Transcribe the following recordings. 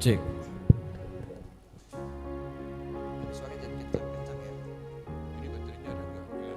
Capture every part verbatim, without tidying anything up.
Cek. Suaranya jangan kencang-kencang ya. Ini baterainya ada nggak? Nggak ada.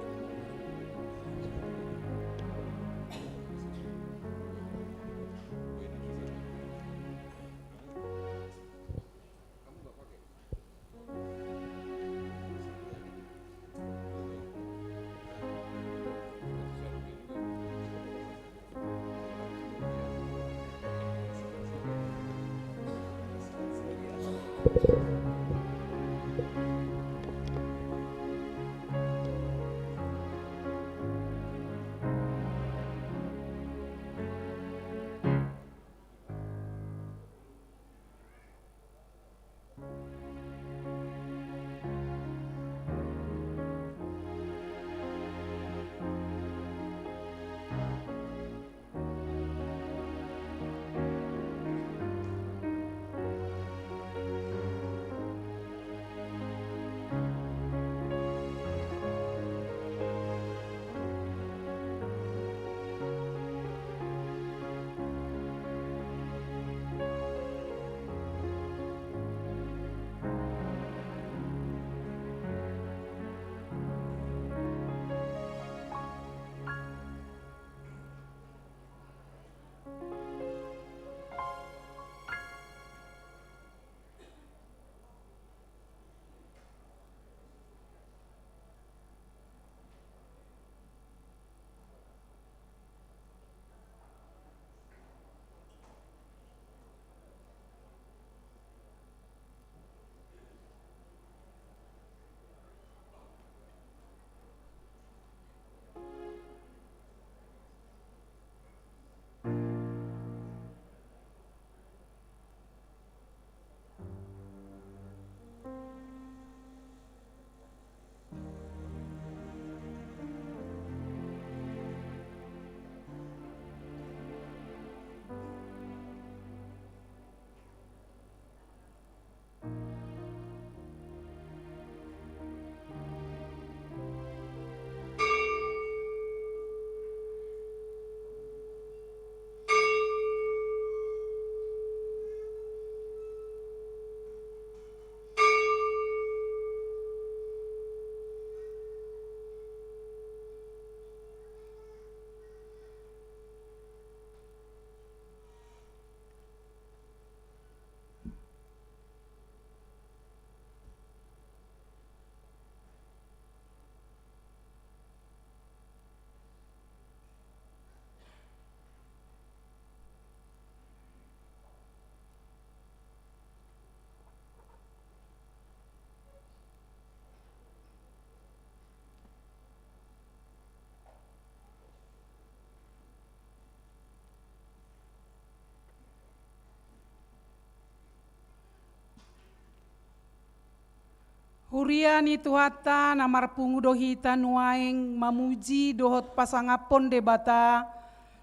Huria ni Tuhanta na marpungu do hita nuaeng mamuji dohot pasangaphon Debata.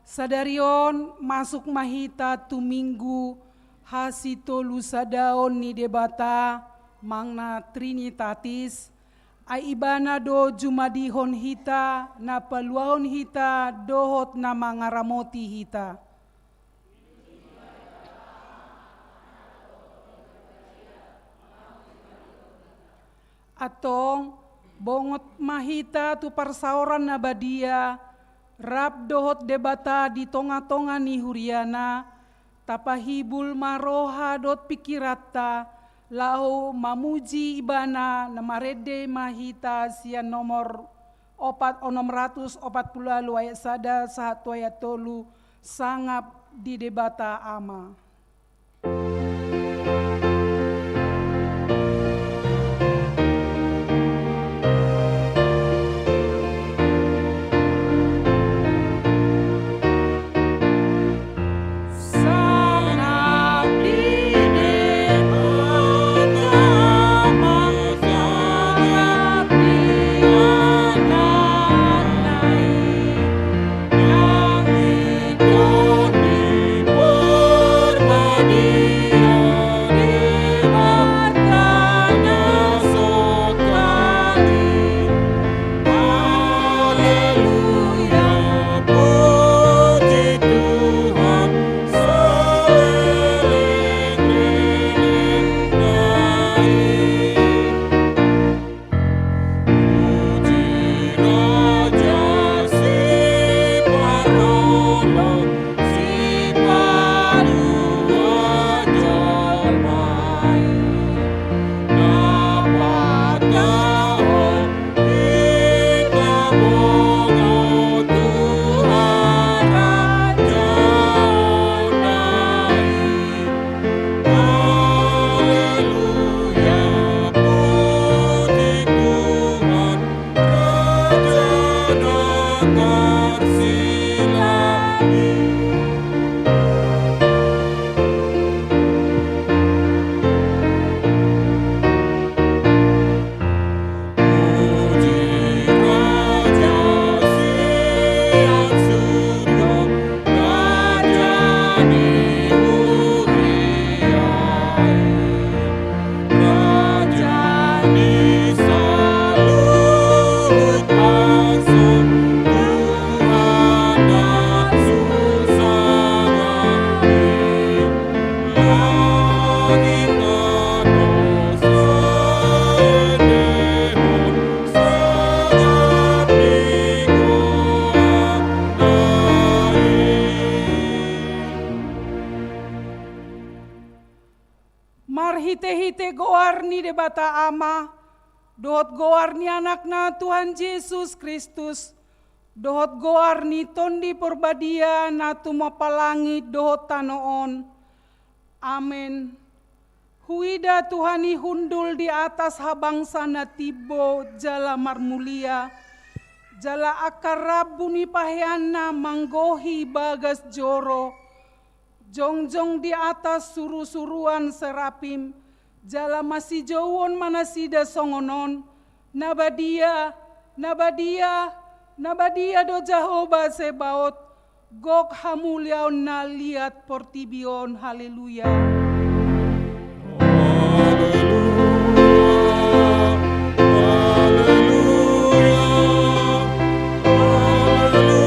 Sadari on masuk ma hita tu Minggu hasitolusadaon ni Debata, makna Trinitatis. Ai Ibana do jumadihon hita, na paluahon hita dohot na mangaramoti hita. Antong, bongot ma hita tu parsaoran na badia, rap dohot Debata di tongatonga ni huriana, tapahibul ma roha dohot pingkiranta, laho mamuji Ibana. Na marende ma hita sian nomor opat, onom ratus opat pulu ualu ayat sada sahat tu ayat tolu, sangap di Debata Ama. ni Debata Ama, dohot goar ni Anakna Tuhan Jesus Kristus, dohot goar ni Tondi Porbadia na tumompa langit dohot tano on. Amen. Huida Tuhan i hundul di atas habangsa na timbo jala marmulia, jala angka rambu ni paheanna manggohi bagas joro, jongjong di atas surusuruan serapim, jala masijouon ma nasida songon on: Na badia, na badia, na badia do Jahowa Zebaot, gok hamuliaonna liat portibi on. Haleluya. Haleluya, haleluya, haleluya.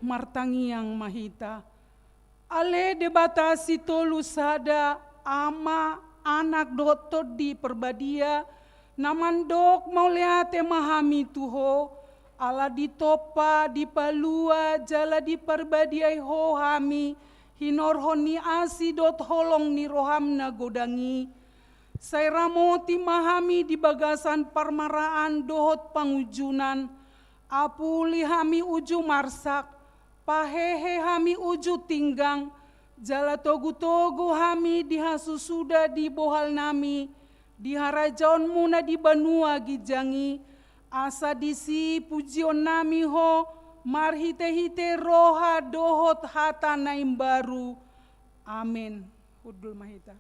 Martangiang ma hita. Ale Debata Sitolu Sada, Ama, Anak dohot Tondi Porbadia, na mandok mauliate ma hami tu Ho, ala ditompa, dipalua jala diparbadiai Ho hami hinorhon ni asi dohot holong ni roham na godang i. Sai ramoti ma hami di bagasan parmaraan dohot pangunjunan, apuli hami uju marsak, pahehe hami uju tinggang, jala togutogu hami di hasusuda di bohalnami, di harajaonmuna di banua ginjang i, asa disi pujionnami Ho marhitehite roha dohot hata na imbaru. Amen. Hundul ma hita.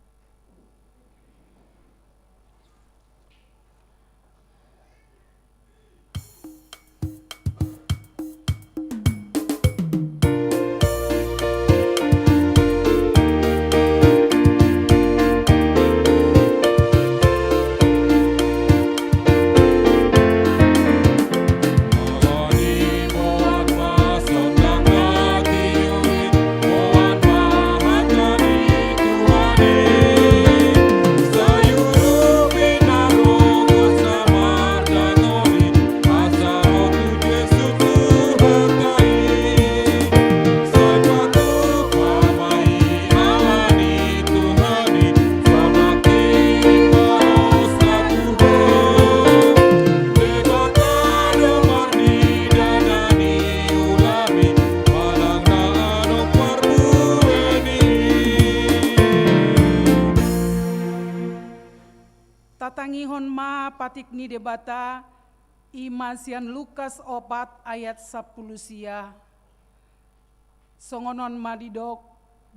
Tatangihon ma patik ni Debata, i ma sian Lukas opat ayat sampulu sia. Songon on ma didok: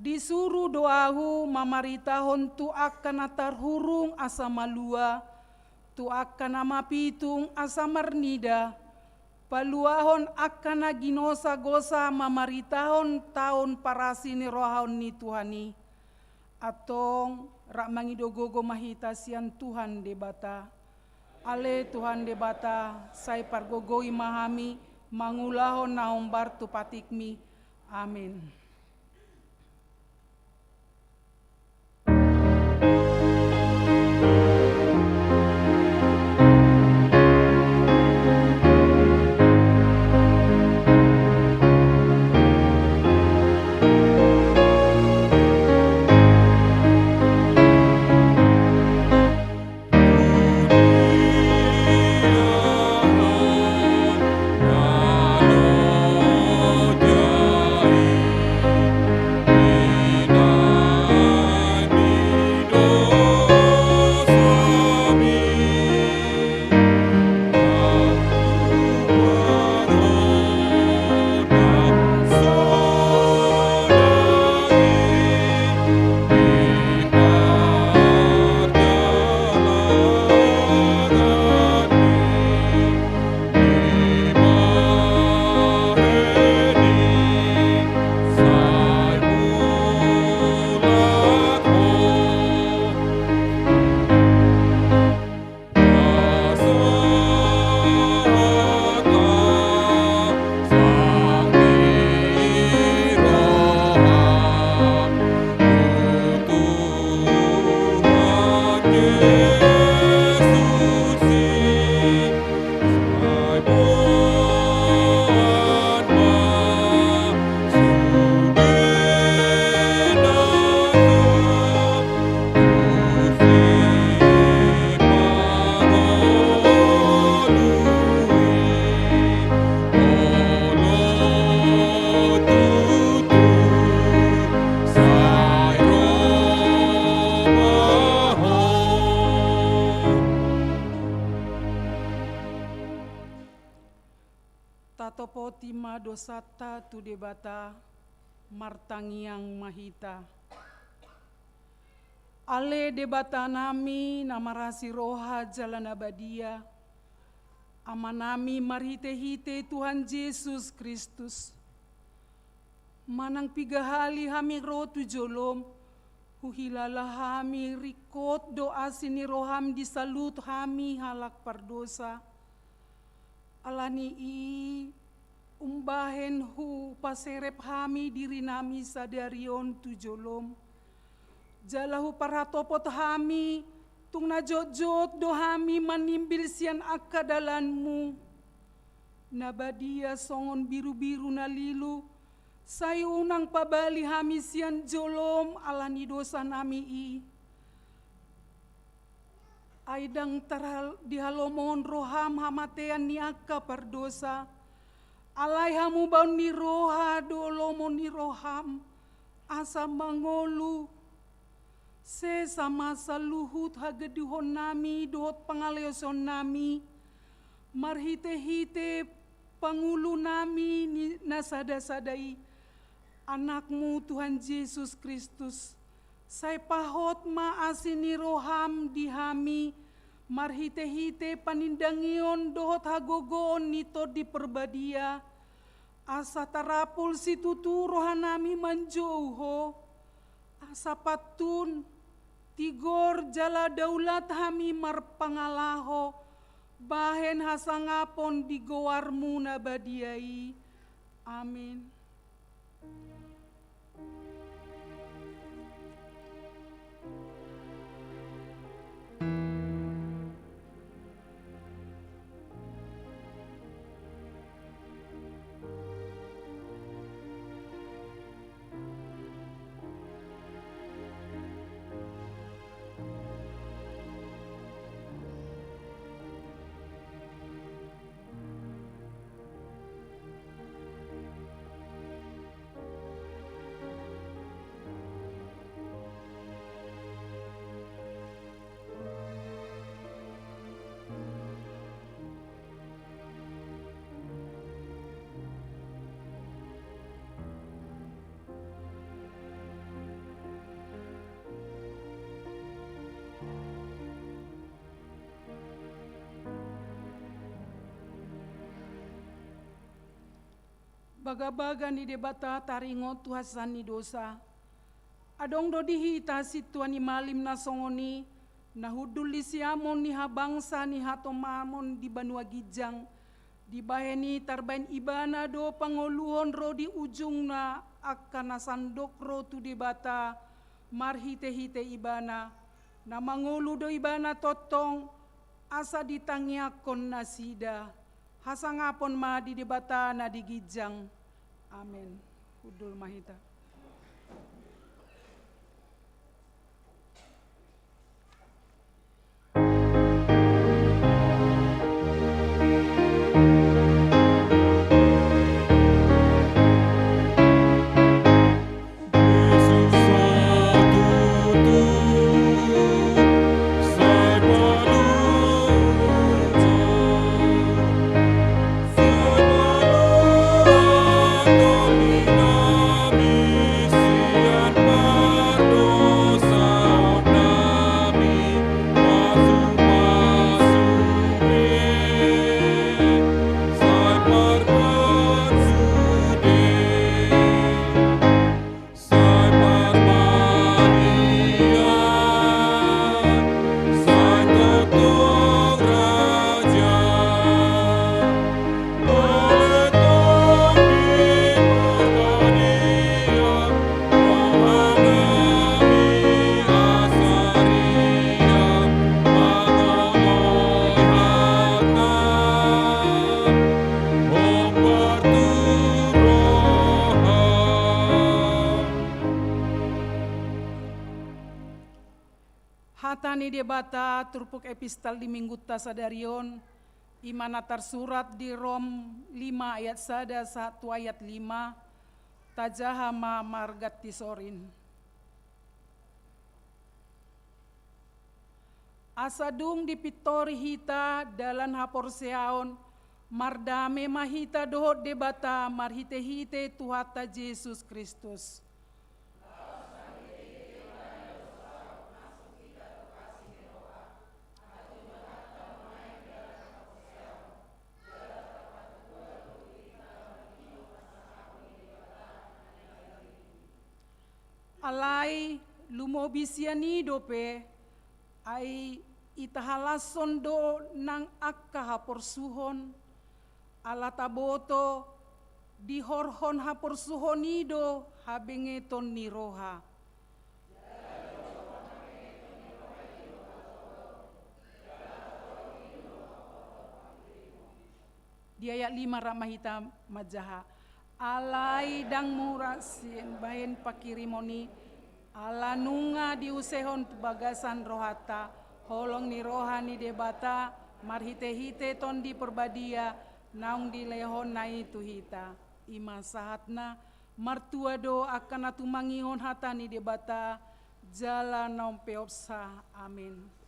Disuru do Ahu mamaritahon tu angka na tarhurung asa malua, tu angka na mapitung asa marnida, paluahon angka na ginosagosa, mamaritahon taon parasinirohaon ni Tuhan i. Antong rap mangido gogo ma hita sian Tuhan Debata. Ale Tuhan Debata, sai pargogoi ma hami mangulahon na hombar tu patikmi. Amen. dosanta tu Debata, martangiang ma hita. Ale Debata nami na marasi roha jala na badia, Ama nami marhite-hite Tuhan Jesus Kristus, manang piga hali hami ro tu jolom, huhilala hami ringkot do asi ni roham di saluhut hami halak pardosa. Ala ni i umbahen hupaserep hami diri nami sadari on tu jolom, jala huparhatopot hami, tung na jotjot do hami manimbil sian angka dalanmu na badia songon birubiru na lilu, sai unang pabali hami sian jolom ala ni dosa nami i. Ai ndang tarhal-, dihalomohon roham hamatean ni angka pardosa, alai hamubaon ni roha do lomo ni roham, asa mangolu sesa ma saluhut hagaduhon nami dohot pangalaosion nami, marhite-hite pangulu nami ni na sada-sada i, Anakmu Tuhan Jesus Kristus, sai pahot ma asi ni roham di hami, marhite-hite panindangion dohot hagogoon ni Tondi Parbadia, asa tarapul situtu roha nami manjou Ho, asa pantun, tigor jala daulat hami marpangalaho, bahen hasangapon di goarmu na badia i. Amin. Bagabaga ni Debata taringot tu hasesaan ni dosa. Adong do di hita sintua ni malim na songon i, na hundul di siamun ni habangsa ni hatomamon di banua ginjang, dibahen i tarbahen ibana do pangoluhon ro di ujungna angka na sandok ro tu Debata, marhite-hite ibana, na mangolu do ibana tongtong, asa ditangiangkon nasida. Hasangapon ma di Debata na di ginjang. Amen. Hundul ma hita. Hata ni Debata turpuk epistel di minggunta sadari on, i ma na tarsurat di Rom lima ayat sada sahat tu ayat lima, tajaha ma marganti sorin. Asa dung dipintori hita dalan haporseaon Mardame ma hita dohot Debata marhite-hite Tuhanta Jesus Kristus. Alai lumobi sian i dope, ai itahalashon do nang angka haporsuhon, ala taboto dihorhon haporsuhon i do habengeton ni roha. Di ayat lima rap ma hita manjaha. Alai ndang mura sibahen panghirimon i, ala nunga diusehon tu bagasan rohanta, holong ni roha ni Debata, marhite-hite Tondi Parbadia, naung dilehonna i tu hita. I ma sahatna, martua do angka na tumangihon hata ni Debata, jala naung peopsa. Amen.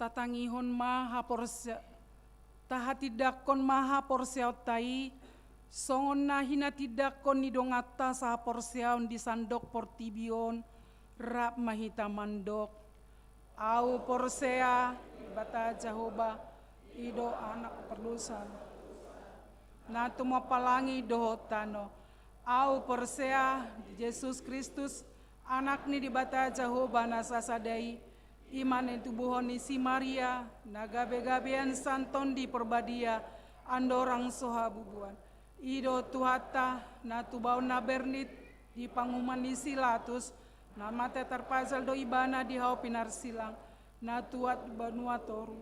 Tatangihon ma haporse-, tahatindangkon ma haporseaonta i, songon na hinatindangkon ni donganta sahaporseaon di sandok portibi on, rap ma hita mandok. Ahu porsea, Debata Jahowa, i do Anak pardosa, na tumopa langit dohot tano. Ahu porsea di Jesus Kristus, Anak ni Debata Jahowa na sasada i, i ma na tubuhon ni si Maria, na gabe-gabean sian Tondi Parbadia, andorang so habubuhan. I do Tuhanta, na tubaon na bernit di panguhuman ni si Latus, na mate tarpajal do ibana di hau pinarsilang, na tuat di banua toru,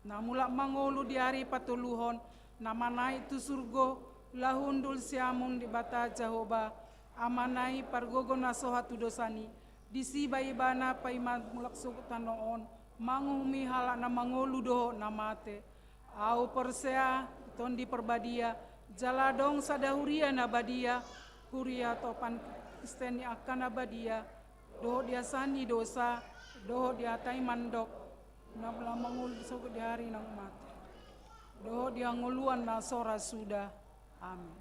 na mulak mangolu di ari patoluhon, na manaek tu surgo, Laho hundul siamun Debata Jahowa, Amana i pargogo na so hatudosan i, disi ma Ibana paima mulak sogot tano on, manguhumi halak na mangolu dohot na mate. Ahu porsea di Tondi Parbadia, jala adong sada huria na badia, huria topan Kristen ni angka na badia, dohot di asa ni dosa, dohot di hata i mandok, na mangolu sogot di ari na mate, dohot di hangoluan na so ra suda. Amin.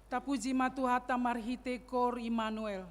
Tapuji ma Tuhanta marhite koor Immanuel.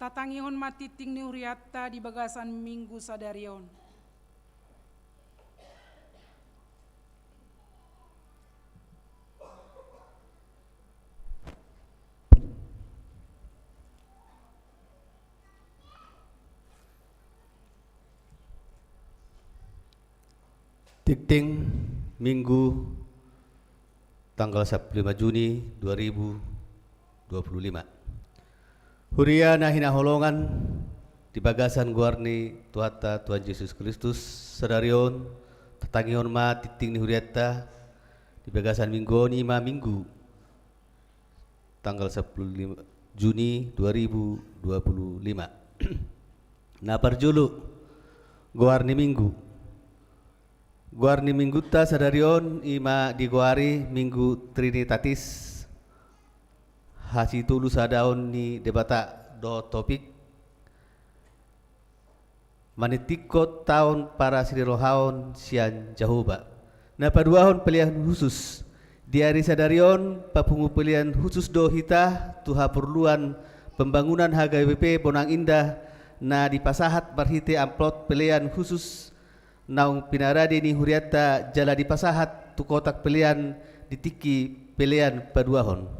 Tatangihon ma tingting ni hurianta di bagasan Minggu sadari on. Tingting Minggu tanggal sampulu lima Juni dua ribu dua puluh lima. Huria na hinaholongan di bagasan goar ni Tuhanta Tuhan Jesus Kristus, sadari on tatangihon ma tingting ni hurianta di bagasan Minggu on, i ma Minggu tanggal sampulu lima Juni dua ribu dua puluh lima. Na parjolo, goar ni Minggu. Goar ni Minggunta sadari on i ma digoari Minggu Trinitatis, hasitolusadaon ni Debata, dohot topik maningtinghon taon parasinirohaon sian Jahowa. Na paduahon, pelean husus. Di ari sadari on papungu pelean husus do hita tu haporluan pembangunan H K B P Bonang Indah na dipasahat marhite amplop pelean husus naung pinarade ni hurianta jala dipasahat tu kotak pelean di tingki pelean paduahon.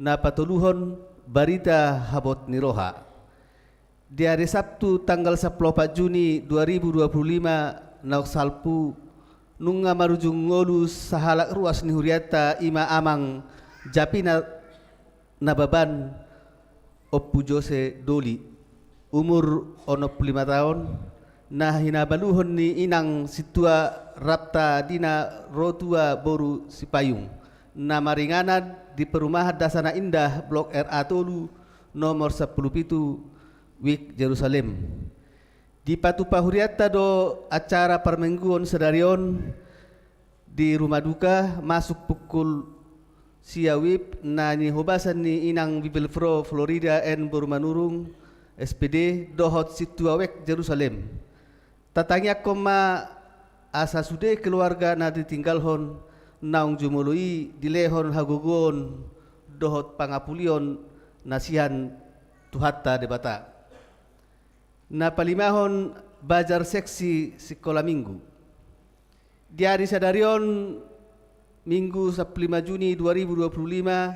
Na patoluhon, barita habot ni roha. Di ari Sabtu tanggal sampulu opat Juni dua ribu dua puluh lima naung salpu, nunga marujung ngolu sahalak ruas ni hurianta, i ma Amang Japina Nababan, Ompu Jose Doli, umur onom pulu lima taon, na hinabaluhon ni inang sintua Rapta Dina Rotua boru Sipayung, na maringanan di Perumahan Dasana Indah, Blok R A tolu, nomor sampulu pitu, Wijk Jerusalem. Dipatupa hurianta do acara parmingguon sadari on di rumah duka, masuk pukul sia W I B, na nihobasan ni inang Bibelvrouw Florida N boru Manurung, S P D, dohot sintua Wijk Jerusalem. Tatangiangkon ma asa sude keluarga na ditinggalhon naung jumolo i dilehon hagogoon dohot pangapulion na sian Tuhanta Debata. Na palimahon, bazar seksi sikola minggu. Di ari sadari on, Minggu sampulu lima Juni dua ribu dua puluh lima,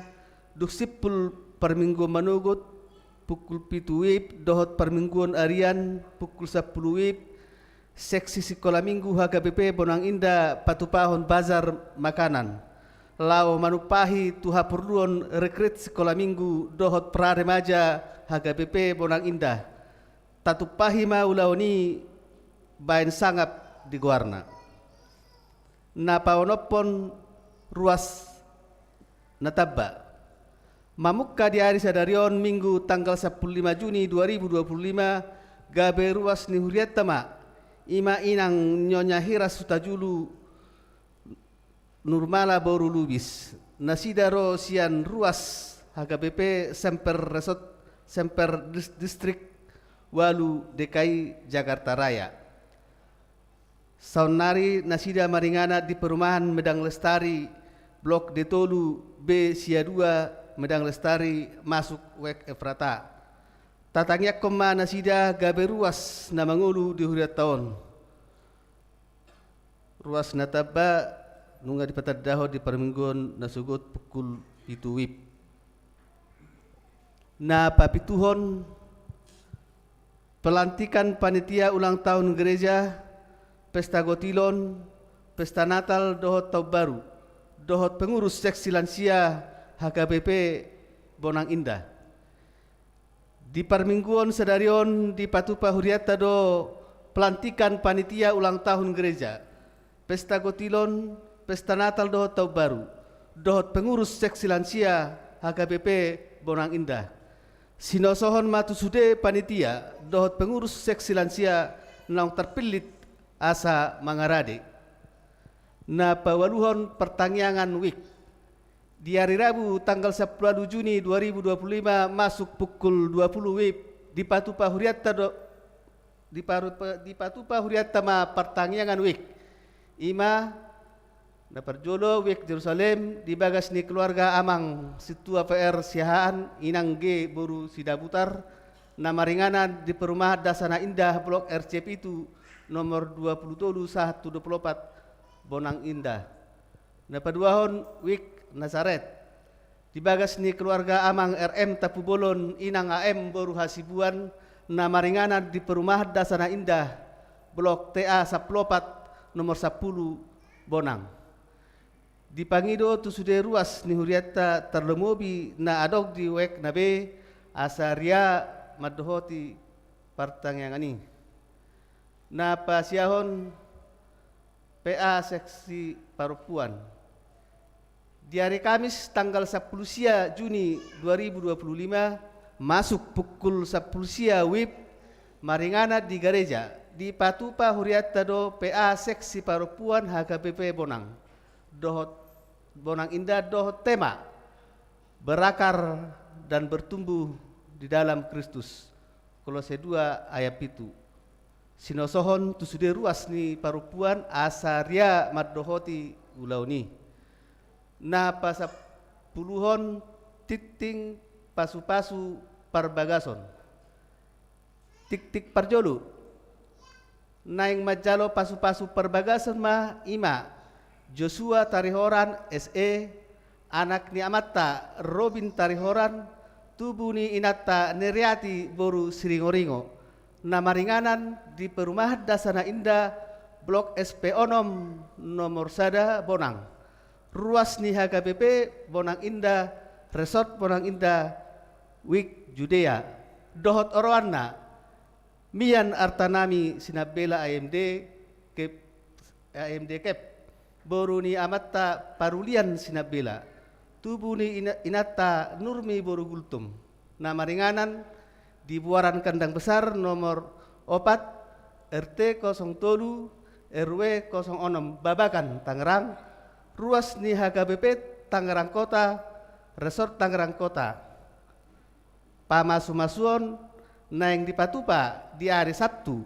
dung simpul parmingguon manogot, pukul pitu W I B, dohot parmingguon arian, pukul sampulu W I B, seksi sikola minggu H K B P Bonang Indah patupahon bazar makanan, laho manumpahi tu haporluon rekrit sikola minggu dohot pra remaja H K B P Bonang Indah. Tatumpahi ma ulaon i baen sangap di goarna. Na paonomhon, ruas na tamba. Mamungka di ari sadari on, Minggu tanggal sampulu lima Juni dua ribu dua puluh lima, gabe ruas ni hurianta ma, i ma inang Nyonya Hiras Hutajulu Nurmala boru Lubis. Nasida ro sian ruas H K B P Semper Resort, Semper Dis-, Distrik ualu D K I Jakarta Raya. Saonnari nasida maringanan di Perumahan Medang Lestari, Blok D tolu B sia dua, Medang Lestari, masuk Wijk Efrata. Tatangiangkon ma nasida gabe ruas na mangolu di hurianta on. Ruas na tamba nunga dipatandahon di parmingguon na sogot pukul pitu W I B. Na papituhon, pelantikan panitia ulang tahun gereja, pesta gotilon, pesta Natal dohot taon baru, dohot pengurus seksi lansia H K B P Bonang Indah. Di parmingguon sadari on dipatupa hurianta do pelantikan panitia ulang tahun gereja, pesta gotilon, pesta Natal dohot taon baru, dohot pengurus seksi lansia H K B P Bonang Indah. Sinosohon ma tu sude panitia dohot pengurus seksi lansia naung tarpillit asa mangarade. Na paualuhon, partangiangan wijk. Di ari Rabu tanggal sampulu ualu Juni dua ribu dua puluh lima masuk pukul dua puluh W I B, dipatupa hurianta do, diparu-, dipatupa hurianta ma partangiangan wijk. I ma na parjolo, Wijk Jerusalem, di bagas ni keluarga Amang Sintua P R Siahaan, Inang G boru Sidabutar, na maringanan di Perumahan Dasa Na Indah Blok R C pitu, nomor dua pulu tolu sahat tu dua pulu opat, Bonang Indah. Na paduahon, Wijk Nazaret. Di bagas ni keluarga Amang R M Tampubolon, Inang A M boru Hasibuan, na maringanan di Perumahan Dasa Na Indah, Blok T A sampulu opat, nomor sampulu, Bonang. Dipangido tu sude ruas ni hurianta, tarlumobi na adong di Wijk na be, asa ria mandohoti partangiangan i. Na pasiahon, P A Seksi Parompuan. Di ari Kamis tanggal sampulu sia Juni dua ribu dua pulu lima, masuk pukul sampulu sia W I B, maringanan di gareja, dipatupa hurianta do P A Seksi Parompuan H K B P Bonang dohot Bonang Indah dohot tema berakar dan bertumbuh di dalam Kristus, Kolose dua ayat pitu. Sinosohon tu sude ruas ni parompuan asa ria mandohoti ulaon i. Na pasampuluhon, tingting pasupasu parbagason. Tingting parjolo, naeng manjalo pasupasu parbagason ma, i ma Joshua Tarihoran, S E, anak ni amanta Robin Tarihoran, tubu ni inanta Neriati boru Siringoringo, na maringanan di Perumahan Dasa Na Indah, Blok S P onom, nomor sada, Bonang. Ruas ni H K B P Bonang Indah, Resort Bonang Indah, Wijk Judea, dohot oroanna, mian artanami Sinambela A M D Kep, A M D Kep, boru ni amanta Parulian Sinambela, tubu ni ina-, inanta Nurmi boru Gultom, na maringanan di Buaran Kandang Besar nomor opat, R T kosong tolu, R W kosong onom, Babakan, Tangerang, ruas ni H K B P Tangerang Kota, Resort Tangerang Kota. Pamasumasuon naeng dipatupa di ari Sabtu,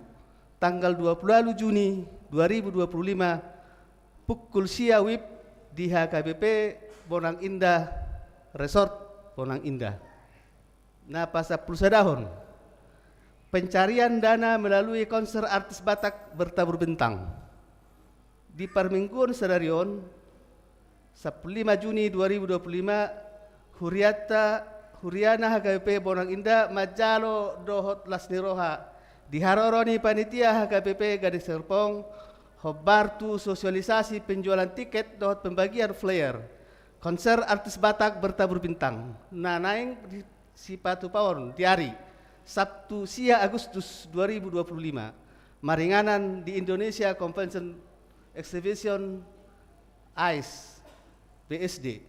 tanggal dua pulu ualu Juni dua ribu dua pulu lima, pukul sia W I B di H K B P Bonang Indah, Resort Bonang Indah. Na pasampulusadahon, pencarian dana melalui konser artis Batak Bertabur Bintang. Di parmingguon sadari on, sampulu lima Juni dua ribu dua pulu lima, hurianta, huriana H K B P Bonang Indah manjalo dohot las ni roha di haroro ni panitia H K B P Gading Serpong, hombar tu sosialisasi penjualan tiket dohot pembagian flyer konser artis Batak Bertabur Bintang, na naeng di sipatupaon di ari Sabtu sia Agustus dua ribu dua pulu lima, maringanan di Indonesia Convention Exhibition, AICE, B S D.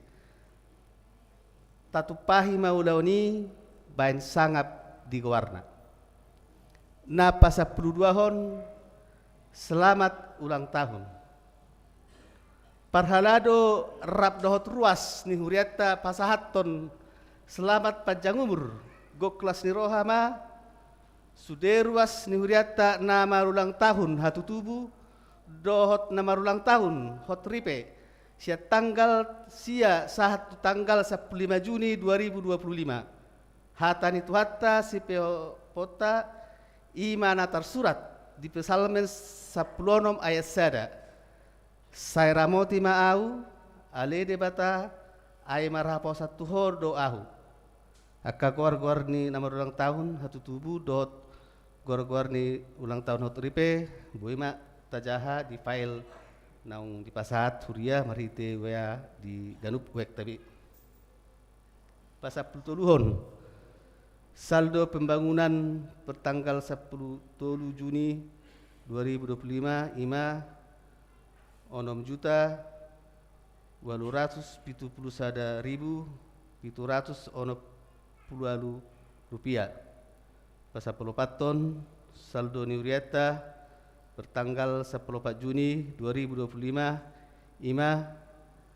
Tatumpahi ma ulaon i baen sangap di goarna. Na pasampuluduahon, selamat ulang tahun. Parhalado rap dohot ruas ni hurianta pasahathon selamat panjang umur, gok las ni roha ma sude ruas ni hurianta na marulang tahun hatutubu dohot na marulang tahun hot ripe, sian tanggal sia sahat tu tanggal sampulu lima Juni dua ribu dua pulu lima. Hata ni Tuhanta sipeoponta, i ma na tarsurat di Psalmen sampulu onom ayat sada. Sai ramoti ma ahu, ale Debata, ai marhaposan tu Ho do ahu. Angka goar-goar ni na marulang tahun hatutubu dohot goar-goar ni ulang tahun hot ripe, boi ma tajaha di file naung dipasahat huria marhite W A di ganup wekta be. Pasampulutoluhon, saldo pembangunan pertanggal sampulu tolu Juni dua ribu dua pulu lima, i ma onom juta ualu ratus pitu pulu sada ribu pitu ratus onom pulu ualu rupiah. Pasampuluopathon, saldo ni hurianta pertanggal sampulu opat Juni dua ribu dua pulu lima, i ma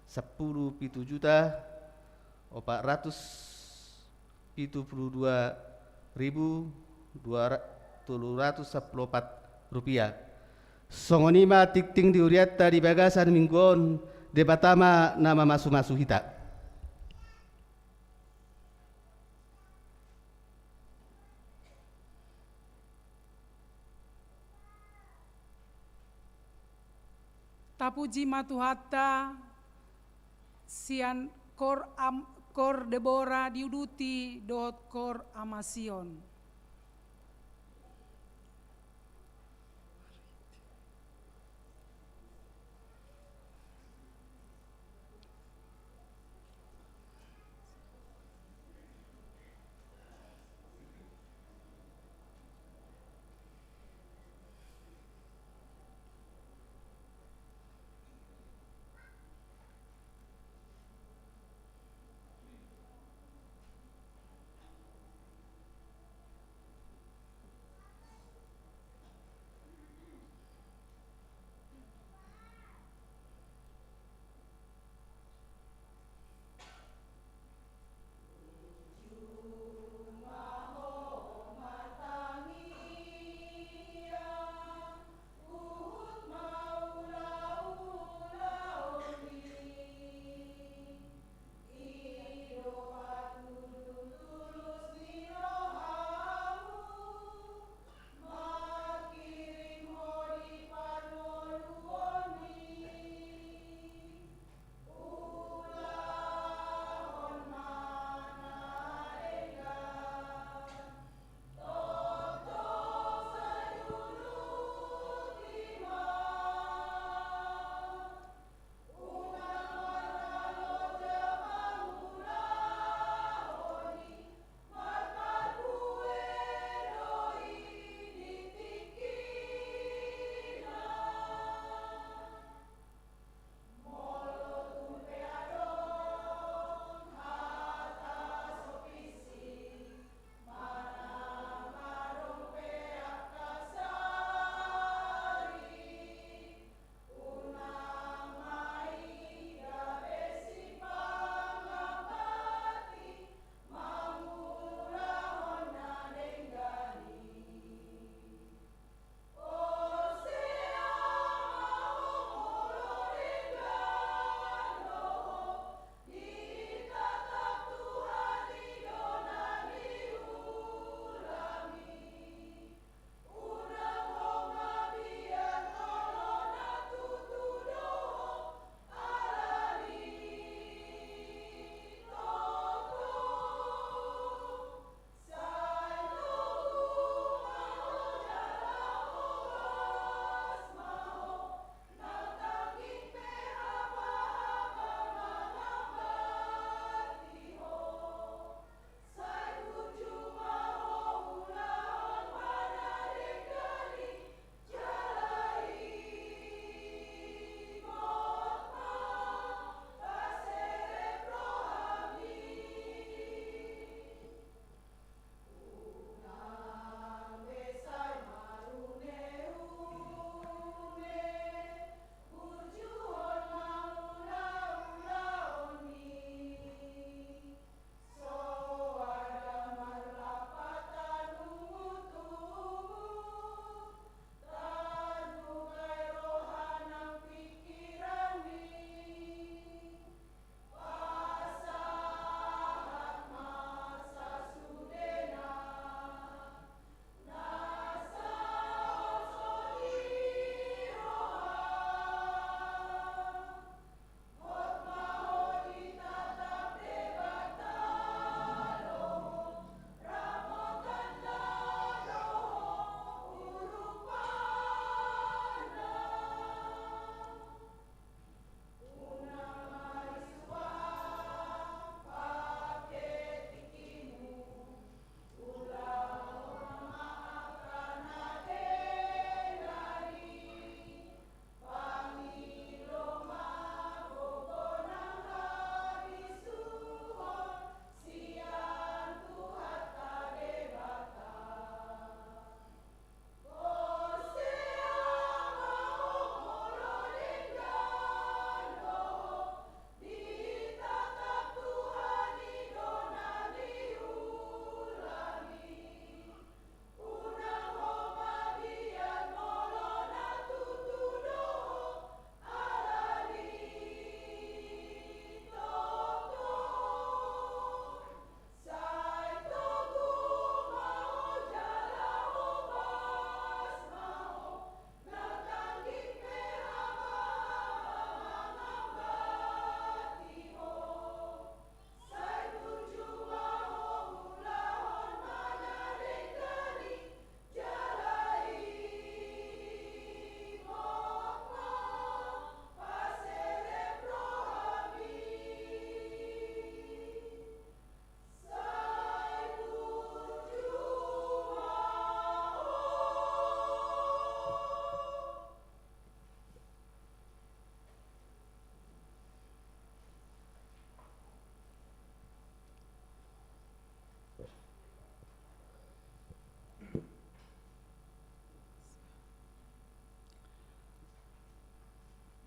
sampulu pitu juta opat ratus pitu pulu dua ribu dua ra-, tolu ratus sampulu opat rupiah. Songon i ma tingting di hurianta di bagasan minggu on, Debata ma na mamasu-masu hita. Tapuji ma Tuhanta, sian kor, am, kor Debora diuduti dohot kor Ama Sion.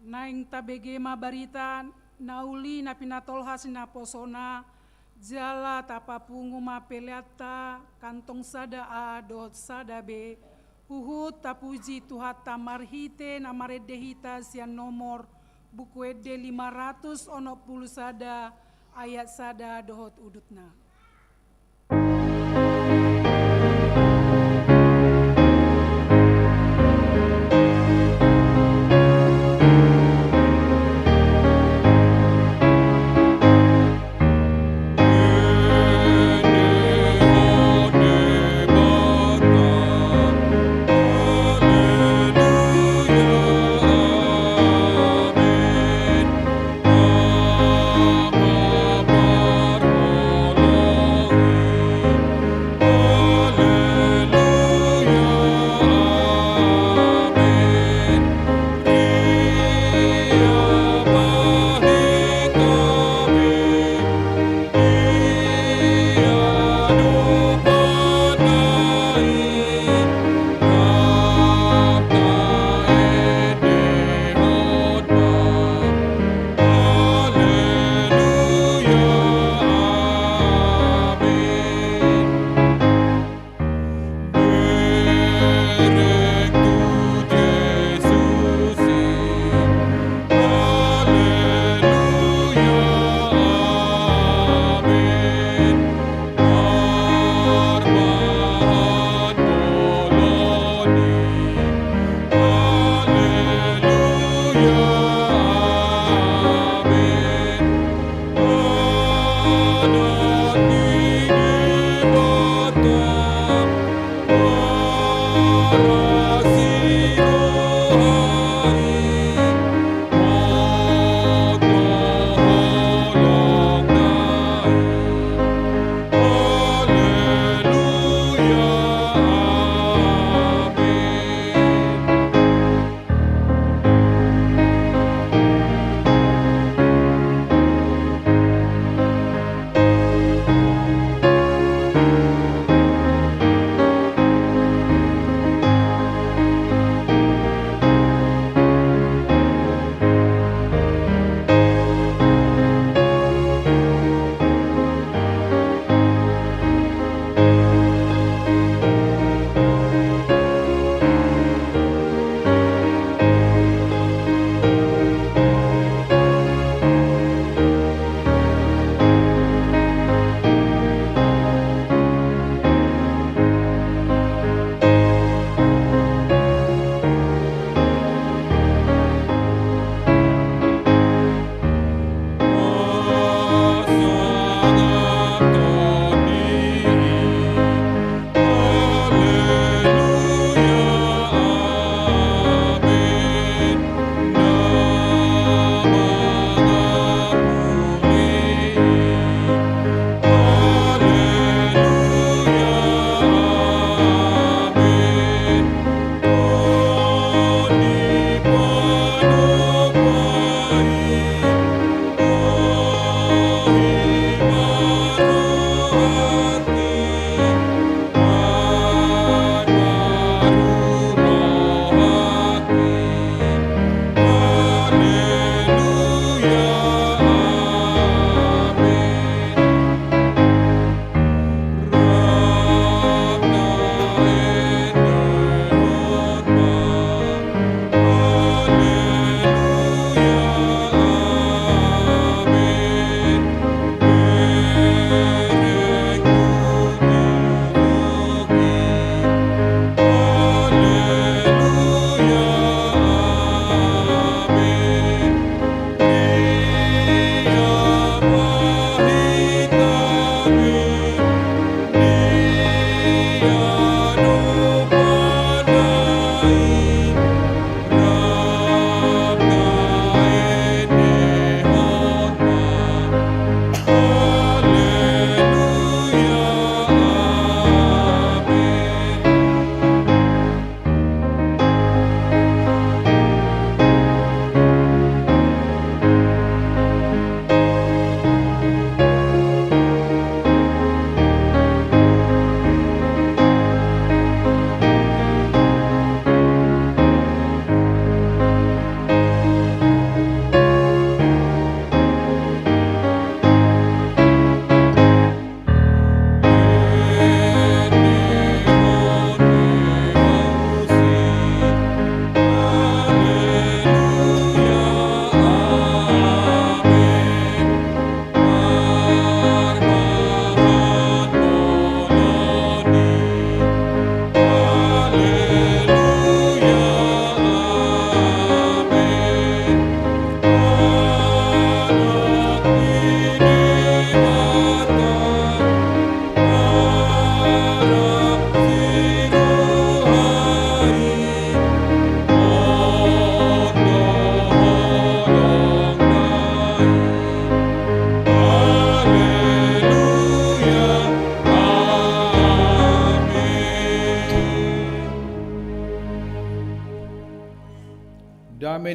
Naeng tabege ma barita na uli na pinatolhas ni naposona, jala tapapungu ma peleanta kantong sada A dohot sada B, huhut tapuji Tuhanta marhite na marende hita sian nomor Buku Ende lima ratus onom pulu sada, ayat sada dohot udutna.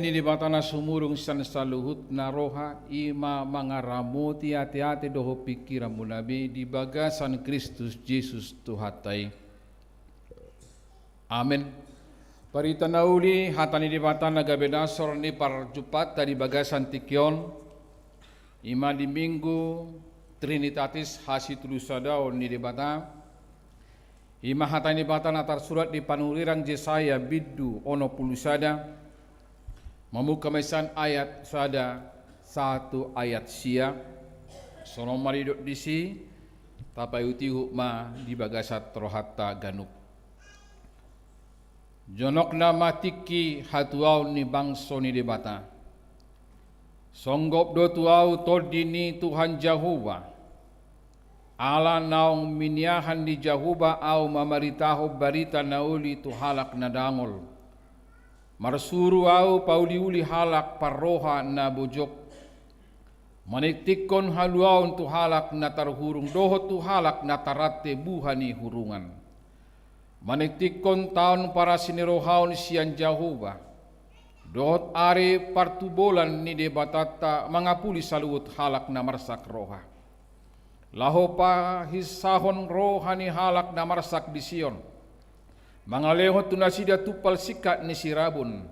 Ni Debata na sumurung sian saluhutna roha, i ma mangaramoti ateate dohot pingkiranmuna be di bagasan Kristus Jesus Tuhanta i. Amen. Barita na uli, hata ni Debata na gabe dasor ni parjumpangta di bagasan tingki on, i ma di Minggu Trinitatis, hasitulusadaon ni Debata, i ma hata ni Debata na tarsurat di panurirang Jesaya bindu onom pulu sada, mamungka ma sian ayat sada sahat tu ayat sia. Songon on ma didok disi, tapaihutihut ma di bagasan rohanta ganup. Jonokna ma tingki hatuaon ni bangso ni Debata. Songgop do tu ahu tondi ni Tuhan Jahowa. Ala naung miniahan ni Jahowa ahu mamaritahon barita na uli tu halak na dangol. Marsuru ahu pauliuli halak parroha na bojok. Maningtinghon haluaon tu halak na tarhurung dohot tu halak na tarrante buha ni hurungan. Maningtinghon taon parasinirohaon sian Jahowa, dohot ari partubolan ni Debatanta mangapuli saluhut halak na marsak roha. Laho pahinsahon roha ni halak na marsak di Sion. Mangalehon tu nasida tumpal singkat ni sirabun,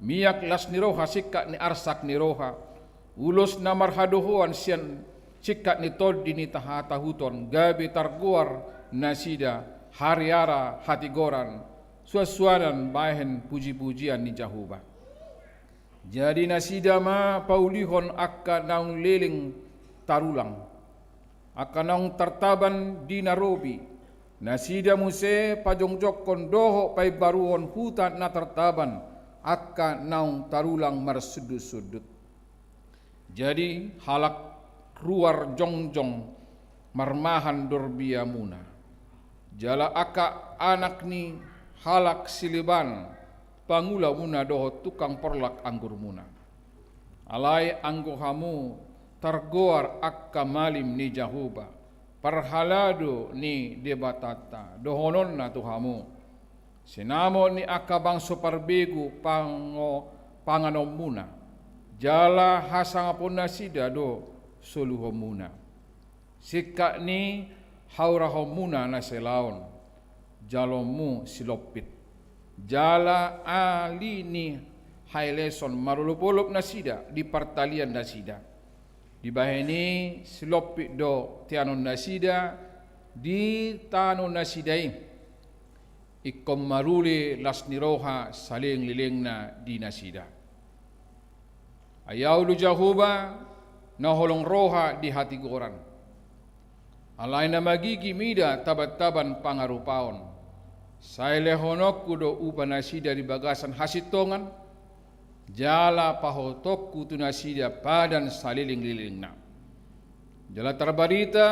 miak las ni roha singkat ni arsak ni roha, ulos na marhadohoan sian singkat ni tondi ni tahatahuton, gabe targoar nasida hariara hatigoran, suansuanan bahen pujipujian ni Jahowa. Jadi nasida ma paulihon angka naung leleng tarulang, angka naung tartaban di na robi. Nasida muse pajongjongkon dohot paimbaruhon huta na tartaban angka naung tarulang marsundutsundut. Jadi halak ruar jongjong marmahan dorbiamuna, jala angka anak ni halak sileban pangulamuna dohot tukang porlak anggurmuna. Alai anggo hamu targoar angka malim ni Jahowa, parhalado ni Debatanta, dohononna tu hamu: Sinamot ni angka bangso parbegu pango-, panganonmuna, jala hasangapon nasida do soluhonmuna. Singkat ni haurahonmuna na salaon, jaloonmu silompit. Jala ali ni haeleson marolopolop nasida di partalian nasida. Dibahen i silompit do teanon nasida di tano nasida i. Ingkon marule las ni roha saleleng-lelengna di nasida. Ai Ahu do Jahowa, na holong roha di hatigoran. Alai na magigi mida tabantaban pangarupaon. Sai lehononku do upa nasida di bagasan hasintongan, jala pahothonku tu nasida padan saleleng-lelengna. Jala tarbarita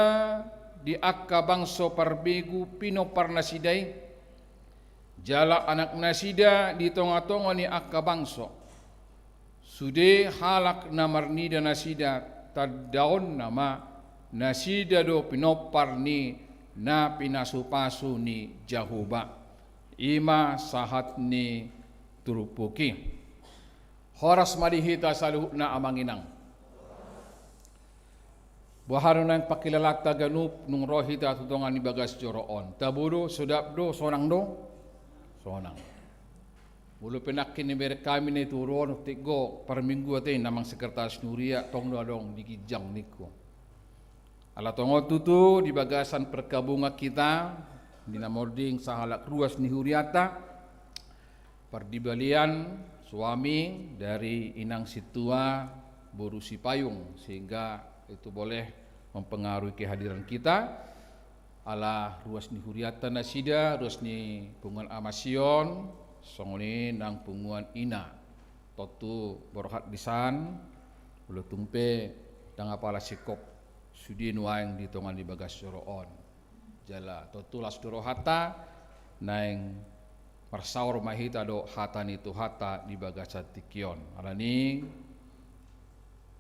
di angka bangso parbegu pinompar nasida i, jala anak nasida di tongatonga ni angka bangso. Sude halak na marnida nasida tandaonna ma nasida do pinompar ni na pinasupasu ni Jahowa. I ma sahat ni turpuk i. Horas ma di hita saluhutna amang inang. Boha do naeng pangkilalanta ganup nung ro hita tu tonga ni bagas joro on? Tabo do, sodap do, sonang do? Sonang. Molo pe nangkin dibereng hami na i tu joro on, tinggo parmingguan ate, inna amang sekretaris ni huria, tong do adong di ginjang ningku. Ala tongon tutu di bagasan perkabungan hita, di na monding sahalak ruas ni hurianta, pardibalian suami dari inang sintua boru Sipayung, sehingga itu boleh mempengaruhi kehadiran kita. Ala ruas ni hurianta nasida, ruas ni punguan Ama Sion, songon i nang punguan ina. Tontu borhat di san, molo tung pe ndang apala singkop sude nuaeng di tonga ni bagas joro on. Jala tontu las do rohanta, naeng marsaor ma hita dohot hata ni Tuhanta di bagasan tingki on. Alani i,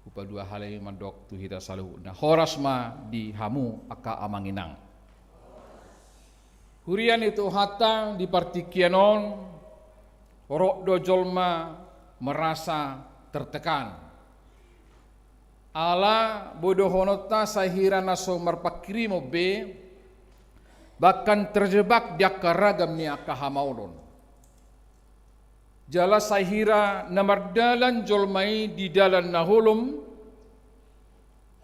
hupaduahali mandok tu hita saluhutna, horas ma di hamu angka amang inang. Huria ni Tuhanta, di partingkian on, rap do jolma merasa tertekan. Ala boi dohononta sahira na so marpangkirimon be, bahkan terjebak di angka ragam ni angka hamaolon. Jala sahira na mardalan jolma i di dalan na holom,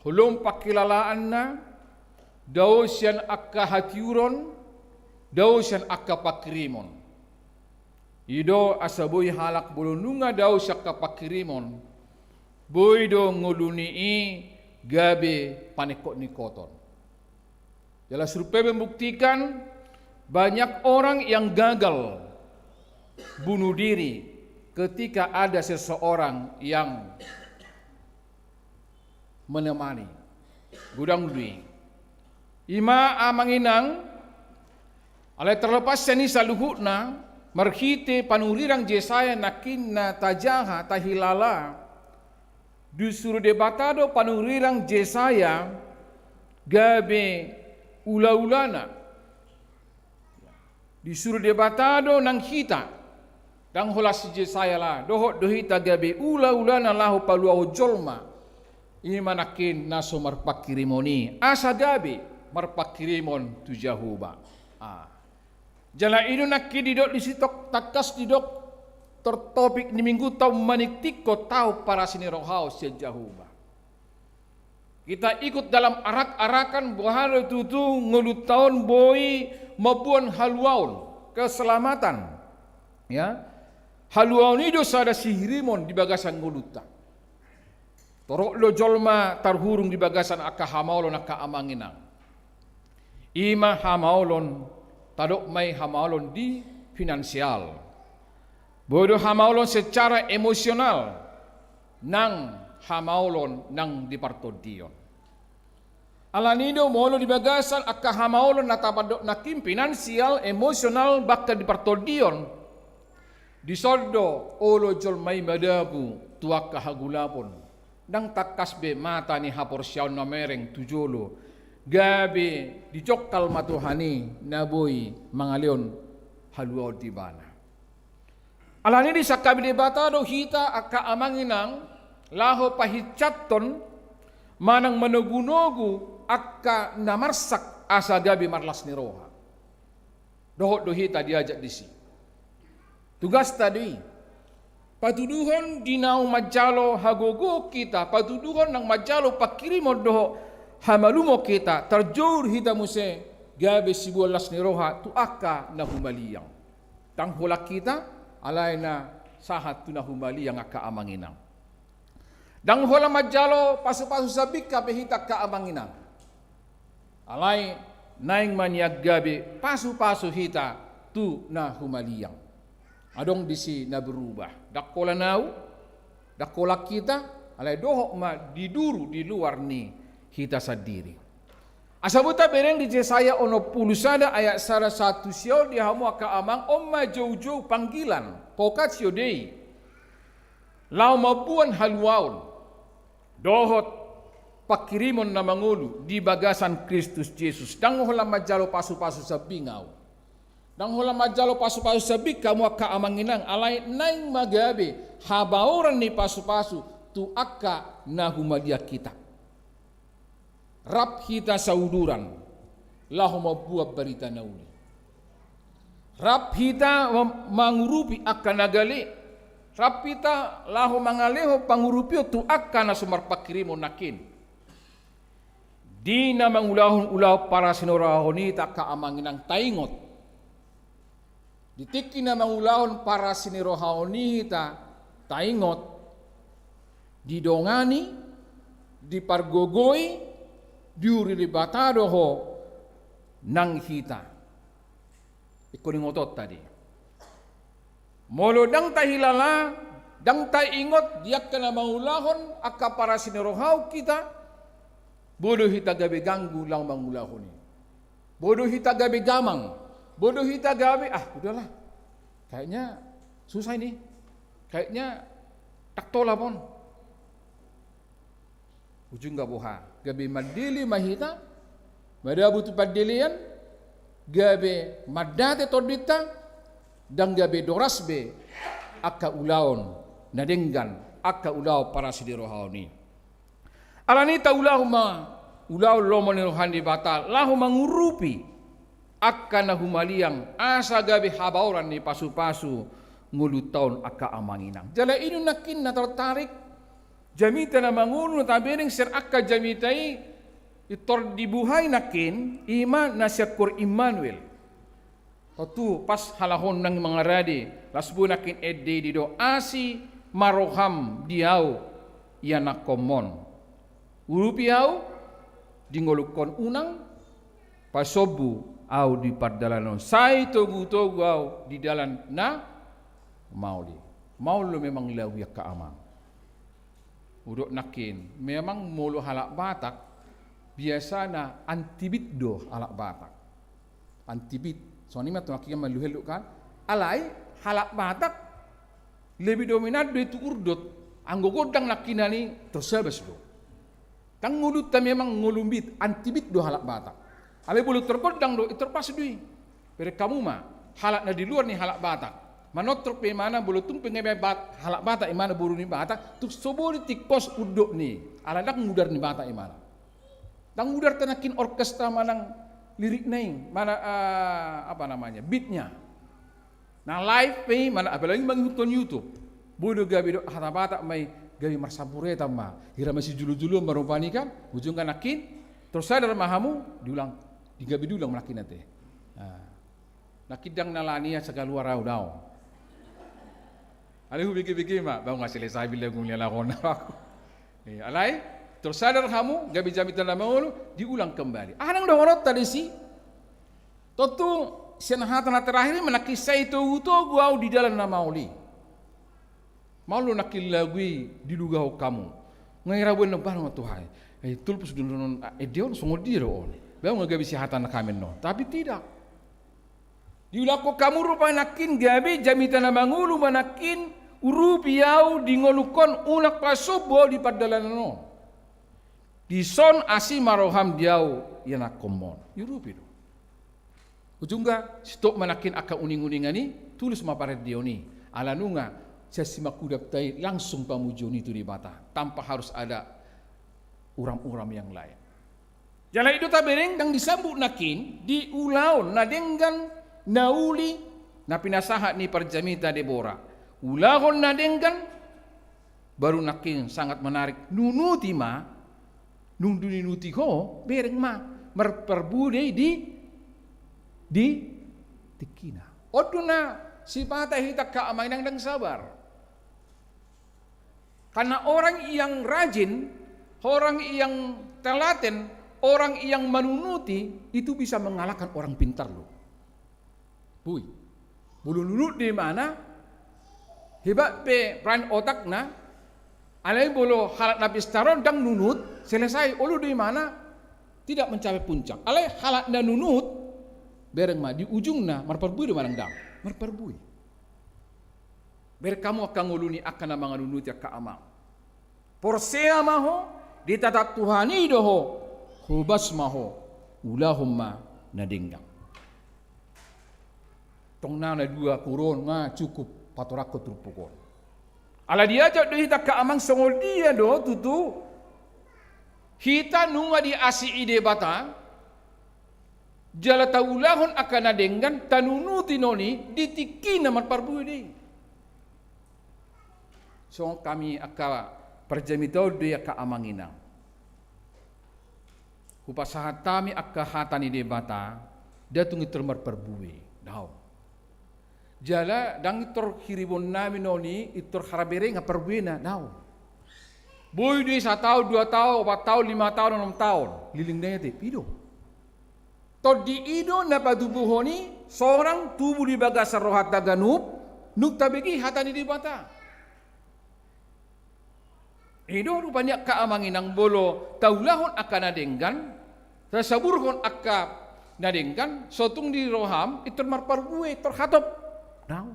holom pangkilalaanna, dao sian angka hatiuron, dao sian angka pangkirimon. I do asa boi halak molo nunga dao sian angka pangkirimon, boi do ngoluna i gabe paningkot-ningkoton. Jala survei membuktikan banyak orang yang gagal bunuh diri ketika ada seseorang yang menemani. Godang do i. I ma amang inang, alai terlepas sian i saluhutna, marhite panurirang Jesaya nangkin na tajaha, tahilala, disuru Debata do panurirang Jesaya gabe ulaulana. Disuru Debata do nang hita. Ndang holan si Jesaya, ala dohot do hita gabe ulaulana laho paluahon jolma. I ma nangkin na so marpangkirimon i, asa gabe marpangkirimon tu Jahowa. Ah. Jala i do nangkin didok disi, tangkas didok tertopik ni minggunta on, maningtinghon tao parasi ni roha on sian Jahowa. Kita ikut dalam arak-arakan, boha do tutu ngolunta on boi mamboan haluaon, keselamatan. Ya. Haluaon i do sada sihirimon di bagasan ngolunta. Torop do jolma tarhurung di bagasan angka hamaolon, angka amang inang. I ma hamaolon, tadok ma i hamaolon di finansial. Boi do hamaolon secara emosional, nang hamaolon nang di partondion. Alani do molo di bagasan angka hamaolon na tapandok nangkin, finansial, emosional, bahkan di partondion, dison do olo jolma i madabu tu angka hagulapon. Ndang tangkas be mata ni haporseaon na mereng tu jolo, gabe dijongkal ma Tuhan i na boi mangalehon haluaon di ibana. Alani i disangkapi Debata do hita angka amang inang laho pahinsathon manang manogunogu angka na marsak asa gabe marlas ni roha. Dohot do hita diajak disi. Tugasta do i. Patuduhon di naung manjalo hagogoon hita, patuduhon naung manjalo pangkirimon dohot hamalumon hita, tarjoujou hita muse gabe siboan las ni roha tu angka na humaliang. Ndang holan hita, alai na sahat tu na humaliang angka amang inang. Ndang holan manjalo pasupasu sambing hape hita angka amang inang. Alai naeng ma nian gabe pasupasu hita tu na humaliang. Adong disi na berubah. Ndang holan au, ndang holan hita, alai dohot ma di duru di luar ni hita sandiri. Asa boi tabereng di Jesaya onom pulu sada ayat sada sahat tu sia on, di hamu angka amang, on ma joujou panggilan, vocation Dei. Laho mamboan haluaon dohot pangkirimon na mangolu di bagasan Kristus Jesus. Ndang holan manjalo pasupasu sambing au. Ndang holan manjalo pasupasu sambing hamu angka amang inang, alai naeng ma gabe habaoran ni pasupasu tu angka na humaliang hita. Rap hita sauduran laho mamboan barita na uli. Rap hita ma-, mangurupi angka na gale. Rap hita laho mangalehon pangurupion tu angka na so marpangkirimon nangkin. Di na mangulahon ulaon parasi ni roha on i hita angka amang inang, taingot. Di tingki na mangulahon parasi ni roha on i hita, taingot, didongani, dipargogoi, diurupi Debata do ho nang hita. Ingkon ingotonta do i. Molo ndang tahilala, ndang taingot di angka na mangulahon angka parasi ni roha on hita, boi do hita gabe ganggu laho mangulahon i. Boi do hita gabe gamang. Boi do hita gabe, ah, udahlah. Kayaknya susah ini. Kayaknya ndang tolap on. Ujungna boha? Gabe mandele ma hita, madabu tu pandelean, gabe mandate tondinta, ndang gabe doras be angka ulaon na denggan angka ulaon parasi di rohaon i. Alani i taulahon ma ulaon lomo ni roha ni Debata laho mangurupi angka na humaliang asa gabe habaoran ni pasupasu ngolunta on angka amang inang. Jala i do nangkin na tertarik jamita na mangolu na tabereng sian angka jamita i, pintor dibuhai nangkin, i ma na sian koor Immanuel. Tontu pas halak on nang mangarade, las boi nangkin ende i didok asi ma roham di ahu ianakhonmon. Urupi ahu di ngolungkon unang, pasombu ahu di pardalanan on, sai togutogu ahu di dalan na maol i. Maol do memang lagu i angka amang. Hudok nangkin, memang molo halak Batak, biasana anti beat do halak Batak. Anti beat. Songon i ma tu nangkin maluhelu kan. Alai halak Batak lebih dominan do i tu urdot. Anggo gondang nangkinan i torsabas do. Kan ngolunta memang ngolu beat, anti beat do halak Batak. Alai molo torgondang do, pintor pas do i. Bereng hamu ma, halak na di luar ni halak Batak. Manortor pe imana, molo tung pe nga bat-, halak Batak imana boru ni Batak, tung so boi ditingkos urdot ni. Ala ndang mudar ni Batak imana. Ndang mudar tu nangkin orkestra manang lirikna i, mana, ah, apa namanya, beatnya. Na live pe i, mana apalagi mangihuthon YouTube. Boi do gabe do hata Batak ma i, gabe marsampuretan ma. Hira masijulujuluan ma rupani kan, ujungna nangkin, torsadar ma hamu, diulang, di gabe diulang ma nangkin ate. Nah. Nangkin ndang na lani asa kaluar ahu dao. Alai hubege-bege ma, bau nga selesai bila gung lia lakon aku. Eh, alai, torsadar hamu, gabe jamita na mangolu, diulang kembali. Aha nang dohononta disi? Tontu, sian hata na terakhir i ma nangkin sai togutogu ahu di dalan na maol i. Maol do nangkin lagu i dilugahon hamu. Nga i rabuan na baru ma tu hai. Eh, tulpus dulu non, ah, ende on songon dia do on. Bau nga gabe si hata na kami non. Tapi tidak. Diulahon hamu rupa nangkin gabe jamita na mangolu ma nangkin urupi ahu di ngolungkon unang pasombu ahu di pardalanan on. Dison asi ma roham di ahu ianakhonmon. Diurupi do. Ujungna, stop ma nangkin angka uning-uningan i, tulus ma parendeon i. Ala nunga, sian simangkudapta i langsung pamujion i tu Debata. Tanpa harus ada uram-uram yang lain. Jala i do tabereng ndang disambut nangkin, di ulaon na denggan, na uli, na pinasahat ni parjamita Debora. Ulaon na denggan, baru nangkin sangat menarik, nunuti ma, nung dung dinuti ho, bereng ma, marparbue do i di, di tingkina. On do na sipata hita angka amang inang ndang sabar. Karena orang yang rajin, orang yang telaten, orang yang menunuti, itu bisa mengalahkan orang pintar loh. Boi. Molo nunut do imana, hebat pe peran otakna, alai molo halak na pintar on ndang nunut, selesai, olo do imana tidak mencapai puncak. Alai halak na nunut, bereng ma, di ujungna, marparbue do manang ndang, marparbue. Bereng hamu angka ngolu ni angka na manganunuti angka amang. Porsea ma ho, ditatap Tuhan i do ho, hobas ma ho, ulahon ma na denggan. Tong na, na dua kuro on nga cukup patorangkon turpuk on. Ala diajak do hita angka amang songon dia do tutu hita nunga diasii Debata, jala taulahon angka na denggan, tanunuti non i, di tingkina marparbue do i. Songon hami angka parjamita on do i angka amang inang. Hupasahat hami angka hata ni Debata, nda tung pintor marparbue, daong. Jala ndang pintor hirimonnami non i, pintor haraberengan parbuena, daong. Boi do i sataon, dua taon, opat taon, lima taon, onom taon, leleng na i ate, i do. Tondi i do na patubuhon i, sorang tubu di bagasan rohanta ganup, nunga tabege hata ni Debata. I do rupani angka amang inang molo taulahon angka na denggan, tasaburhon angka na denggan, so tung di roham, pintor marparbue, pintor hatop. Daong.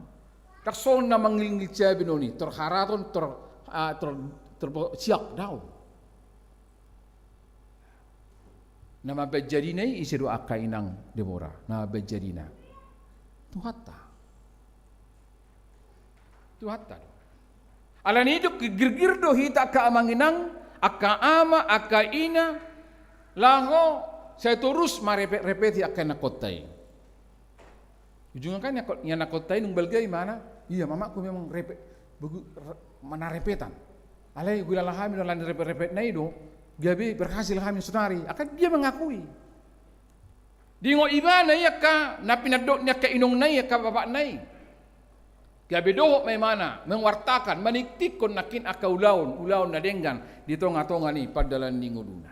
Ndang songon na mangilingiling cabe non i, pintor haraton, pintor, ah, pintor, pintor siap, daong. Na mambaen jadina i ise do angka inang Debora, na mambaen jadina. Tuhanta. Tuhanta do. Alani i do girgir do hita angka amang inang, angka ama, angka ina, laho sai torus marepet-repeti angka ianakhonta i. Ujungna kan ianakhonta i nunga balga ibana, ia mamakku memang repet, begu, re-, mana repetan. Alai huilala hami do alani repet-repetna i do, gabe berhasil hami sonari, angka dia mengakui. Diingot ibana i angka na pinandok ni angka inongna i, angka bapakna i. Gabe dohot ma ibana, mangartahon, maningtinghon nangkin angka ulaon, ulaon na denggan di tonga-tonga ni pardalanan ni ngoluna.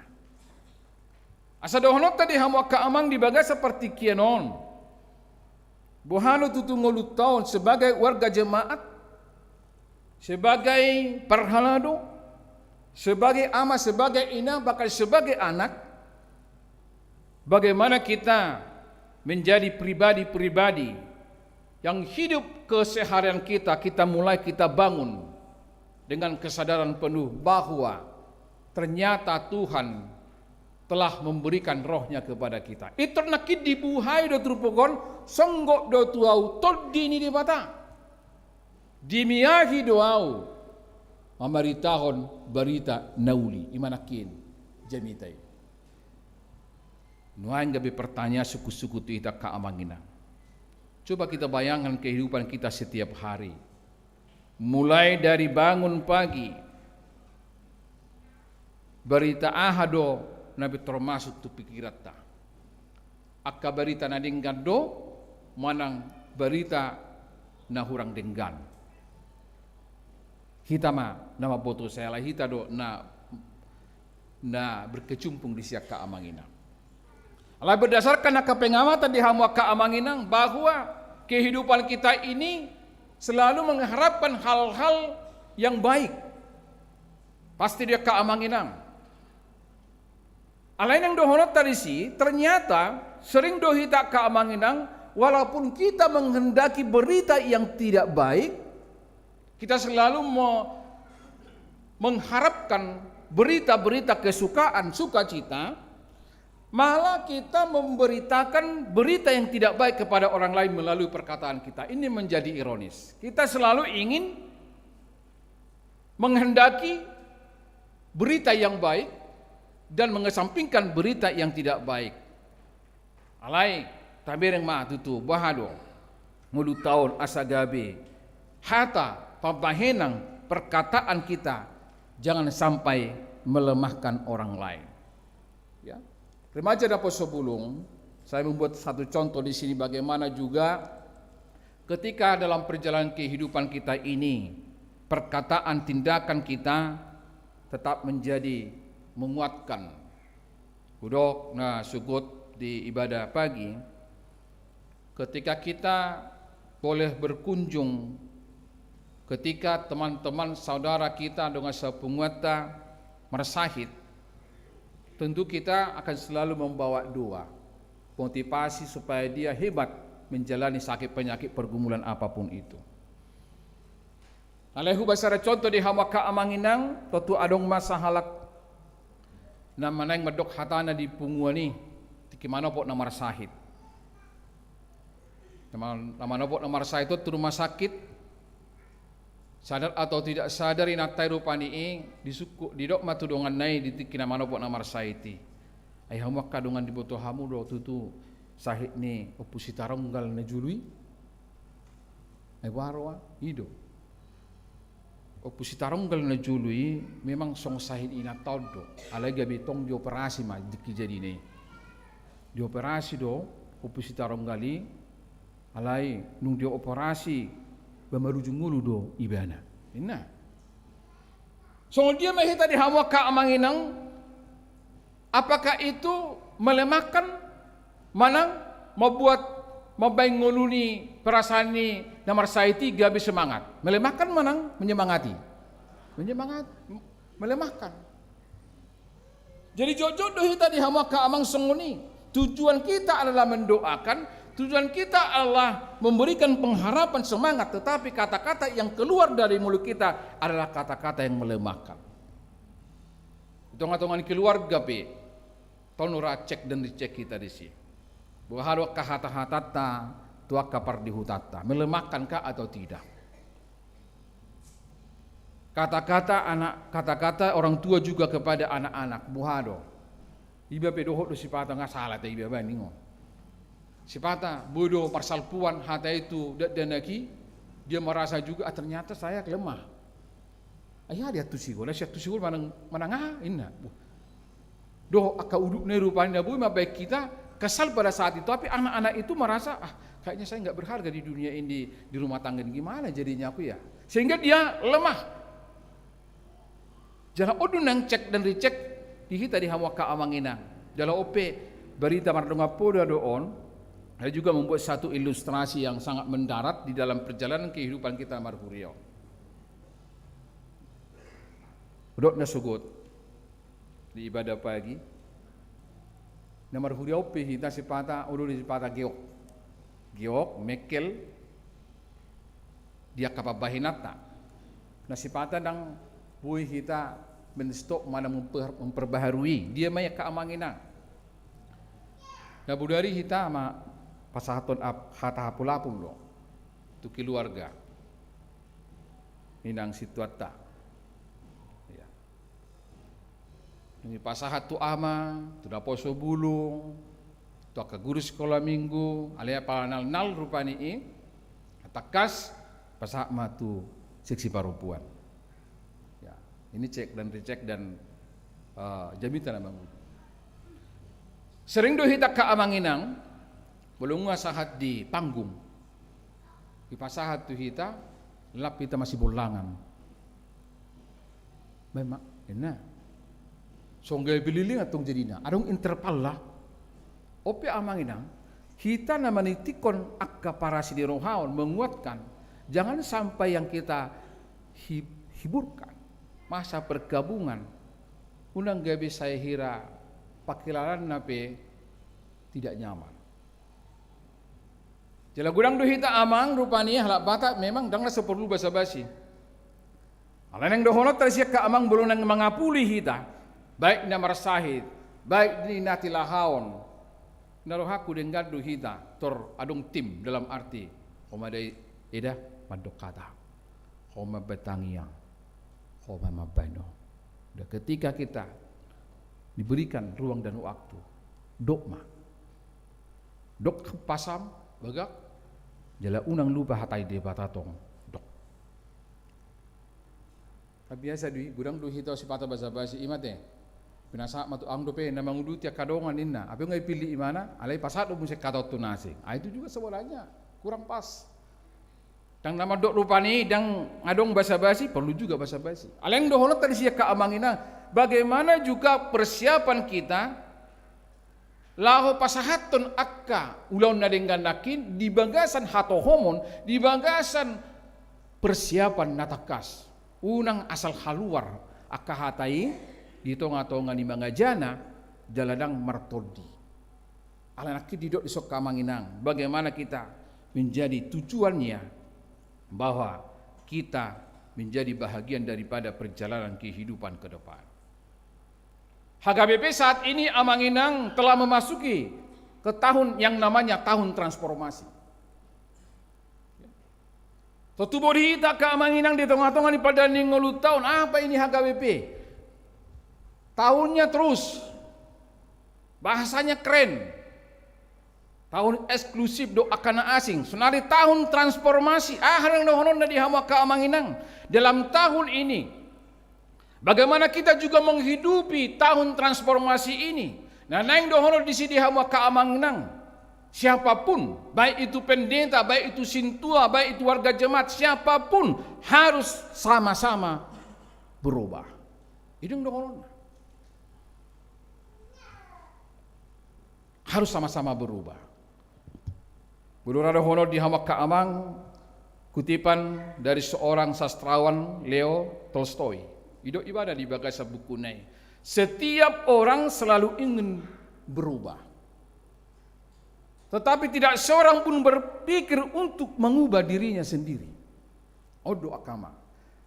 Asa dohononta di hamu angka amang di bagasan partingkian on. Boha do tutu ngolunta on sebagai warga jemaat, sebagai parhalado, sebagai ama, sebagai ina, bahkan sebagai anak, bagaimana kita menjadi pribadi-pribadi yang hidup keseharian kita, kita mulai, kita bangun dengan kesadaran penuh bahwa ternyata Tuhan telah memberikan Roh-Nya kepada kita. Intor nangkin dibuhai do turpuk on, songgop do tu ahu Tondi ni Debata. Dimiahi do ahu mamaritahon barita na uli, i ma nangkin jamita i. Nuaeng gabe pertanyaan sungkun-sungkun tu hita angka amang inang. Coba kita bayangkan kehidupan kita setiap hari. Mulai dari bangun pagi, barita aha do na pintor masuk tu pikiranta? Angka barita na denggan do manang barita na hurang denggan? Hita ma na mamboto, sai ala hita do na, na berkecimpung disi angka amang inang. Alai berdasarkan angka pengamatan di hamu angka amang inang, bahwa kehidupan kita ini selalu mengharapkan hal-hal yang baik. Pasti do angka amang inang. Alai naeng dohononta disi, ternyata sering do hita angka amang inang, walaupun kita menghendaki berita yang tidak baik, kita selalu me-, mengharapkan berita-berita kesukaan, sukacita, malah kita memberitakan berita yang tidak baik kepada orang lain melalui perkataan kita. Ini menjadi ironis. Kita selalu ingin menghendaki berita yang baik dan mengesampingkan berita yang tidak baik. Alai, tabereng ma tutu, boha do ngolunta on asa gabe hata, pambahenan, perkataan kita jangan sampai melemahkan orang lain. Ya. Remaja Naposobulung, saya membuat satu contoh di sini bagaimana juga ketika dalam perjalanan kehidupan kita ini, perkataan, tindakan kita tetap menjadi menguatkan. Hudok na sogot di ibadah pagi, ketika kita boleh berkunjung, ketika teman-teman saudara kita, dongan sapunguanta marsahit, tentu kita akan selalu membawa doa, motivasi supaya dia hebat menjalani sakit penyakit pergumulan apapun itu. Alai hubasara contoh di hamu angka amang inang, tontu adong ma sahalak na manaeng mandok hatana di punguan i, tingki manopot na marsahit. Na ma-, na manopot na marsahit on tu rumah sakit, sadar atau tidak sadar inanta i rupani i, disungkun, didok ma tu donganna i di tingki na manopot na marsahit i. Ai hamu angka dongan, diboto hamu do tutu sahit ni Ompu Sitaronggal na jolo i? Ai boha roha, i do. Ompu Sitaronggal na jolo i memang songon sahit inanta on do. Alai gabe tong dioperasi ma di tingki jadina i. Dioperasi do Ompu Sitaronggal i, alai nunga dioperasi, ba marujung ngolu do ibana. Ninna. Songon dia ma hita di hamu angka amang inang, apakah itu melemahkan manang membuat, mambahen ngolu ni, perasaan ni na marsahit i gabe semangat? Melemahkan manang menyemangati? Menyemangat-, melemahkan. Jadi jotjot do hita di hamu angka amang songon i. Tujuan kita adalah mendoakan, tujuan kita adalah memberikan pengharapan, semangat, tetapi kata-kata yang keluar dari mulut kita adalah kata-kata yang melemahkan. Di tonga-tonga ni keluarga pe, tong ra cek dan dicek hita disi. Boha do angka hata-hatanta tu angka pardihutanta, melemahkan kah atau tidak? Kata-kata anak, kata-kata orang tua juga kepada anak-anak, boha do. Iba pe dohot do sipata, nga sala ta iba ba ningon. Sipata, boi do marsalpuan hata i tu dakdanak i, dia merasa juga, ah, ternyata saya lemah. Ai aha dia tu sigo, na sian tu sigo manang, manang aha, inna. Buh. Dohot angka udutna i rupani na boi mambahen hita kesal pada saat itu, tapi anak-anak itu merasa, ah, kayaknya saya nggak berharga di dunia ini, di rumah tangga ini, gimana jadinya aku ya? Sehingga dia lemah. Jala on do nang cek dan recheck di hita di hamu angka amang inang. Jala on pe berita mardongan poda do on, saya juga membuat satu ilustrasi yang sangat mendarat di dalam perjalanan kehidupan kita marhuria on. Dok na sogot di ibadah pagi. Na marhuria on pe hita sipata, olo do sipata geok. Geok, mengkel, di angka pambahenanta. Na sipata ndang boi hita menstop manang memper-, memperbaharui. Dia ma i angka amang inang. Na bodari hita ma pasahathon ap-, hata hapulapul do tu keluarga. Inang sintuanta. Ya. Dung i pasahat tu ama, tu naposo bulung, tu angka guru sikola minggu, alai apala nalnal rupani i, tangkas pasahat ma tu seksi parompuan. Ya, ini cek dan recheck dan, eh, jamita na mangudut. Sering do hita angka amang inang, molo nga sahat di panggung, dipasahat tu hita, lap hita masibollangan. Memang, inna. Songon gabe pililing antong jadina. Adong interval lah. On pe amang inang, hita na manitikkon angka parasi ni roha on, menguatkan. Jangan sampai yang kita hi-, hiburkan masa pergabungan, unang gabe sai hira pangkilalaanna pe tidak nyaman. Jala godang do hita amang rupani halak Batak memang ndang na so porlu basa-basi. Alai naeng dohononta disi angka amang, molo naeng mangapuli hita, baik na marsahit, baik di na tilahaon, na rohangku denggan do hita tor adong tim, dalam arti, ho ma da eda mandok hata, ho ma mambahen tangiang, ho ma mambahen on. Dan ketika kita diberikan ruang dan waktu, dok ma. Dok hampasam, bagak, jala unang lupa hata ni Debata tong. Dok. Kan biasa do i, godang do hita sipata basa-basi, i ma te. Pinasahat ma tu, adong dope na manguduti angka dongan ninna. Hape nga dipillit ibana, alai pasahat do muse hata on tu na asing. Ah, itu juga sebenarnya kurang pas. Ndang na mandok rupani, ndang adong basa-basi, perlu juga basa-basi. Alai naeng dohononta disi angka amang inang, bagaimana juga persiapan kita laho pasahathon angka ulaon na denggan nangkin di bagasan hatohomon, di bagasan persiapan na tangkas. Unang asal haluar angka hata i di tonga-tonga ni mangajana, jala ndang martondi. Alai nangkin didok disi angka amang inang, bagaimana kita menjadi tujuannya bahwa kita menjadi bahagian daripada perjalanan kehidupan ke depan. H K B P saat ini, amang inang, telah memasuki ke tahun yang namanya tahun transformasi. Tontu boi do hita angka amang inang di tonga-tonga ni pardalanan ni ngolunta on, apa ini H K B P? Tahunnya terus. Bahasanya keren. Tahun eksklusif do angka na asing. Sonari tahun transformasi. Aha naeng dohononna di hamu angka amang inang? Dalam tahun ini, bagaimana kita juga menghidupi tahun transformasi ini? Na naeng dohonon disi di hamu angka amang inang, siapapun, baik itu pendeta, baik itu sintua, baik itu warga jemaat, siapapun harus sama-sama berubah. I do naeng dohononna. Harus sama-sama berubah. Molo ra dohonon di hamu angka amang, kutipan dari seorang sastrawan, Leo Tolstoy. Didok ibana di bagasan bukuna i, setiap orang selalu ingin berubah, tetapi tidak seorang pun berpikir untuk mengubah dirinya sendiri. On do angka amang.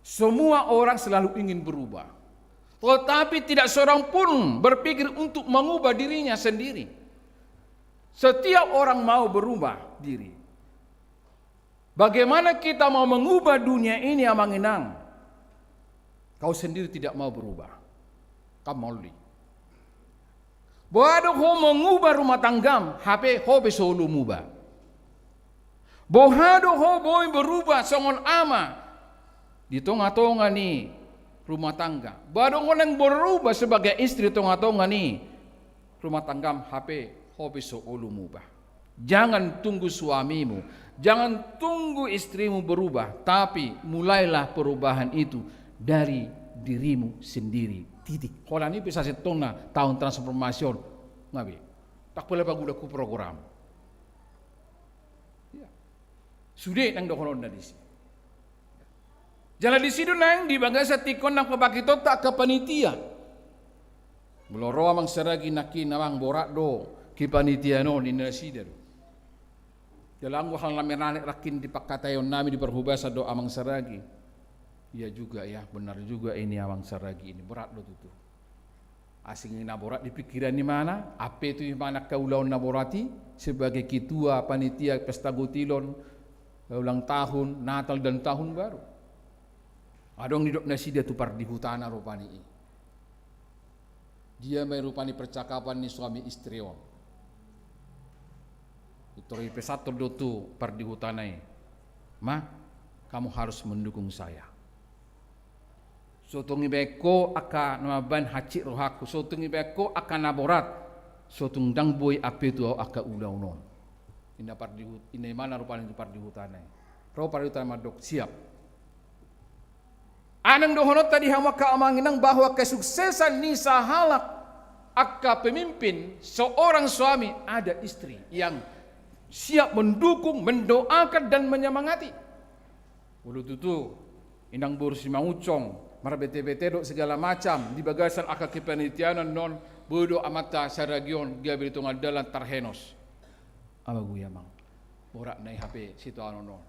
Semua orang selalu ingin berubah. Tetapi tidak seorang pun berpikir untuk mengubah dirinya sendiri. Setiap orang mau berubah diri. Bagaimana kita mau mengubah dunia ini, amang inang? Kau sendiri tidak mau berubah. Kam mauli. Boha do ho mangubah rumah tanggam, hape ho pe so olo muba. Boha do ho boi berubah songon ama di tonga-tonga ni rumah tangga. Boha do ho naeng berubah sebagai istri di tonga-tonga ni rumah tanggam, hape ho pe so olo muba. Jangan tunggu suamimu, jangan tunggu istrimu berubah, tapi mulailah perubahan itu dari dirimu sendiri. Titik. Holan i pe sasintongna taon transformasi on. Nga be. Tak pala paguda ku program. Ya. Sude nang dohononna disi. Jala disi do nang di bagasan tingki on nang pabangkitonta angka panitia. Molo ro amang saragi nangkin amang, borat do kepanitiaan on, ninna nasida do. Jala anggo hal na menarik nangkin di pangkataion nami di parhobasan do amang saragi. Iya juga ya, benar juga ini amang saragi ini, borat do tutu. Asing i na borat di pikiran ni imana, ampe tu imana angka ulaon na borat i, sebagai ketua panitia pesta gotilon, ulang tahun, Natal dan tahun baru. Adong didok nasida tu pardihutana rupani i. Dia ma i rupani percakapan ni suami istri on. Pintor i pesanhon do tu pardihutana i. Ma, kamu harus mendukung saya. So tung ibaen ho angka na mambaen hansit rohangku, so tung ibaen ho angka na borat, so tung ndang boi ampe tu ahu angka ulaon on. Inna pardihu-, inna imana rupani tu pardihutana i. Ro pardihutana mandok, siap. Ai nang dohononta di hamu angka amang inang bahwa kesuksesan ni sahalak angka pemimpin, seorang suami, ada istri yang siap mendukung, mendoakan, dan menyemangati. Molo tutu, inang boru Simangunsong, marbete-bete dohot segala macam, di bagasan angka kepanitiaan on, boi do amanta saragi on, gabe di tonga dalan tarhenos. Abagu i amang. Borat na i hape situanon on.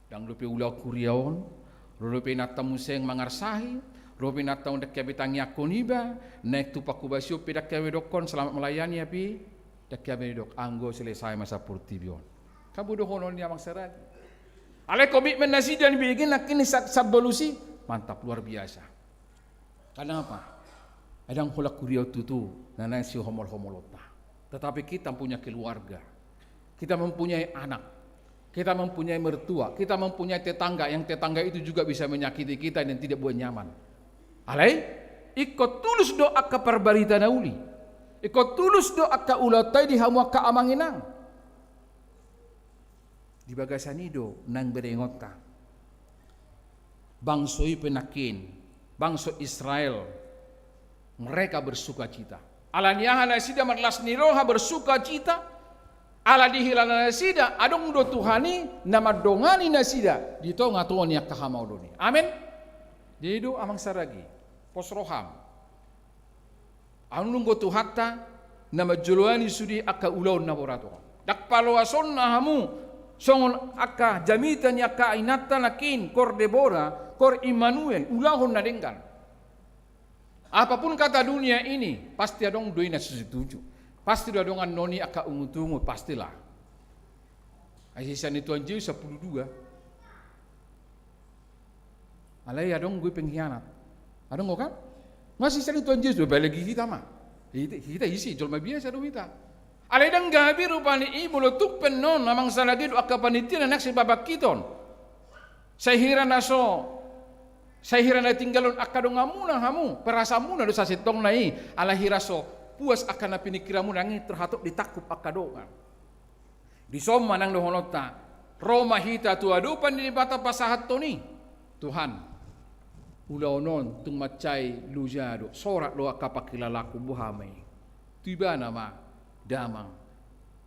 Ndang dope ulaon huria on, ro dope inanta muse mangarsahi, ro dope inanta on ndang gabe tangiangkon iba, naeng tu panghobasion pe ndang gabe dokkon, selamat melayani, hape ndang gabe didok, anggo selesai masa portibi on. Kan boi dohonon ni amang saragi. Alai komitmen nasida nibege nangkin sa-, Sabbalusi, mantap, luar biasa. Kenapa? Ndang holan huria on tutu na naeng sihomol-homolonta. Tetapi kita punya keluarga. Kita mempunyai anak. Kita mempunyai mertua. Kita mempunyai tetangga, yang tetangga itu juga bisa menyakiti kita dan tidak buat nyaman. Alai, ingkon tulus do angka parbarita na uli. Ingkon tulus do angka ulaonta i di hamu angka amang inang. Di bagasan i do naeng berengonta. Bangso i pe nangkin, bangso Israel, mereka bersukacita. Ala ni aha nasida marlas ni roha bersukacita? Ala dihilala nasida, adong do Tuhan i na mandongani nasida di tonga-tonga ni angka hamaolon i. Amen. Jadi do amang saragi, pos roham. Andung do Tuhanta na manjoloani sude angka ulaon na borat on. Ndang paloasonna hamu songon angka jamita ni angka inanta nangkin, kor Debora, kor Immanuel, ulahon na denggan. Apapun kata dunia ini, pasti adong do i na so setuju. Pasti do adong annon i angka ungut-ungut, pastilah. Ai sisa ni Tuhan Jesus sampulu dua. Alai adong do i pengkhianat. Adong do kan? Masih sering Tuhan Jesus, apalagi hita ma. Hita, hita ise, jolma biasa do hita. Alai ndang gabe rupani i molo tung pe annon amang saragi dohot angka panitia na naeng sipabangkiton. Sai hira na so, sai hira na tinggalhon angka donganmuna hamu, perasaanmuna do sasintongna i, alai hira so puas angka na piningkiranmuna, nunga tarhatop ditangkup angka dongan. Dison ma nang dohononta, ro ma hita tu adopan ni Debata pasahathon i. Tuhan, ulaon on tung mansai loja do, sorat do angka pangkilalaanku, boha ma i. Tu ibana ma damang,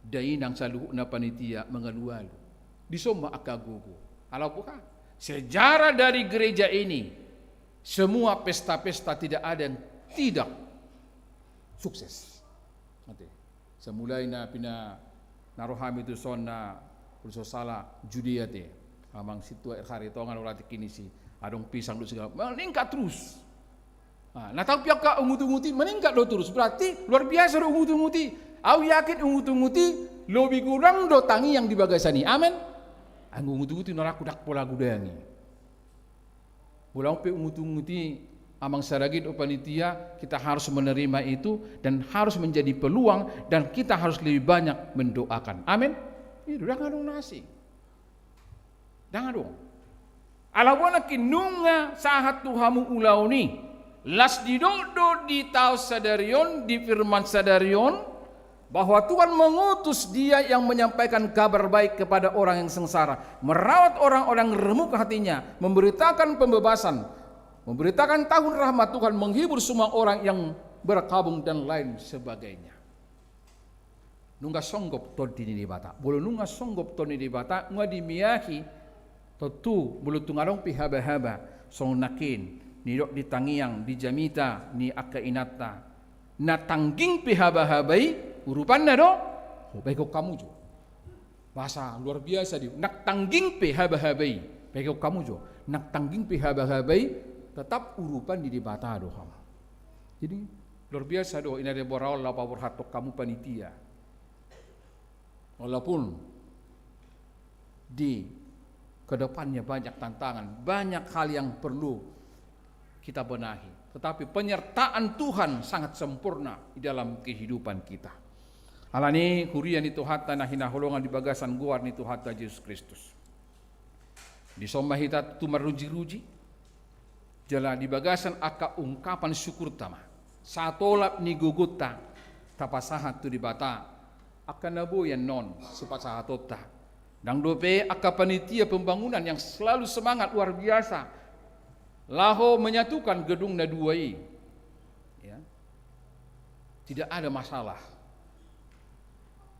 dainang, saluhutna panitia mangalualu. Dison ma angka gogo. Ala boha? Sejarah dari gereja ini, semua pesta-pesta tidak ada yang tidak sukses. Ate. Sai mulai na pina na ro hami tu son na, molo so sala, Judea te. Amang sintua R H Ritonga do ulaon tingki i, adong pisang do segala. Meningkat terus. Nah, na tau pe angka ungut-ungut i meningkat do terus. Berarti luar biasa do ungut-ungut i. Au yakin ungut-ungut i lobi godang do tangiang di bagasan i. Amen. Anggo ungut-ungut i na laku ndang pola godang i. Molo adong pe ungut-ungut i Amang sada git, o panitia, kita harus menerima itu dan harus menjadi peluang dan kita harus lebih banyak mendoakan. Amin. Itu ndang adong na asing. Ndang adong. Ala boha nangkin nunga sahat tu hamu ulaon i. Las didok do di taon sadari on, di firman sadari on, bahwa Tuhan mengutus Dia yang menyampaikan kabar baik kepada orang yang sengsara, merawat orang-orang remuk hatinya, memberitakan pembebasan, memberitakan tahun rahmat Tuhan, menghibur semua orang yang berkabung dan lain sebagainya. Nunga songgop Tondi ni Debata. Molo nunga songgop Tondi ni Debata, nunga dimiahi, tontu molo tung adong pe haba-haba songon nangkin nidok di tangiang, di jamita ni angka inanta. Na tangging pe haba-haba i, urupanna do, o, bahen hamu jo. Bahasa luar biasa di, na tangging pe haba-haba i, bahen hamu jo. Na tangging pe haba-haba i, tetap urupan ni Debata do hamu. Jadi, luar biasa do, ina debora on, laho paborhathon hamu panitia. Walaupun di kedepannya banyak tantangan, banyak hal yang perlu kita benahi. Tetapi penyertaan Tuhan sangat sempurna di dalam kehidupan kita. Alani i, huria ni Tuhanta na hinaholongan di bagasan goar ni Tuhanta Jesus Kristus, dison ma hita tutu maruji-ruji, jala di bagasan angka ungkapan syukurta ma, satolap ni gogonta, tapasahat tu Debata angka na boi annon sipasahatonta. Ndang dope angka panitia pembangunan yang selalu semangat luar biasa laho menyatukan gedung na dua i. Ya. Tidak ada masalah.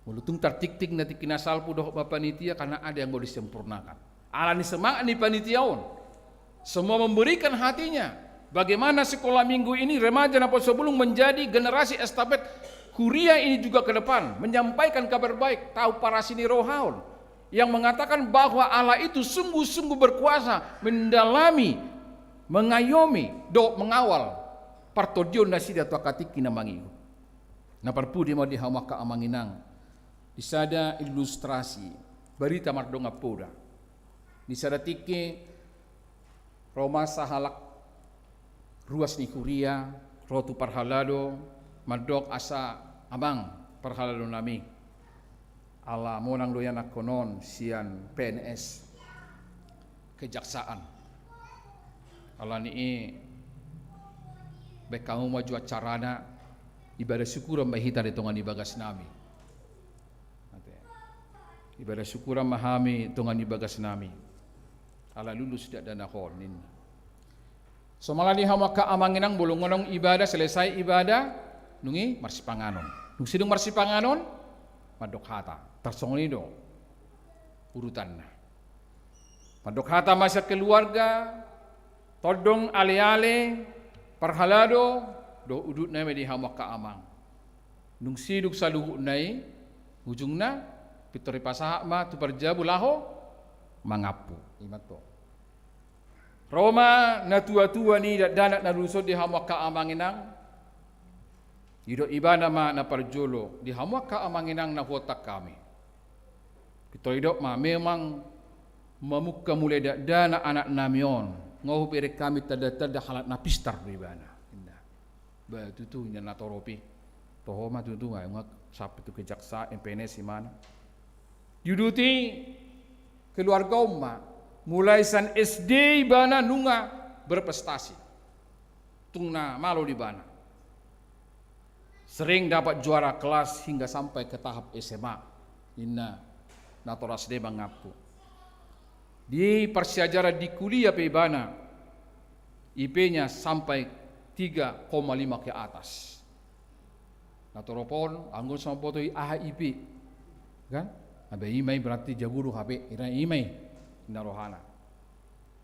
Molo tung tartiktik na tingki na salpu dohot ma panitia, karena ada yang mau disempurnakan. Alani semangat ni panitia on. Semua memberikan hatinya. Bagaimana sekolah minggu ini, remaja Naposo Bulung menjadi generasi estafet huria ini juga ke depan, menyampaikan kabar baik, tau parasi ni roha on, yang mengatakan bahwa Allah itu sungguh-sungguh berkuasa mendalami, mengayomi, dohot mengawal partondion nasida tu angka tingki na mangihut. Na parpudi ma di hamu angka amang inang, di sada ilustrasi barita mardongan poda. Di sada tingki ro ma sahalak ruas ni huria, ro tu parhalado, mandok asa, "Amang parhalado nami, ala monang do ianakhon on sian P N S kejaksaan. Alani i, bahen hamu ma jo acarana, ibadah syukuran ma hita di tonga ni bagas nami. Ate. Ibadah syukuran ma hami tonga ni bagas nami. Ala lulus dakdanak on," ninna. "Somalna di hamu angka amang inang, molo nunga adong ibadah, selesai ibadah, dung i marsipanganon. Dung sidung marsipanganon, mandok hata. Tarsongon i do urutanna. Mandok hata ma sian keluarga, tondong, ale-ale, parhalado, dohot udutna ma i di hamu angka amang. Dung sidung saluhutna i, ujungna pintor dipasahat ma tu parjabu laho mangampu." I ma antong. Ro ma natua-tua ni dakdanak na lulus on di hamu angka amang inang. Didok ibana ma na parjolo, "Di hamu angka amang inang na huontak hami, pintor didok ma, memang mamungka mulai dakdanak anak nami on, nunga hubereng hami tanda-tanda halak na pistar do ibana," ninna. "Ba tutu," ninna natorop i. "Toho ma tutu, ai nunga sampe tu kejaksaan, P N S imana." Diuduti keluarga on ma, mulai sian S D ibana nunga berprestasi. Tung na malo do ibana. Sering dapat juara kelas hingga sampai ke tahap S M A. Ninna natorop S D mangampu. Di parsiajaran di kuliah pe ibana, I P-nya sampai tiga koma lima ke atas. Natorop on, anggo songon boto i aha I P, kan? Abe i ma i berarti jago do hape, ira i ma i, ninna rohana.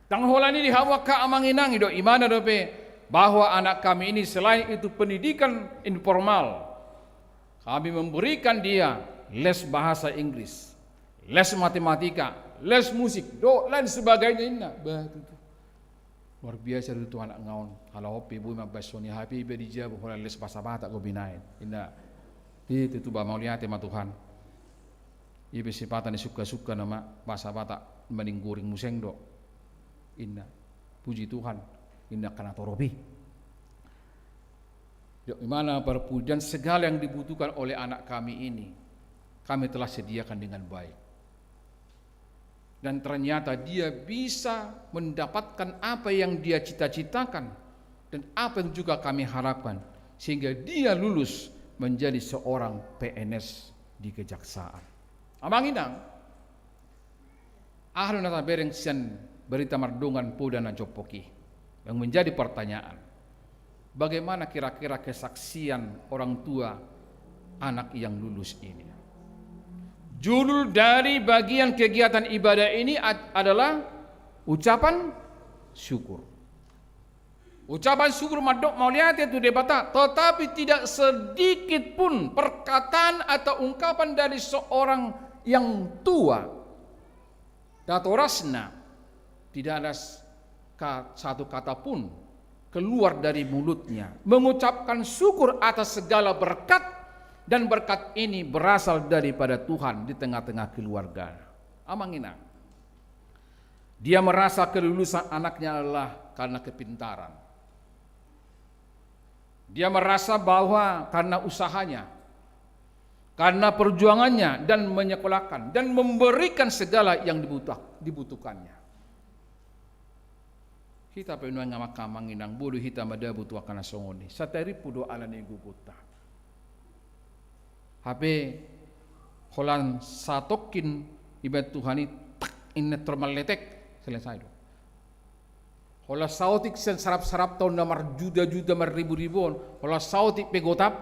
Ndang holan i di hamu angka amang inang, didok ibana dope bahwa anak kami ini selain itu pendidikan informal, kami memberikan dia les bahasa Inggris, les matematika, les musik, dohot lain sebagainya, ninna. Bah, tutu. Luar biasa do tutu anak nga on. Ala on pe boi mambahen songon i, hape iba di jabu, holan les bahasa Batak do binahen, ninna. Itu tutu ba, mauliate ma Tuhan. Iba sipata ni sungka-sungka nama bahasa Batak, mending goring muse do, ninna. Puji Tuhan, ninna angka natorop i. Dok, di mana parpudi dan segala yang dibutuhkan oleh anak kami ini, kami telah sediakan dengan baik. Dan ternyata dia bisa mendapatkan apa yang dia cita-citakan dan apa yang juga kami harapkan, sehingga dia lulus menjadi seorang P N S di kejaksaan. Amang inang, aha do na tabereng sian berita mardongan poda na jompok i? Yang menjadi pertanyaan, bagaimana kira-kira kesaksian orang tua anak yang lulus ini? Judul dari bagian kegiatan ibadah ini ad-, adalah ucapan syukur. Ucapan syukur mandok mauliate tu Debata, tetapi tidak sedikit pun perkataan atau ungkapan dari seorang yang tua, natorasna, tidak ada s-, ka-, satu kata pun keluar dari mulutnya mengucapkan syukur atas segala berkat, dan berkat ini berasal daripada Tuhan di tengah-tengah keluarga. Amang inang, dia merasa kelulusan anaknya adalah karena kepintaran. Dia merasa bahwa karena usahanya, karena perjuangannya dan menyekolahkan dan memberikan segala yang dibutuh-, dibutuhkannya. Hita pe nuaeng amang inang, boi do hita madabu tu angka na songon i. Satarimpu do ala ni gogonta. Hape holan satongkin ibaen Tuhan i, tak, inna tor malletek, selesai do. Holan saotik sian sarap-sarapta on na marjuta-juta, marribu-ribu on, holan saotik pe gotap,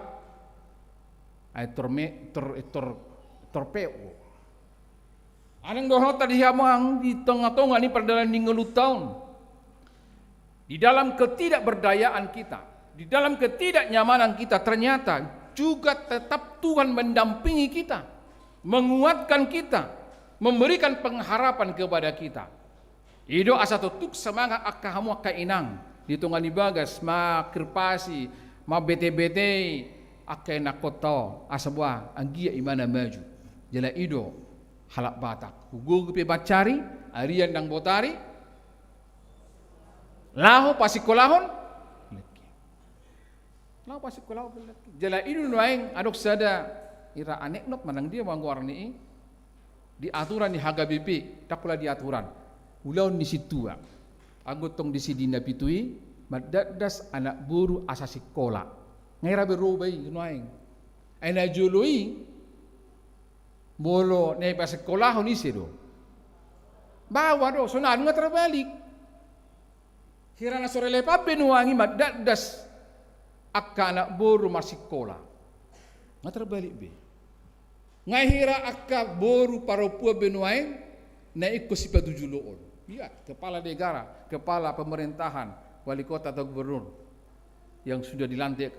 ai tor me-, tor, tor, tor peu. Naeng dohononta di hamu amang di tonga-tonga ni pardalanan ni ngolunta on. Di dalam ketidakberdayaan kita, di dalam ketidaknyamanan kita, ternyata juga tetap Tuhan mendampingi kita, menguatkan kita, memberikan pengharapan kepada kita. I do asa tongtong semangat angka hamu angka inang, di tonga ni bagas, mangkirpasi, mambete-betei angka inangkonta on, asa boha, anggiat i ma na maju. Jala i do halak Batak. Hugogo pe mansari, arian nang botari, laho pasingkolahon, laho pasingkolahon. Jala i do nuaeng adong sada, ira anekdot manang dia ma goarna i, di aturan ni H K B P, ndang pola di aturan. Ulaon ni sintua. Anggo tong di si Dina pitu i, mandakdas anak boru asa singkola. Nga i ra be roba i nuaeng. Ai na jolo i, molo na ipasingkolahon ise do? Baoa do, sonari nga tarbalik. Hira na so relevan be nuaeng i mandakdas angka anak boru marsingkola. Nga tarbalik be. Nga hira angka boru parompuan be nuaeng na ingkon sipatujuloon. Lihat, kepala negara, kepala pemerintahan, wali kota atau gubernur yang sudah dilantik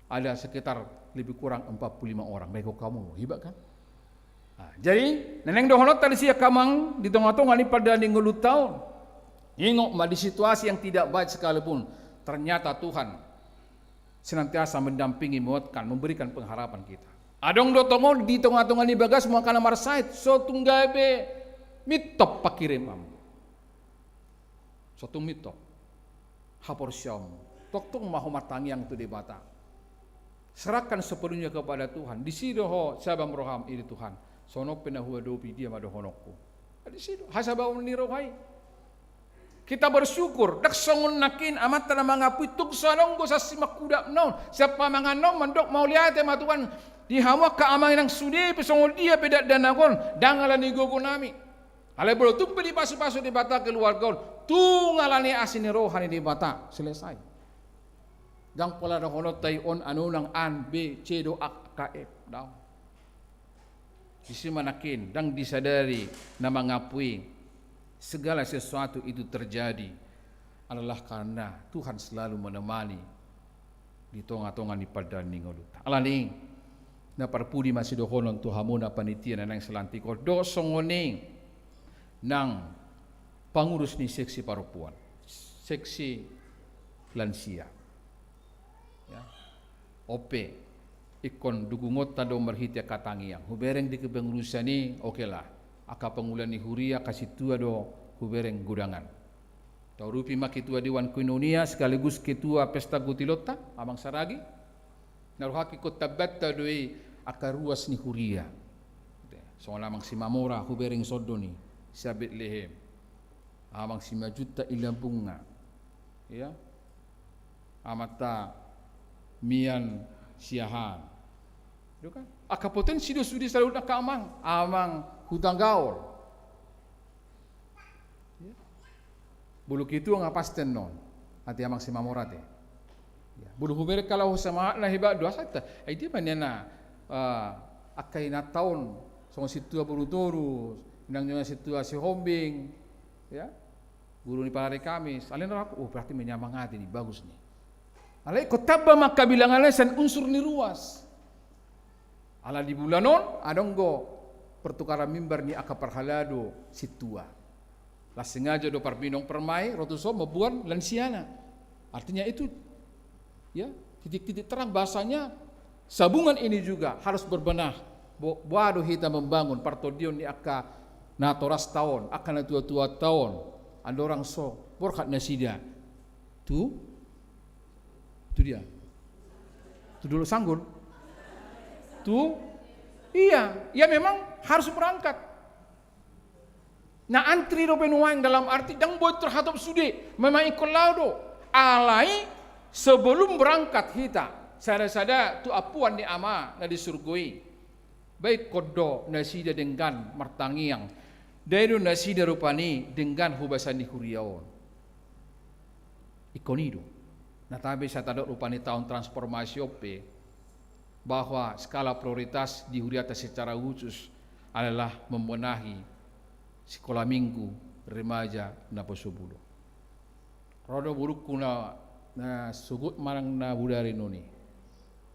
ada sekitar lebih kurang empat puluh lima orang. Reko kamu, hebat kan? Nah, jadi, na naeng dohononta disi angka amang di tonga-tonga ni pardalanan ni ngolunta on. Ingot ma, di situasi yang tidak baik sekalipun, ternyata Tuhan senantiasa mendampingi, menguatkan, memberikan pengharapan kita. Adong do tongon di tonga-tonga ni bagasmu angka na marsahit, so tung gabe mintop pangkirimon. So tung mintop haporseaonmu. Tongtong ma ho martangiang tu Debata. Serahkan sepenuhnya kepada Tuhan. Disi do ho sabam roham, i do Tuhan. Songon on pe na huadopi, dia ma dohononku. Disi do hasabaon ni roha i. Kita bersyukur, ndang songon nangkin amanta na mangapui, tung so adong do sasima hudapna on, sian pamanganna on mandok mauliate ma Tuhan, di hamu angka amang inang sude pe songon dia pe dakdanak on, ndang ala ni gogonami. Alai molo tung pe dipasu-pasu Debata keluarga on, tung ala ni asi ni roha ni Debata, selesai. Ndang pola dohononta i on anonang an, be, ce do, ak, ka, ep, daong. Disi ma nangkin, ndang disadari na mangapui segala sesuatu itu terjadi adalah karena Tuhan selalu menemani di tonga-tonga ni pardalanan ni ngolunta. Alani i, na parpudi ma sidohonon tu hamuna panitia na naeng silantik on, dohot songon i nang pangurus ni seksi parompuan, seksi lansia. Ya. On pe, ingkon dukungonta do marhite angka tangiang. Hubereng di kepengurusan i, oke lah. Angka pangula ni huria, angka sintua do hubereng godangan. Taurupi ma ketua dewan koinonia sekaligus ketua pesta gotilonta, Amang Saragi. Na rohangki ingkon tambanta do i angka ruas ni huria. Songon Amang Simamora, hubereng sondoni, sian Betlehem. Amang Simanjuntak i lambungna. Ia. Amanta Mian Siahaan. Angka potensi do sude saluhutna angka amang, Amang Hutagaol. Bulu ketua nga pas tennon, ate Amang Simamora te. Bulu hubereng kalau semangat na hebat dua sata. Ai dia maniana angka inanta on, songon sintua boru toru, inang nyonya sintua Sihombing, ya. Guru ni pala ari Kamis, alai na rohangku, oh, berarti menyemangati ni, bagus ni. Alai ingkon tamba ma angka bilangan sian unsur ni ruas. Ala di bulan on adong do pertukaran mimbar ni angka parhalado sintua. Las sengaja do parbinong permai ro tuson mamboan lansiana. Artinya itu, ya, titik-titik terang bahasanya, sabungan ini juga harus berbenah. Boha do hita membangun partondion ni angka natorasta on, angka natuatuanta on. Andorang so borhat nasida tu, tu dia, tu Dolok Sanggul, tu, iya, ya memang harus berangkat. Na antri dope nuaeng, dalam arti ndang boi terhatop sude, memang ingkon laho do. Alai sebelum berangkat hita sada-sada tu ampuan ni Ama na di surgo i, baen ingkon do nasida denggan martangiang. Dai do nasida rupani denggan hubasan ni huria on. Ingkon i do na tabe sai tadok rupani taon transformasi on pe, bahwa skala prioritas di huriata secara khusus adalah membenahi sekolah minggu remaja Naposo Bulung. Ro do borungku na, na sogot manang na bodari noni.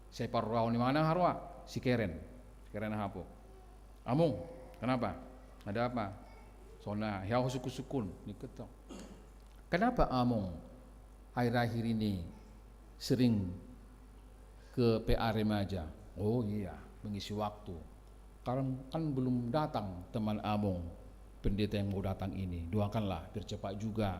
Sai parrohahon i manang haroa, si Keren, si Keren Hapok. Among, kenapa? Ada apa? Songon na hea ho sungkun-sungkun, ningkon tong. Kenapa Among akhir-akhir ini sering ke P A remaja? Oh iya, mengisi waktu. Kan, kan belum datang teman Among, pendeta yang mau datang ini. Doakanlah biar cepat juga.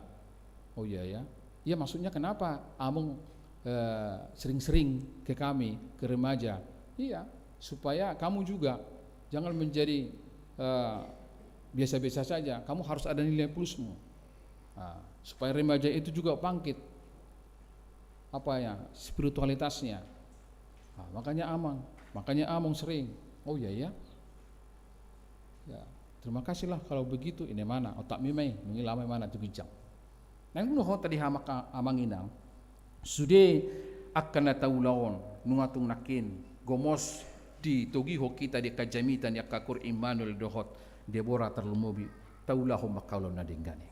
Oh iya ya. Iya, maksudnya kenapa Among eh, sering-sering ke kami, ke remaja? Iya, supaya kamu juga jangan menjadi eh, biasa-biasa saja. Kamu harus ada nilai plusmu. Nah, supaya remaja itu juga bangkit, apa ya, spiritualitasnya. Nah, makanya Among, makanya Among sering. Oh iya ya. Ya, terima kasihlah kalau begitu, inna ma na otakmi ma i, nunga i laho ma ibana tu ginjang. Naeng hudokhon tadi hamu angka amang inang, sude angka na taula on, nunga tung nangkin gomos ditogihon hita di angka jamita ni angka koor Immanuel dohot Debora, tarlumobi taulahon ma angka ulaon na denggan i.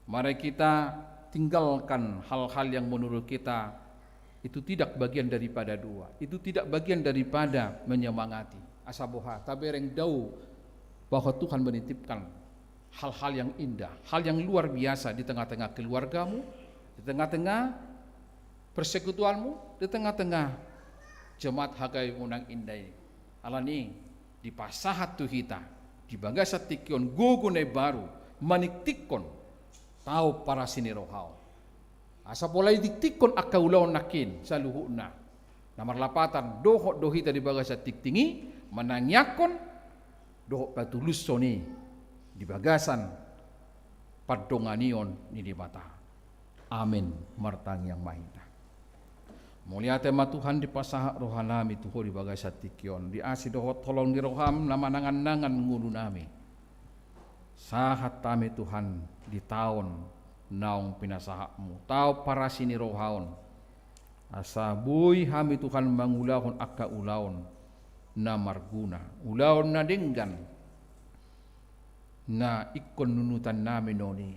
Mari kita tinggalkan hal-hal yang menurut kita itu tidak bagian daripada doa, itu tidak bagian daripada menyemangati. Asa boha, tabereng dao bahwa Tuhan menitipkan hal-hal yang indah, hal yang luar biasa di tengah-tengah keluargamu, di tengah-tengah persekutuanmu, di tengah-tengah jemaat HKBP Muna Indah i. Alani i, dipasahat tu hita di bagasan tingki on gogo na imbaru, maningtinghon tao parasi ni roha on. Asa pola ditingtinghon angka ulaon nangkin saluhutna na marlapatan, dohot do hita di bagasan tingting i manangianghon dohot patulushon i di bagasan pandonganion ni Debata. Amen. Martangiang ma hita. Mauliate ma Tuhan, dipasahat rohanami tu Ho di bagasan tingki on, di asi dohot holong ni roham na manangan-nangan ngolunami. Sahat hami Tuhan di taon naung pinasahatmu, taon parasi ni roha on, asa boi hami Tuhan mangulahon angka ulaon na marguna, ulaon na denggan, na ingkon nunutannami noni.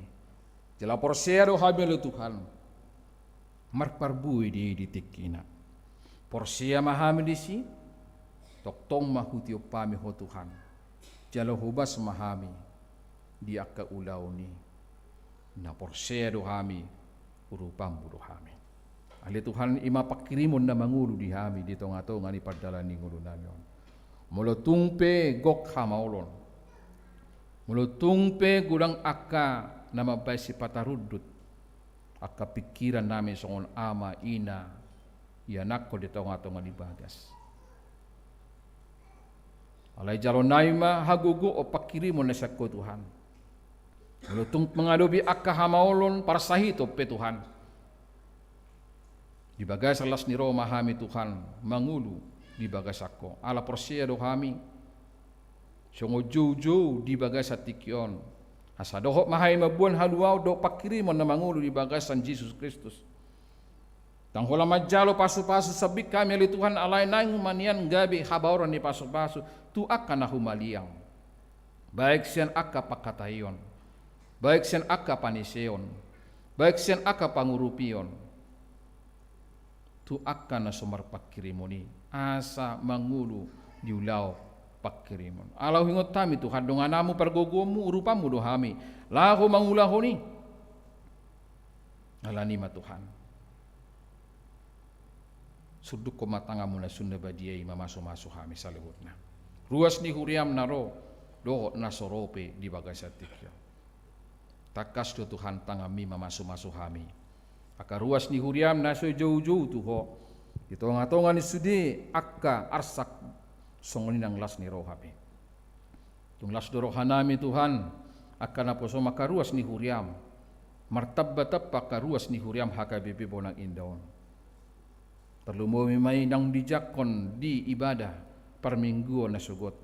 Jala porsea do hami ale Tuhan, marparbue do i di tingkina. Porsea ma hami disi, tongtong ma hutiop hami Ho Tuhan. Jala hobas ma hami di angka ulaon i. Na porsea do hami, urupammu do hami. Ale Tuhan, i ma pangkirimon na mangolu di hami di tonga-tonga ni pardalan ni ngolunami on. Molo tung pe gok hamaolon, molo tung pe godang angka na mambahen sipatarundut, angka pingkiran nami songon ama ina ianakhon di tonga-tonga ni bagas. Alai jalo nami ma hagogoon pangkirimon na sian Ho Tuhan. Molo tung mangadopi angka hamaolon parsahiton pe Tuhan, di bagasan las ni roha ma hami Tuhan mangolu di bagasan Ho. Ala porsea do hami songon joujou di bagasan tingki on, asa dohot ma hami mamboan haluaon dohot pangkirimon na mangolu di bagasan Jesus Kristus. Ndang holan manjalo pasu-pasu sambing hami ale Tuhan, alai naeng ma nian gabe habaoran ni pasu-pasu tu angka na humaliang, baik sian angka pangkataion, baik sian angka paniseon, baik sian angka pangurupion, tu angka na so marpangkirimon i, asa mangolu di ulaon pangkirimon. Ala huingot hami Tuhan, dongananmu, pargogoonmu, urupanmu do hami laho mangulahon i. Alani i ma Tuhan, sundukkon ma tanganmu na sun na badia i mamasu-masu hami saluhutna. Ruas ni huriam na ro dohot na so ro pe di bagasan tingki on. Tangkas do Tuhan tanganmi mamasu-masu hami, angka ruas ni huriam na so joujou tu Ho, di tonga-tonga ni sude angka arsak songon i nang las ni roha pe. Tung las do rohanami Tuhan, angka naposom angka ruas ni huriam, martamba-tamba angka ruas ni huriam H K B P Bonang Indah on. Tarlumobi ma i naung dijangkon di ibadah parmingguon na sogot,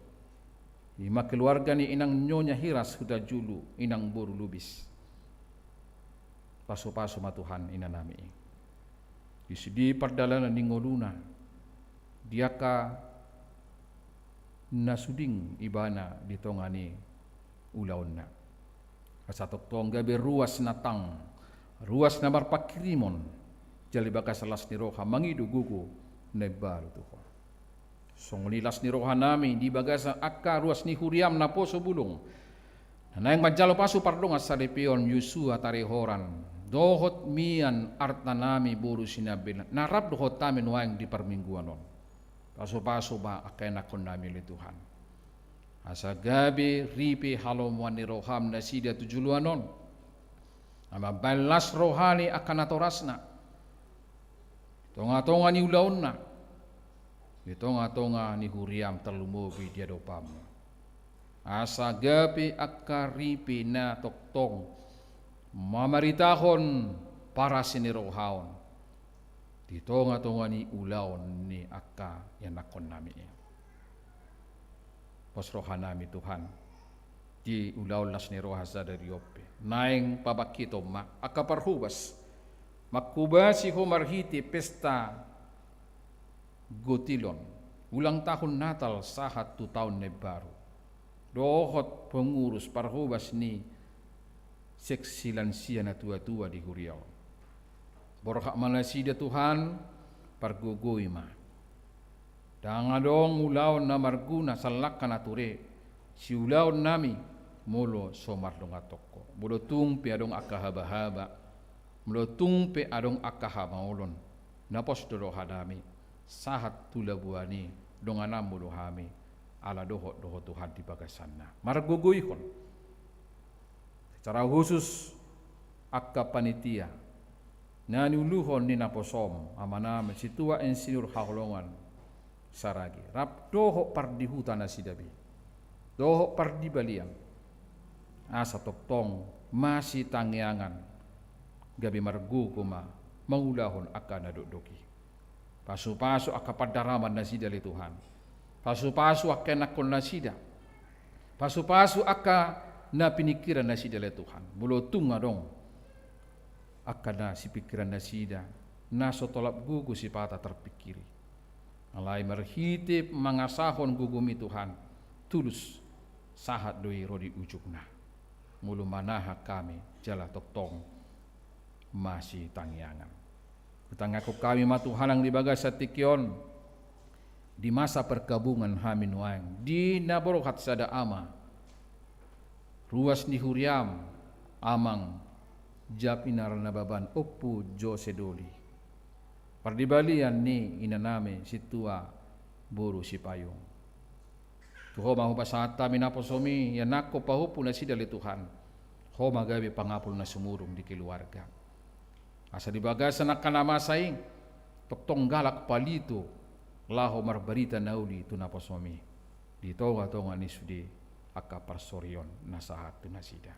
i ma keluarga ni inang Nyonya Hiras Hutajulu, inang boru Lubis. Pasu-pasu ma Tuhan inanami i di sude pardalanan ni ngoluna, di angka na suding ibana di tonga ni ulaonna. Asa tongtong gabe ruas na tang, ruas na marpangkirimon, jala di bagasan las ni roha mangido gogo na imbaru tu Ho. Songon i las ni rohanami di bagasan angka ruas ni huriam naposo bulung, na naeng manjalo pasu pardongansaripeon Yosua Tarihoran dohot mian artanami boru Sinambela, na rap dohot hami nuaeng di parmingguan on. Pasu-pasu ma angka ianakhonnami ale Tuhan, asa gabe ripe halomoan ni roham nasida tu joloan on, na mambahen las roha ni angka natorasna di tonga-tonga ni ulaonna, di tonga-tonga ni huriam tarlumobi di adopanmu. Asa gabe angka ripe na tongtong mamaritahon parasi ni roha on di tonga-tonga ni ulaon ni angka ianakhonnami i. Pos rohanami Tuhan, di ulaon las ni roha sadari on pe, naeng pabangkiton ma angka parhobas, manghobasi Ho marhite pesta gotilon, ulang tahun Natal sahat tu taon na imbaru, dohot pengurus parhobas ni seksi lansia na tua-tua di huria on. Borhat ma nasida Tuhan, pargogoi ma. Ndang adong ulaon na marguna sallangka na ture siulaonnami molo so mardongan tongko. Molo tung pe adong angka haba-haba, molo tung pe adong angka hamaolon, na pos do rohanami, sahat tu labuan i dongananmu do hami, ala dohot do Ho Tuhan di bagasanna. Margogoihon secara khusus angka panitia na niuluhon ni naposom, amanami Sintua Insinyur Haholongan Saragi, rap dohot pardihuta nasida be, dohot pardibalian, asa tongtong masitangiangan, gabe margogo ma mangulahon angka na dokdok i. Pasu-pasu angka pandaraman nasida ale Tuhan. Pasu-pasu angka ianakhon nasida. Pasu-pasu angka na piningkiran nasida ale Tuhan. Molo tung adong angka na sipingkiran nasida, na so tolap gogo sipata tarpingkiri, alai marhite mangasahon gogomi Tuhan, tulus sahat do i ro di ujungna. Molo manahan hami jala tongtong masitangiangan. Hutangiangkon hami ma Tuhan nang di bagasan tingki on, di masa pargabungan hami nuaeng di na borhat sada ama, ruas ni huriam, Amang Jap Inarna Baban Ompu Jose Doli, pardibalian ni inanami Sintua boru Sipayung. Tu Ho ma hupasahat hami naposomi, ianakhon pahompu nasida ale Tuhan. Ho ma gabe pangapul na sumurung di keluarga. Asa di bagasan angka na masa i, tongtong galak palito laho marbarita na uli tu naposomi di tongatonga ni sude angka parsorion na sahat tu nasida.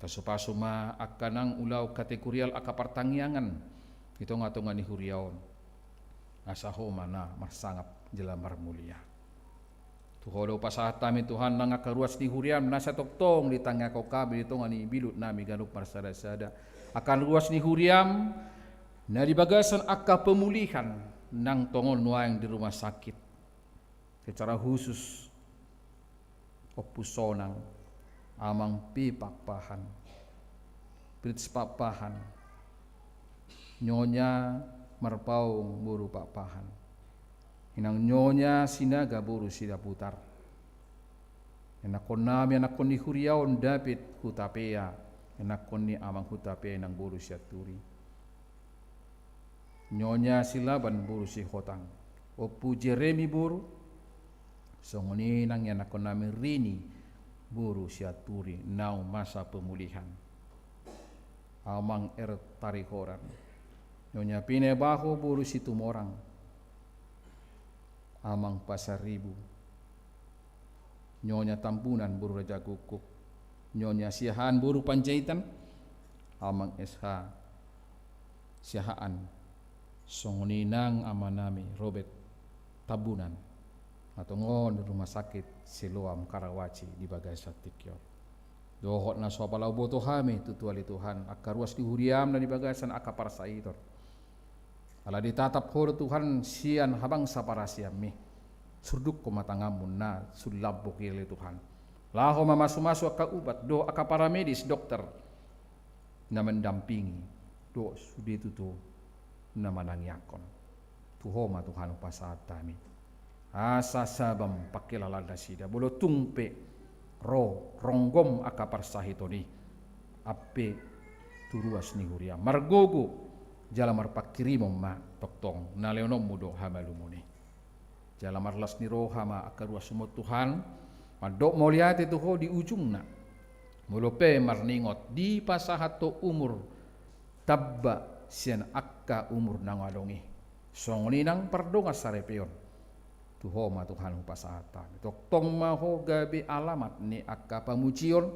Pasupasu ma angka nang ulaon kategorial angka partangiangan di tongatonga ni huria on, asa Ho ma na marsangap jala marmulia. Tu Ho do hupasahat hami Tuhan nang angka ruas ni huriaM na sai tongtong ditangiangkon hami di tonga ni bilut nami ganup marsadasada. Angka ruas ni huriaM na di bagasan angka pemulihan nang tongon nuaeng di rumah sakit. Secara khusus Ompu Sonang, Amang P. Pakpahan, Prits Pakpahan, Nyonya Marpaung boru Pakpahan, Inang Nyonya Sinaga boru Sidaputar, anakkon nami, anakkon ni huria on, David Hutapea, anakkon ni Amang Hutapea, Inang boru Sianturi, Nyonya Silaban boru Sihotang, Ompu Jeremy boru, songon i nang anakkon nami Rini boru Sianturi, naung masa pemulihan. Amang R. Tarihoran, Nyonya Pine Baho boru Situmorang, Amang Pasaribu, Nyonya Tambunan boru Rajagukguk, Nyonya Siahaan boru Panjaitan, Amang S H Siahaan, songon i nang amanami Robert Tambunan, na tongon di rumah sakit Siloam Karawaci di bagasan tingki on. Dohot na so apala huboto hami, tutu ale Tuhan, angka ruas ni huriaM na di bagasan angka parsahiton. Ala ditatap Ho do Tuhan sian habangsa parasianMi. Surdukkon ma tanganMu na sun lambok i ale Tuhan, laho mamasumasu angka ubat dohot angka paramedis, dokter, na mandampingi dohot sude tutu na manangiangkon. Tu Ho ma Tuhan hupasahat hami, asa sabam pangkilalaan nasida, molo tung pe ro ronggom angka parsahiton i, ampe tu ruas ni huriaM. Margogo jala marpangkirimon ma tongtong, na lehononMu do hamalumon i. Jala marlas ni roha ma angka ruasMu on Tuhan, mandok mauliate tu Ho di ujungna, molo pe marningot dipasahat Ho umur tamba sian angka umur naung adong i, songon i nang pardongansaripeon. Tu Ho ma Tuhan hupasahat hami, tongtong ma Ho gabe alamat ni angka pamujion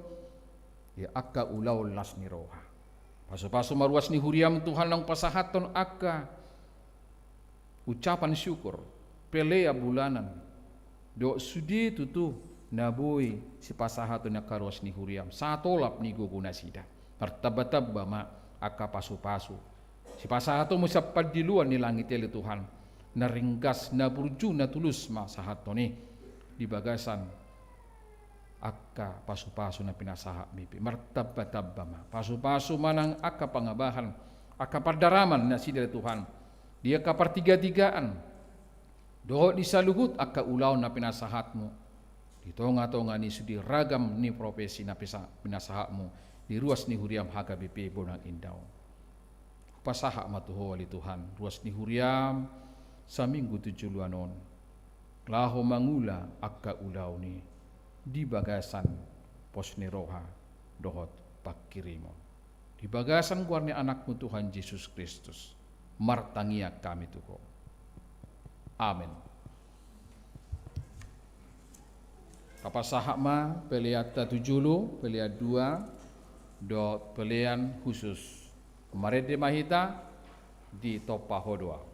di angka ulaon las ni roha. Pasupasu ma ruas ni huriaM Tuhan naung pasahathon angka ucapan syukur, pelea bulanan, dohot sude tutu na boi sipasahaton ni angka ruas ni huriaM, satolap ni gogo nasida. Martambatamba ma angka pasupasu sipasahatonMu sian pandiloan ni langit i ale Tuhan, na ringgas, na burju, na tulus ma sahathon i di bagasan angka pasupasu na pinasahatMi pe. Martambatamba ma, pasupasu ma nang angka pangabahan, angka pandaraman nasida ale Tuhan, di angka partigatigaan dohot di saluhut angka ulaon na pinasahatMu di tongatonga ni sude ragam ni profesi na pisa-, pinasahatMu di ruas ni huriaM H K B P Bonang Indah on. Hupasahat ma tu Ho ale Tuhan ruas ni huriaM saminggu tu joloan on, laho mangula angka ulaon i di bagasan pos ni roha dohot pangkirimon. Di bagasan goar ni AnakMu Tuhan Jesus Kristus, martangiang hami tu Ho. Amen. Tapasahat ma peleanta tu jolo, pelean dua, dohot pelean khusus. Marende ma hita di Tompa Ho do Ahu.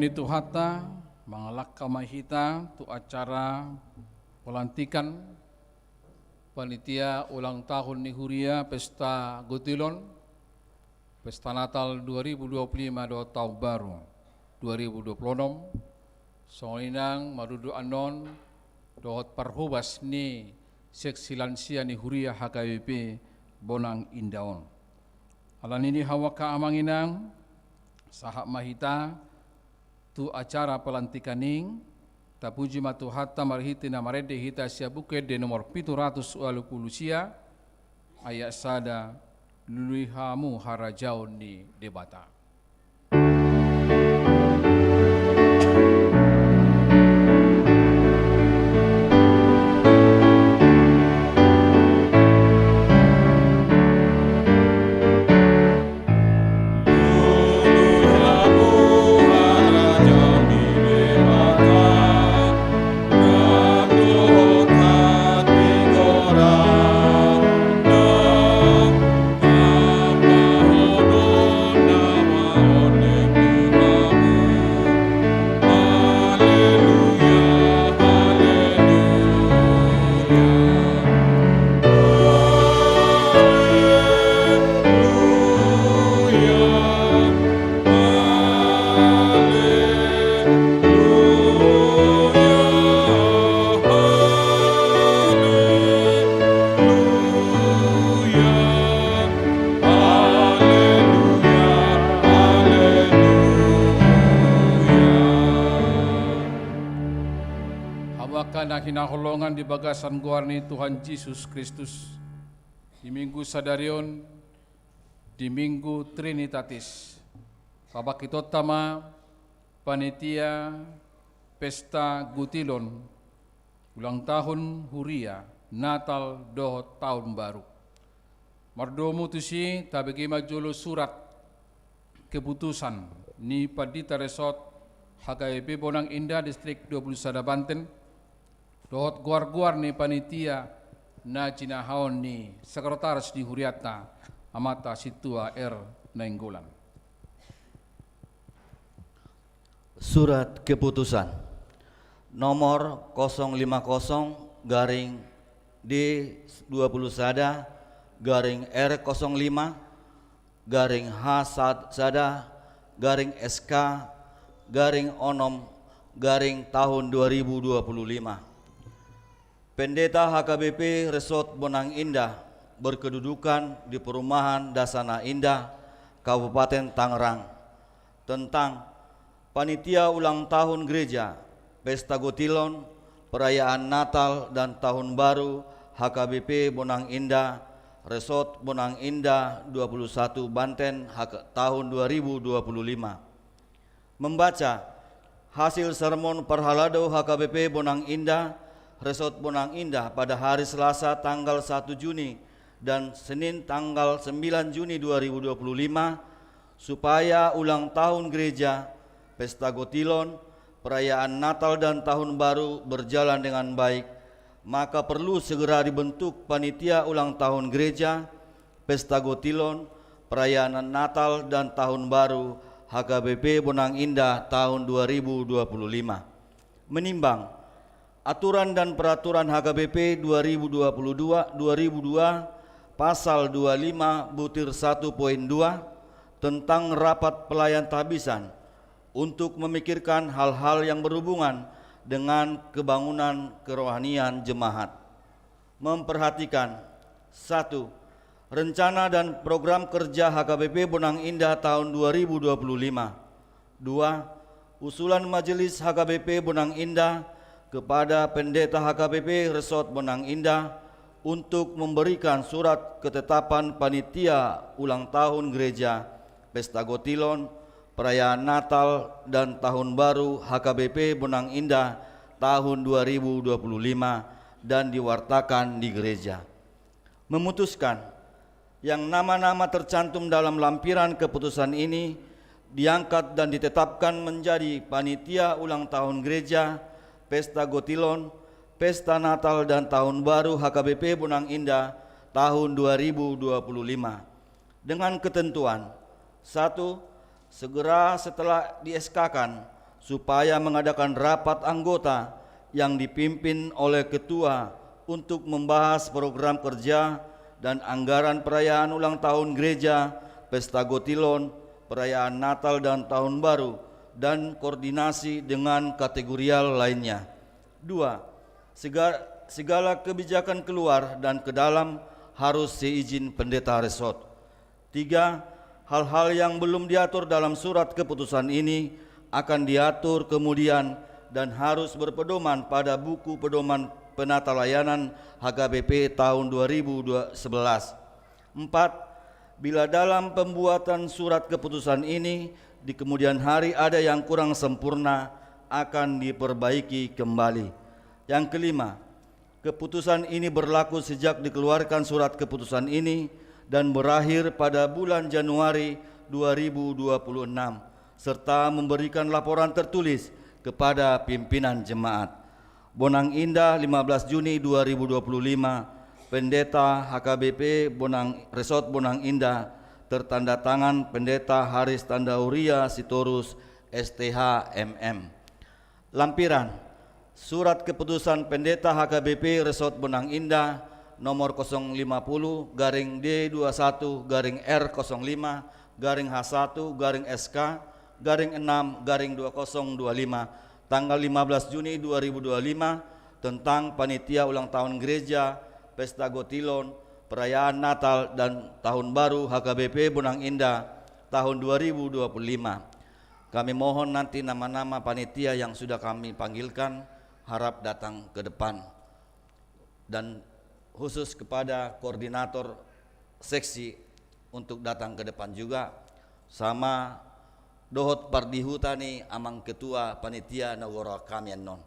Tuhanta, mangalangka ma hita tu acara pelantikan panitia ulang tahun ni huria Pesta Gotilon, Pesta Natal dua ribu dua puluh lima dohot Tahun Baru dua ribu dua puluh enam. Songon i nang marudut annon dohot parhobas ni seksi lansia ni huria H K B P Bonang Indah on. Alani i, hamu angka amang inang, sahat ma hita tu acara pelantikan i. Tapuji ma Tuhanta marhite na marende hita sian Buku Ende nomor pitu ratus ualu pulu sia, ayat sada: Lului hamu harajaon ni Debata. Hamu angka na hinaholongan di bagasan goar ni Tuhan Jesus Kristus, di Minggu sadari on, di Minggu Trinitatis, pabangkitonta ma panitia Pesta Gotilon, ulang tahun huria, Natal dohot Tahun Baru. Mardomu tusi, tabege ma jolo surat keputusan ni Pandita Resort H K B P Bonang Indah Distrik dua puluh sada Banten, dohot goar-goar ni panitia na jinahaon ni Sekretaris ni Hurianta, Amanta Sintua R. Nainggolan. Surat keputusan nomor kosong lima kosong garing D dua puluh sada garing R kosong lima garing H sad-, sada garing S K garing onom garing tahun dua ribu dua puluh lima. Pendeta H K B P Resort Bonang Indah berkedudukan di Perumahan Dasana Indah, Kabupaten Tangerang, tentang panitia ulang tahun gereja, Pesta Gotilon, perayaan Natal dan Tahun Baru H K B P Bonang Indah, Resort Bonang Indah dua puluh satu Banten, H K, tahun dua ribu dua puluh lima. Membaca hasil sermon parhalado H K B P Bonang Indah, Resort Bonang Indah pada hari Selasa tanggal satu Juni dan Senin tanggal sembilan Juni dua ribu dua puluh lima, supaya ulang tahun gereja, Pesta Gotilon, perayaan Natal dan Tahun Baru berjalan dengan baik, maka perlu segera dibentuk panitia ulang tahun gereja, Pesta Gotilon, perayaan Natal dan Tahun Baru H K B P Bonang Indah tahun dua ribu dua puluh lima. Menimbang aturan dan peraturan H K B P dua ribu dua puluh dua, dua ribu dua, pasal dua lima butir satu poin dua, tentang rapat pelayan tahbisan, untuk memikirkan hal-hal yang berhubungan dengan kebangunan kerohanian jemaat. Memperhatikan: satu, rencana dan program kerja H K B P Bonang Indah tahun dua ribu dua puluh lima. Dua, usulan Majelis H K B P Bonang Indah kepada Pendeta H K B P Resort Bonang Indah untuk memberikan surat ketetapan panitia ulang tahun gereja, Pesta Gotilon, perayaan Natal dan Tahun Baru H K B P Bonang Indah tahun dua ribu dua puluh lima dan diwartakan di gereja. Memutuskan, yang nama-nama tercantum dalam lampiran keputusan ini diangkat dan ditetapkan menjadi panitia ulang tahun gereja, Pesta Gotilon, Pesta Natal dan Tahun Baru H K B P Bonang Indah tahun dua ribu dua puluh lima. Dengan ketentuan: satu, segera setelah di-S K-kan supaya mengadakan rapat anggota yang dipimpin oleh ketua untuk membahas program kerja dan anggaran perayaan ulang tahun gereja, pesta gotilon, perayaan Natal dan Tahun Baru, dan koordinasi dengan kategorial lainnya. Dua, sega-, segala kebijakan keluar dan ke dalam harus seizin pendeta resort. Tiga, hal-hal yang belum diatur dalam surat keputusan ini akan diatur kemudian dan harus berpedoman pada buku pedoman penata layanan H K B P tahun dua ribu sebelas. Empat, bila dalam pembuatan surat keputusan ini di kemudian hari ada yang kurang sempurna, akan diperbaiki kembali. Yang kelima, keputusan ini berlaku sejak dikeluarkan surat keputusan ini dan berakhir pada bulan Januari dua ribu dua puluh enam, serta memberikan laporan tertulis kepada pimpinan jemaat. Bonang Indah, lima belas Juni dua ribu dua puluh lima, Pendeta H K B P Bonang, Resort Bonang Indah, tertanda tangan Pendeta Haris Tandauria Sitorus, S T H, M M. Lampiran, surat keputusan Pendeta H K B P Resort Bonang Indah nomor kosong lima puluh garing D dua satu garing R kosong lima garing H satu garing S K garing enam garing dua kosong dua lima, tanggal lima belas Juni dua ribu dua lima, tentang panitia ulang tahun gereja, pesta gotilon, perayaan Natal dan Tahun Baru H K B P Bonang Indah tahun dua ribu dua puluh lima. Kami mohon nanti nama-nama panitia yang sudah kami panggilkan harap datang ke depan. Dan khusus kepada koordinator seksi untuk datang ke depan juga, sama dohot pardihuta ni amang ketua panitia na huroha hami annon.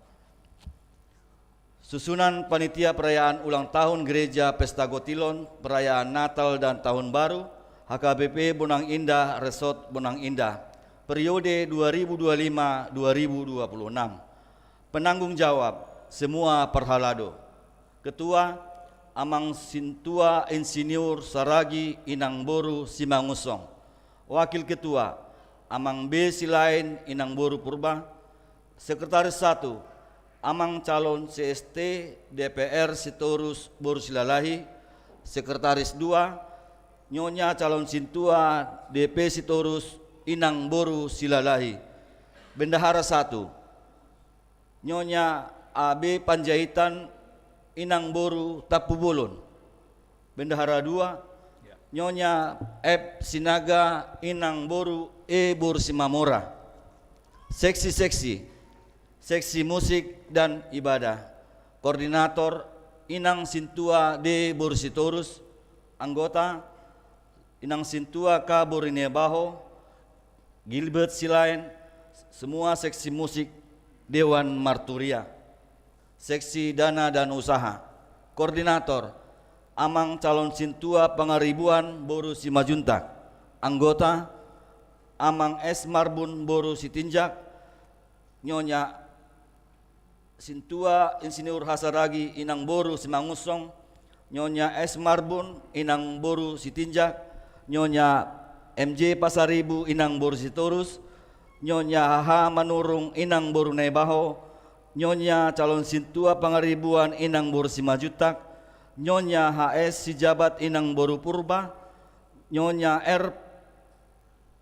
Susunan panitia perayaan ulang tahun gereja, pesta gotilon, perayaan Natal dan Tahun Baru, H K B P Bonang Indah Resort Bonang Indah, periode dua ribu dua lima dua ribu dua puluh enam. Penanggung jawab, semua parhalado. Ketua, Amang Sintua Insinyur Saragi Inang Boru Simangunsong. Wakil Ketua, Amang B Silain Inang Boru Purba. Sekretaris satu, Amang calon C S T D P R Sitorus Boru Silalahi. Sekretaris dua, Nyonya calon sintua D P Sitorus Inang Boru Silalahi. Bendahara satu, Nyonya A B Panjaitan Inang Boru Tampubolon. Bendahara dua, ya, Nyonya F Sinaga Inang Boru E Boru Simamora. Seksi-seksi, seksi musik dan ibadah. Koordinator, Inang Sintua D Boru Sitorus. Anggota, Inang Sintua K Boru Naibaho, Gilbert Silaen, semua seksi musik Dewan Marturia. Seksi dana dan usaha. Koordinator, Amang calon sintua Pangaribuan Boru Simanjuntak. Anggota, Amang S Marbun Boru Sitinjak, Nyonya Sintua Insinyur H Saragi Inang Boru Simangunsong, Nyonya S Marbun Inang Boru Sitinjak, Nyonya M J Pasaribu Inang Boru Sitorus, Nyonya H H Manurung Inang Boru Naibaho, Nyonya calon sintua Pangaribuan Inang Boru Simanjuntak, Nyonya H S Sijabat Inang Boru Purba, Nyonya R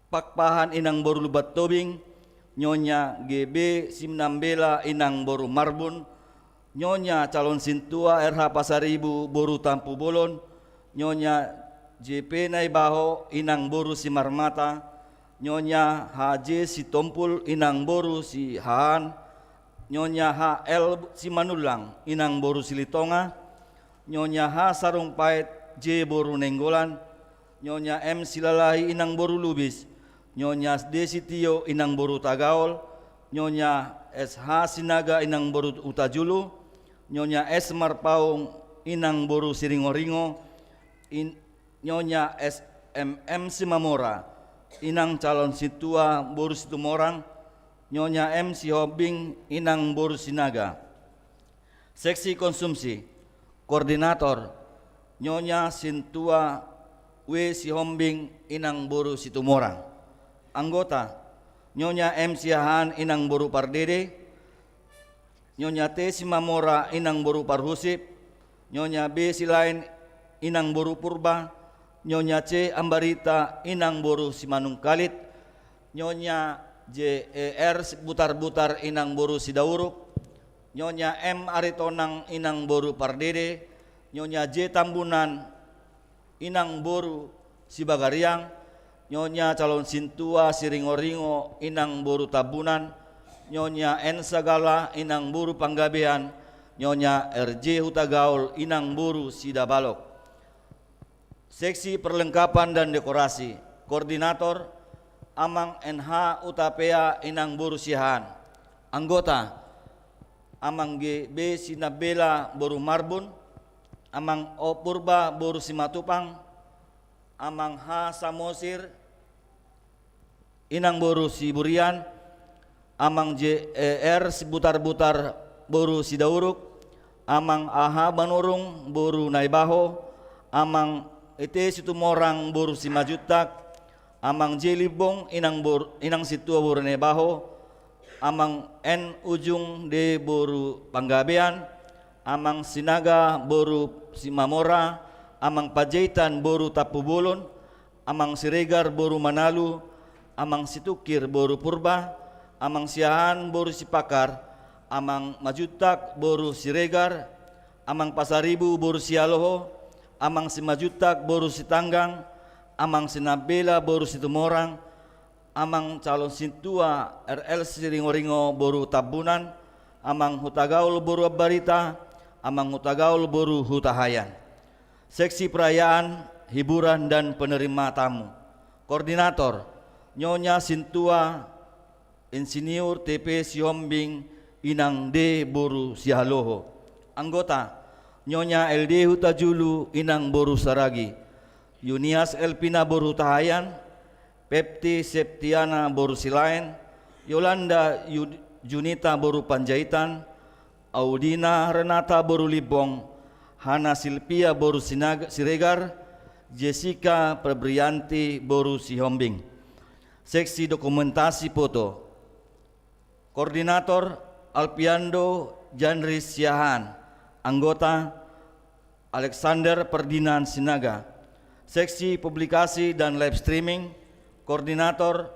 Pakpahan Inang Boru Lumban Tobing, Nyonya G B Sinambela Inang Boru Marbun, Nyonya calon sintua R H Pasaribu Boru Tampubolon, Nyonya J P Naibaho Inang Boru Simarmata, Nyonya H J Sitompul Inang Boru Siahaan, Nyonya H L Simanullang Inang Boru Silitonga, Nyonya H Sarumpait J Boru Nainggolan, Nyonya M Silalahi Inang Boru Lubis, Nyonya D Sitio Inang Boru Tagaol, Nyonya S H Sinaga Inang Boru Hutajulu, Nyonya S Marpaung Inang Boru Siringoringo, in-, Nyonya S M M Simamora Inang calon sintua Boru Situmorang, Nyonya M Sihombing Inang Boru Sinaga. Seksi konsumsi. Koordinator, Nyonya Sintua W Sihombing Inang Boru Situmorang. Anggota, Nyonya M Siahaan inang boru Pardede, Nyonya T Simamora inang boru Parhusip, Nyonya B Silaen inang boru Purba, Nyonya C Ambarita inang boru Simanungkalit, Nyonya J E R Butarbutar inang boru Sidauruk, Nyonya M Aritonang inang boru Pardede, Nyonya J Tambunan inang boru Sibagariang, Nyonya calon sintua Siringoringo inang boru Tambunan, Nyonya N Sagala inang boru Panggabean, Nyonya R J Hutagaol inang boru Sidabalok. Seksi perlengkapan dan dekorasi. Koordinator, Amang N H Utapea inang boru Siahaan. Anggota, Amang G B Sinabela boru Marbun, Amang O Purba boru Simatupang, Amang H Samosir inang boru Siburian, Amang J E R Sibutarbutar boru Sidauruk, Amang A H Manurung boru Naibaho, Amang E T Situmorang boru Simanjuntak, Amang J Limbong inang bor-, inang sintua boru Naibaho, Amang N Ujung D boru Panggabean, Amang Sinaga boru Simamora, Amang Panjaitan boru Tampubolon, Amang Siregar boru Manalu, Amang Situngkir boru Purba, Amang Siahaan boru Sipakar, Amang Manjuntak boru Siregar, Amang Pasaribu boru Sialoho, Amang Simanjuntak boru Sitanggang, Amang Sinabela boru Situmorang, Amang calon sintua R L Siringoringo boru Tambunan, Amang Hutagaol boru Ambarita, Amang Hutagaol boru Hutahaean. Seksi perayaan, hiburan, dan penerima tamu. Koordinator, Nyonya Sintua Insinyur T P Sihombing inang D boru Sialoho. Anggota, Nyonya L D Hutajulu inang boru Saragi, Yunias Elpina boru Hutahaean, Pepti Septiana boru Silaen, Yolanda Yu-, Junita boru Panjaitan, Audina Renata boru Limbong, Hana Silvia boru Sinag-, Siregar, Jessica Febrianti boru Sihombing. Seksi dokumentasi foto. Koordinator, Alpiando Janri Siahaan. Anggota, Alexander Ferdinand Sinaga. Seksi publikasi dan live streaming, koordinator,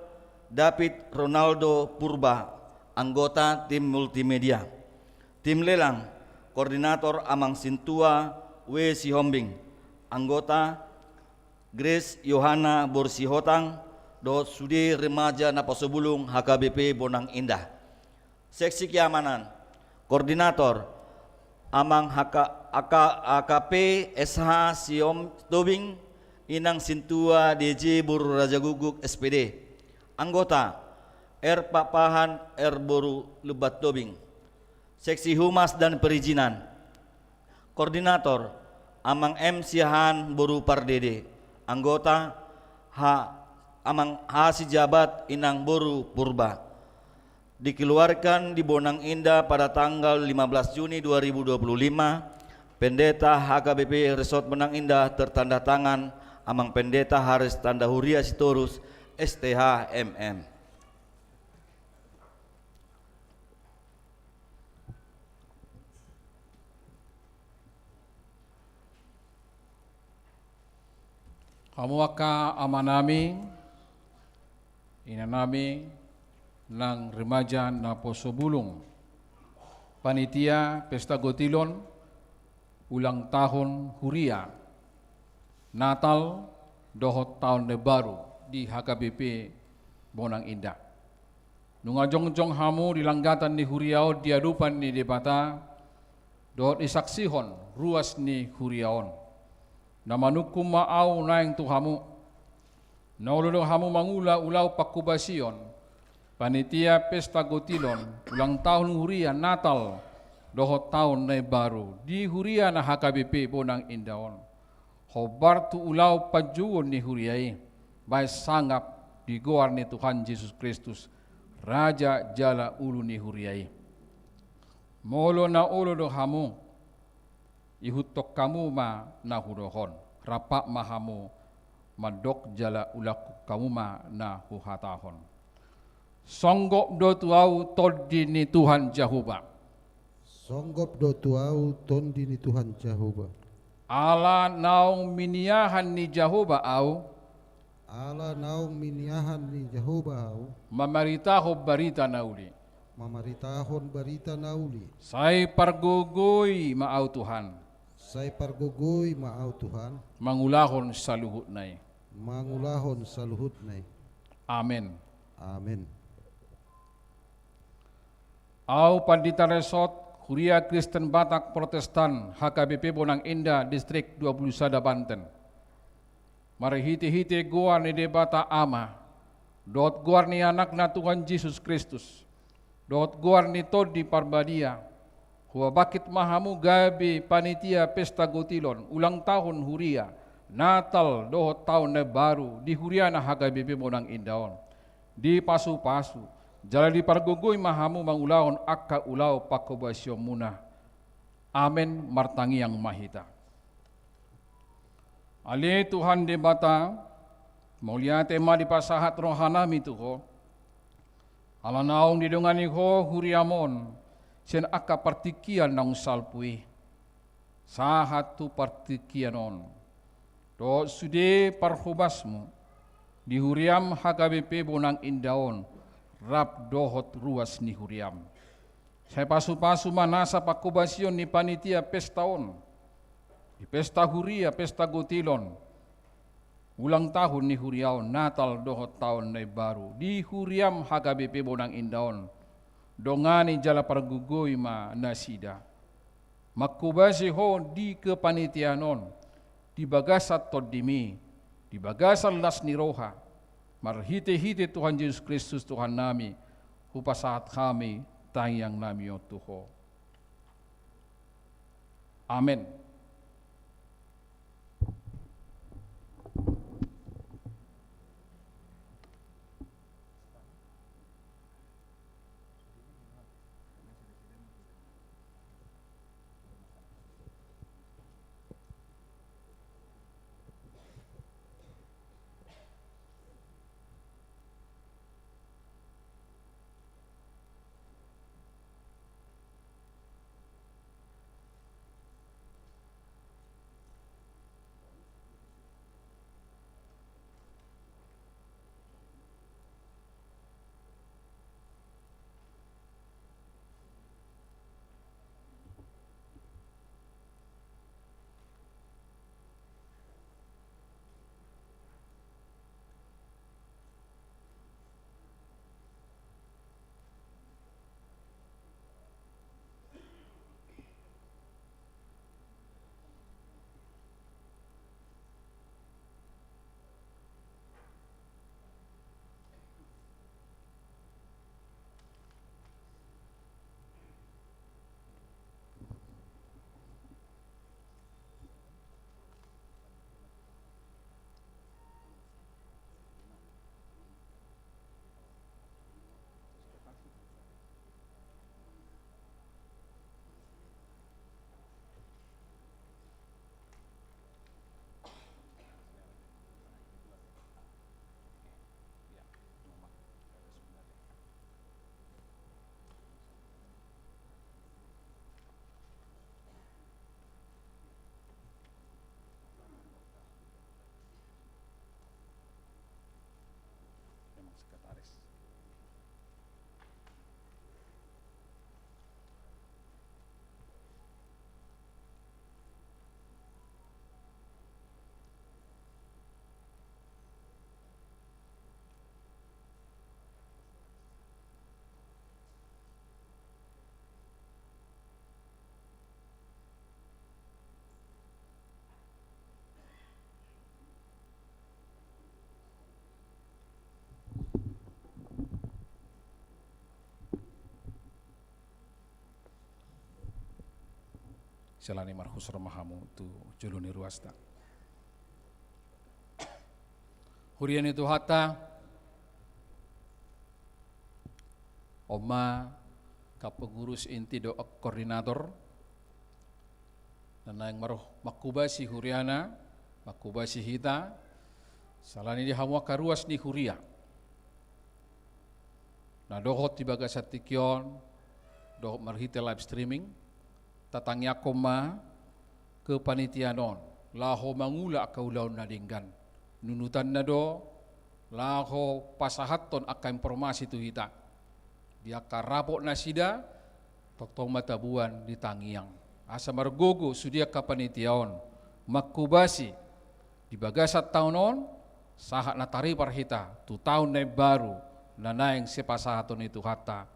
David Ronaldo Purba, anggota tim multimedia. Tim lelang, koordinator Amang Sintua W Sihombing, anggota, Grace Yohana boru Sihotang, dohot sude remaja Naposobulung H K B P Bonang Indah. Seksi keamanan, koordinator, Amang H K, A K, A K P S H Sihombing, inang sintua D J boru Rajagukguk S P D. Anggota, R Pakpahan R boru Lumban Tobing. Seksi humas dan perizinan. Koordinator, Amang M Siahaan boru Pardede. Anggota, H, Amang H Sijabat inang boru Purba. Dikeluarkan di Bonang Indah pada tanggal lima belas Juni dua ribu dua puluh lima, Pendeta H K B P Resort Bonang Indah tertanda tangan Amang Pendeta Haris Tanda Huria Sitorus, S T H M M. Hamu angka amanami, inanami, nang remaja Naposobulung, panitia pesta gotilon, ulang tahun huria, Natal, dohot taon na baru di H K B P Bonang Indah. Nunga jongjong hamu di langgatan ni huria on di adopan ni Debata, dohot isaksihon ruas ni huria on. Na manungkun ma ahu naeng tu hamu. Na olo do hamu mangula ulaon panghobasion, panitia pesta gotilon, ulang tahun huria Natal, dohot taon na baru, di huria na H K B P Bonang Indah on. Hombar tu ulaon panjouon ni huria i, bahen sangap di goar ni Tuhan Jesus Kristus, Raja jala Ulu ni huria i. Molo na olo do hamu, ihuthon hamu ma na hudokhon, rap ma hamu mandok jala ulahon hamu ma na huhatahon. Songgop do tu ahu Tondi ni Tuhan Jahowa. Songgop do tu ahu Tondi ni Tuhan Jahowa. Ala naung miniahan ni Jahowa ahu. Ala naung miniahan ni Jahowa ahu. Mamaritahon barita na uli. Mamaritahon barita na uli. Sai pargogoi ma ahu Tuhan. Sai pargogoi ma ahu Tuhan. Mangulahon saluhutna i. Mangulahon saluhutna i. Amen. Amen. Ahu Pandita Resort, Huria Kristen Batak Protestan, H K B P Bonang Indah, Distrik dua puluh sada Banten. Marhite-hite goar ni Debata Ama, dohot goar ni Anakna Tuhan Jesus Kristus, dohot goar ni Tondi Parbadia, hubangkit ma hamu gabe panitia pesta gotilon, ulang tahun huria, Natal dohot taon na baru di huriana H K B P Bonang Indah on. Dipasu-pasu, jala dipargogoi ma hamu mangulahon angka ulaon pangkobasionmuna. Amen, martangiang ma hita. Ale Tuhan Debata, mauliate ma dipasahat rohanami tu Ho. Ala naung didongani Ho huriam on, sian angka partingkian naung salpu i. Sahat tu partingkian on. Dohot sude parhobasmu, di huriam H K B P Bonang Indah on, rap dohot ruas ni huriam. Sai pasu-pasu ma nasa pangkobasion ni panitia pesta on. Di pesta huria, pesta gotilon. Ulang tahun ni huria on, Natal dohot taon na imbaru. Di huriam H K B P Bonang Indah on. Dongani jala pargogoi ma nasida. Mangkobasi Ho di kepanitiaan on, di bagasan Tondimi, di bagasan las ni roha, marhite-hite Tuhan Jesus Kristus Tuhannami, hupasahat hami tangiangnami on tu Ho. Amen. Memang sekretaris. Siala ni i marhusor ma hamu tu jolo ni ruasta. Huria ni Tuhanta, on ma angka pengurus inti dohot koordinator na naeng mar-, mangkobasi huriana, mangkobasi hita, siala ni i di hamu angka ruas ni huria. Na dohot di bagasan tingki on, dohot marhite live streaming, tatangiangkon ma kepanitiaan on, laho mangula angka ulaon na denggan. Nunutanna do, laho pasahathon angka informasi tu hita. Di angka rapot nasida, tongtong ma taboan di tangiang. Asa margogo sude angka panitia on, mangkobasi di bagasan taon on, sahat na taripar hita tu taon na imbaru, na naeng sipasahaton ni Tuhanta.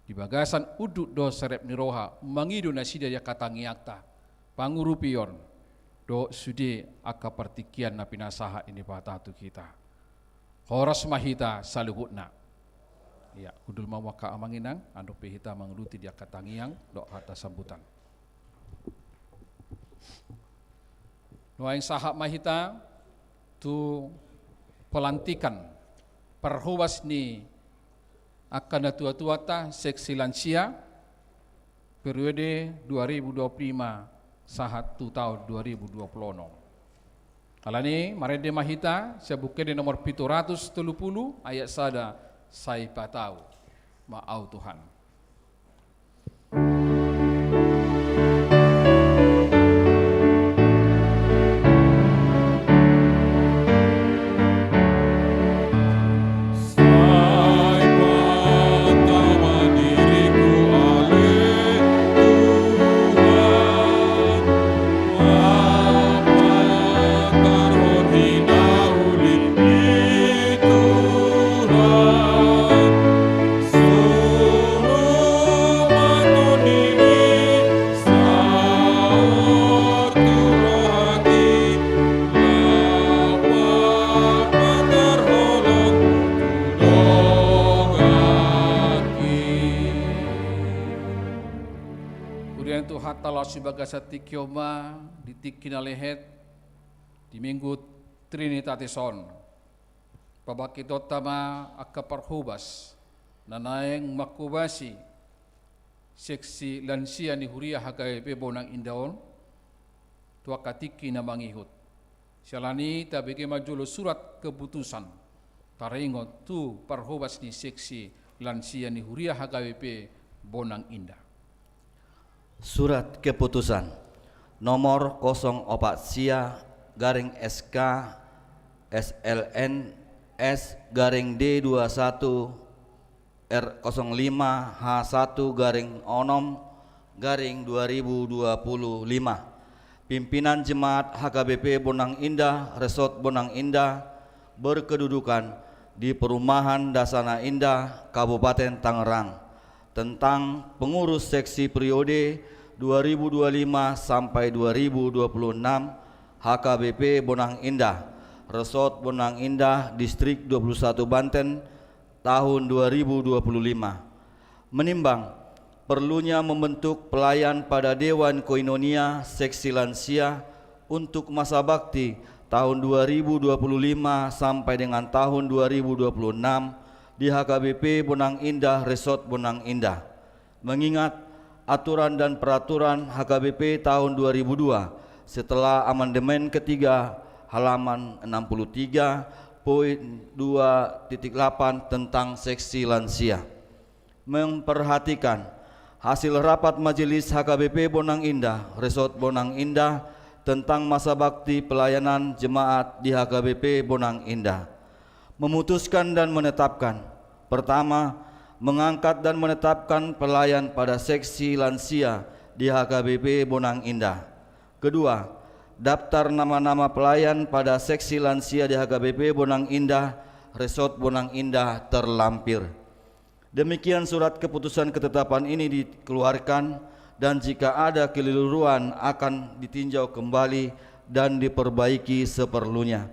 Di bagasan unduk dohot serep ni roha, mangido nasida di angka tangiangta, pangurupion, dohot sude angka partingkian na pinasahat ni Debata tu hita. Horas ma hita saluhutna. Ia, hundul ma hamu angka amang inang, andorang pe hita manguduti di angka tangiang, dohot hata sambutan. Nuaeng sahat ma hita tu pelantikan parhobas ni angka natuatuanta seksi lansia periode dua ribu dua puluh lima sahat tu taon dua ribu dua puluh enam. Alani i, marende ma hita sian Buku Ende nomor pitu ratus tolu pulu ayat sada, sai patau ma au Tuhan. Huria ni Tuhanta laos di bagasan tingki on ma, di tingki na lehet, di Minggu Trinitatis on, pabangkitonta ma angka parhobas na naeng mangkobasi seksi lansia ni huria H K B P Bonang Indah on tu angka tingki na mangihut. Siala ni i, tabege ma jolo surat keputusan taringot tu parhobas ni seksi lansia ni huria H K B P Bonang Indah. Surat keputusan nomor kosong opat sia garing S K S L N S garing D dua satu R kosong lima H satu garing onom garing dua ribu dua puluh lima. Pimpinan Jemaat H K B P Bonang Indah, Resort Bonang Indah, berkedudukan di Perumahan Dasana Indah, Kabupaten Tangerang, tentang pengurus seksi periode dua ribu dua lima sampai dua ribu dua puluh enam H K B P Bonang Indah, Resort Bonang Indah, Distrik dua puluh satu Banten, tahun dua ribu dua puluh lima. Menimbang perlunya membentuk pelayan pada Dewan Koinonia Seksi Lansia untuk masa bakti tahun dua ribu dua puluh lima sampai dengan tahun dua ribu dua puluh enam di H K B P Bonang Indah, Resort Bonang Indah. Mengingat aturan dan peraturan H K B P tahun dua ribu dua, setelah amandemen ketiga, halaman enam puluh tiga, poin dua titik delapan tentang seksi lansia. Memperhatikan hasil rapat Majelis H K B P Bonang Indah, Resort Bonang Indah, tentang masa bakti pelayanan jemaat di H K B P Bonang Indah. Memutuskan dan menetapkan: pertama, mengangkat dan menetapkan pelayan pada seksi lansia di H K B P Bonang Indah. Kedua, daftar nama-nama pelayan pada seksi lansia di H K B P Bonang Indah, Resort Bonang Indah terlampir. Demikian surat keputusan ketetapan ini dikeluarkan, dan jika ada kekeliruan akan ditinjau kembali dan diperbaiki seperlunya.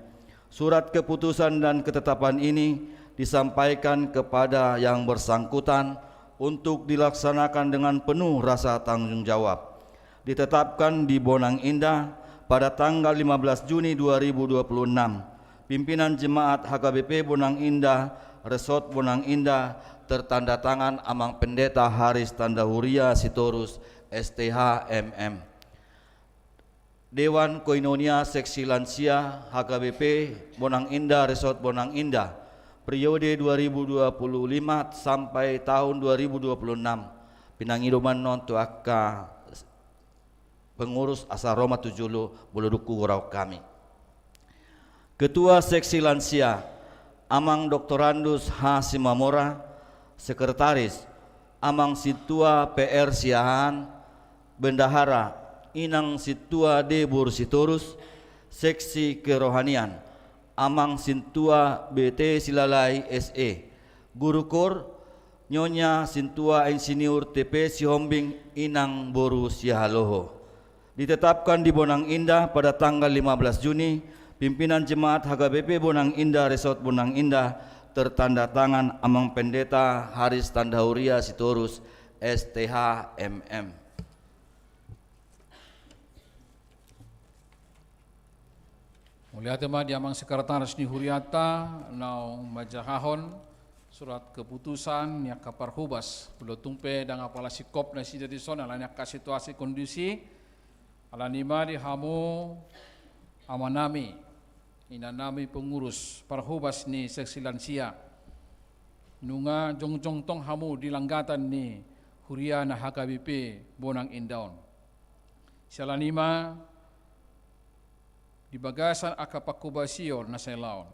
Surat keputusan dan ketetapan ini disampaikan kepada yang bersangkutan untuk dilaksanakan dengan penuh rasa tanggung jawab. Ditetapkan di Bonang Indah pada tanggal lima belas Juni dua ribu dua puluh enam. Pimpinan Jemaat H K B P Bonang Indah, Resort Bonang Indah, tertanda tangan Amang Pendeta Haris Tanda Huria Sitorus, S T H, M M. Dewan Koinonia Seksi Lansia H K B P Bonang Indah, Resort Bonang Indah, periode dua ribu dua puluh lima sampai tahun dua ribu dua puluh enam. Pinangido ma annon tu angka pengurus asa ro ma tu jolo, molo dung hugoarhon hami. Ketua Seksi Lansia, Amang Doktorandus H. Simamora. Sekretaris, Amang Sintua P R Siahaan. Bendahara, Inang Sintua Debur Sitorus. Seksi Kerohanian, Amang Sintua B T Silalai S E. Guru kor, Nyonya Sintua Insinyur T P Sihombing, Inang boru Sihaloho. Ditetapkan di Bonang Indah pada tanggal lima belas Juni, pimpinan jemaat H K B P Bonang Indah, Resort Bonang Indah, tertanda tangan Amang Pendeta Haris Tandauria Sitorus, S T H, M M. Mauliate ma di Amang Sekretaris ni hurianta, naung manjahahon surat keputusan ni angka parhobas. Molo tung pe ndang apala singkop nasida dison, alani angka situasi kondisi, alani ma di hamu amanami, inanami pengurus parhobas ni Seksi Lansia. Nunga jongjong tong hamu di langgatan ni huria na H K B P Bonang Indah on. Siala ni i ma di bagasan angka pangkobasion na sai laon,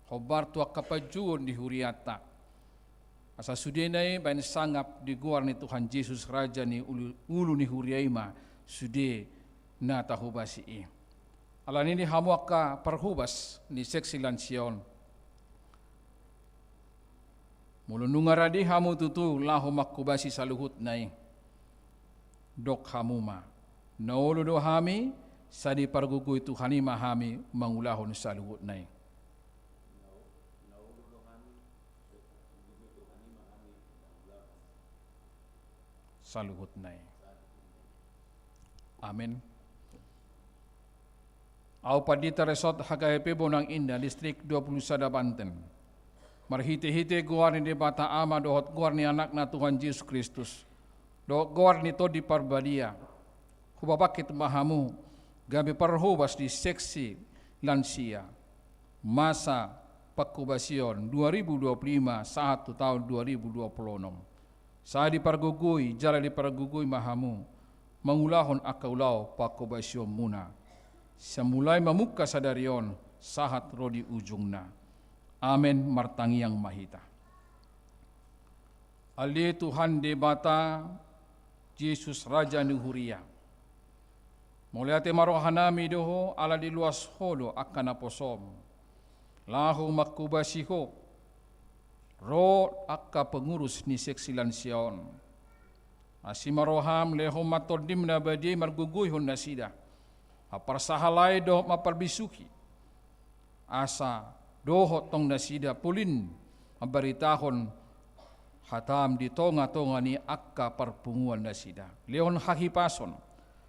hombar tu angka panjouon di hurianta. Asa sudena i baen sangap di goar ni Tuhan Jesus, Raja ni ulu, ulu ni huria i ma sude na tahobasi i. Alani i di hamu angka parhobas ni Seksi Lansia on, molo nunga rade hamu tutu laho mangkobasi saluhutna i, dok hamu ma: Na olo do hami, sai dipargogoi Tuhan i ma hami mangulahon saluhutna i. Saluhutna i. Amen. Ahu Pandita Resort H K B P Bonang Indah, Distrik dua puluh sada Banten, marhitehite goar ni Debata Ama dohot goar ni Anakna Tuhan Jesus Kristus, dohot goar ni Tondi Parbadia, hupapangkit ma hamu gabe parhobas di Seksi Lansia masa pangkobasion dua ribu dua puluh lima sahat tu taon dua ribu dua puluh onom. Sai dipargogoi jala dipargogoi ma hamu mangulahon angka ulaon pangkobasionmuna, sai mulai mamungka sadari on sahat ro di ujungna. Amen. Martangiang ma hita. Ale Tuhan Debata, Jesus Raja ni huria, mauliate ma rohanami do Ho ala diloas Ho do angka naposoM laho mangkobasi Ho ro angka pengurus ni Seksi Lansia on. Asi ma rohaM, lehon ma TondiM na badia i margogoihon nasida, mamparsahalai dohot mamparbisuhi, asa dohot tong nasida polin mambaritahon hataM di tongatonga ni angka parpunguan nasida. Lehon hahipason,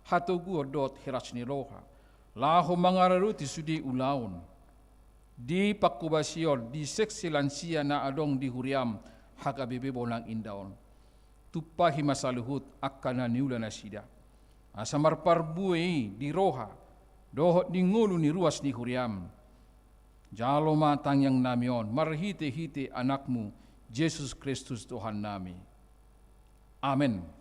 hatoguon dohot hiras ni roha laho mangaradoti sude ulaon di pangkobasion di Seksi Lansia na adong di huriaM H K B P Bonang Indah on. Tumpahi ma saluhut angka na niula nasida, asa marparbue i di roha dohot di ngolu ni ruas ni huriaM. Jalo ma tangiangnami on marhitehite AnakMu Jesus Kristus Tuhannami. Amen.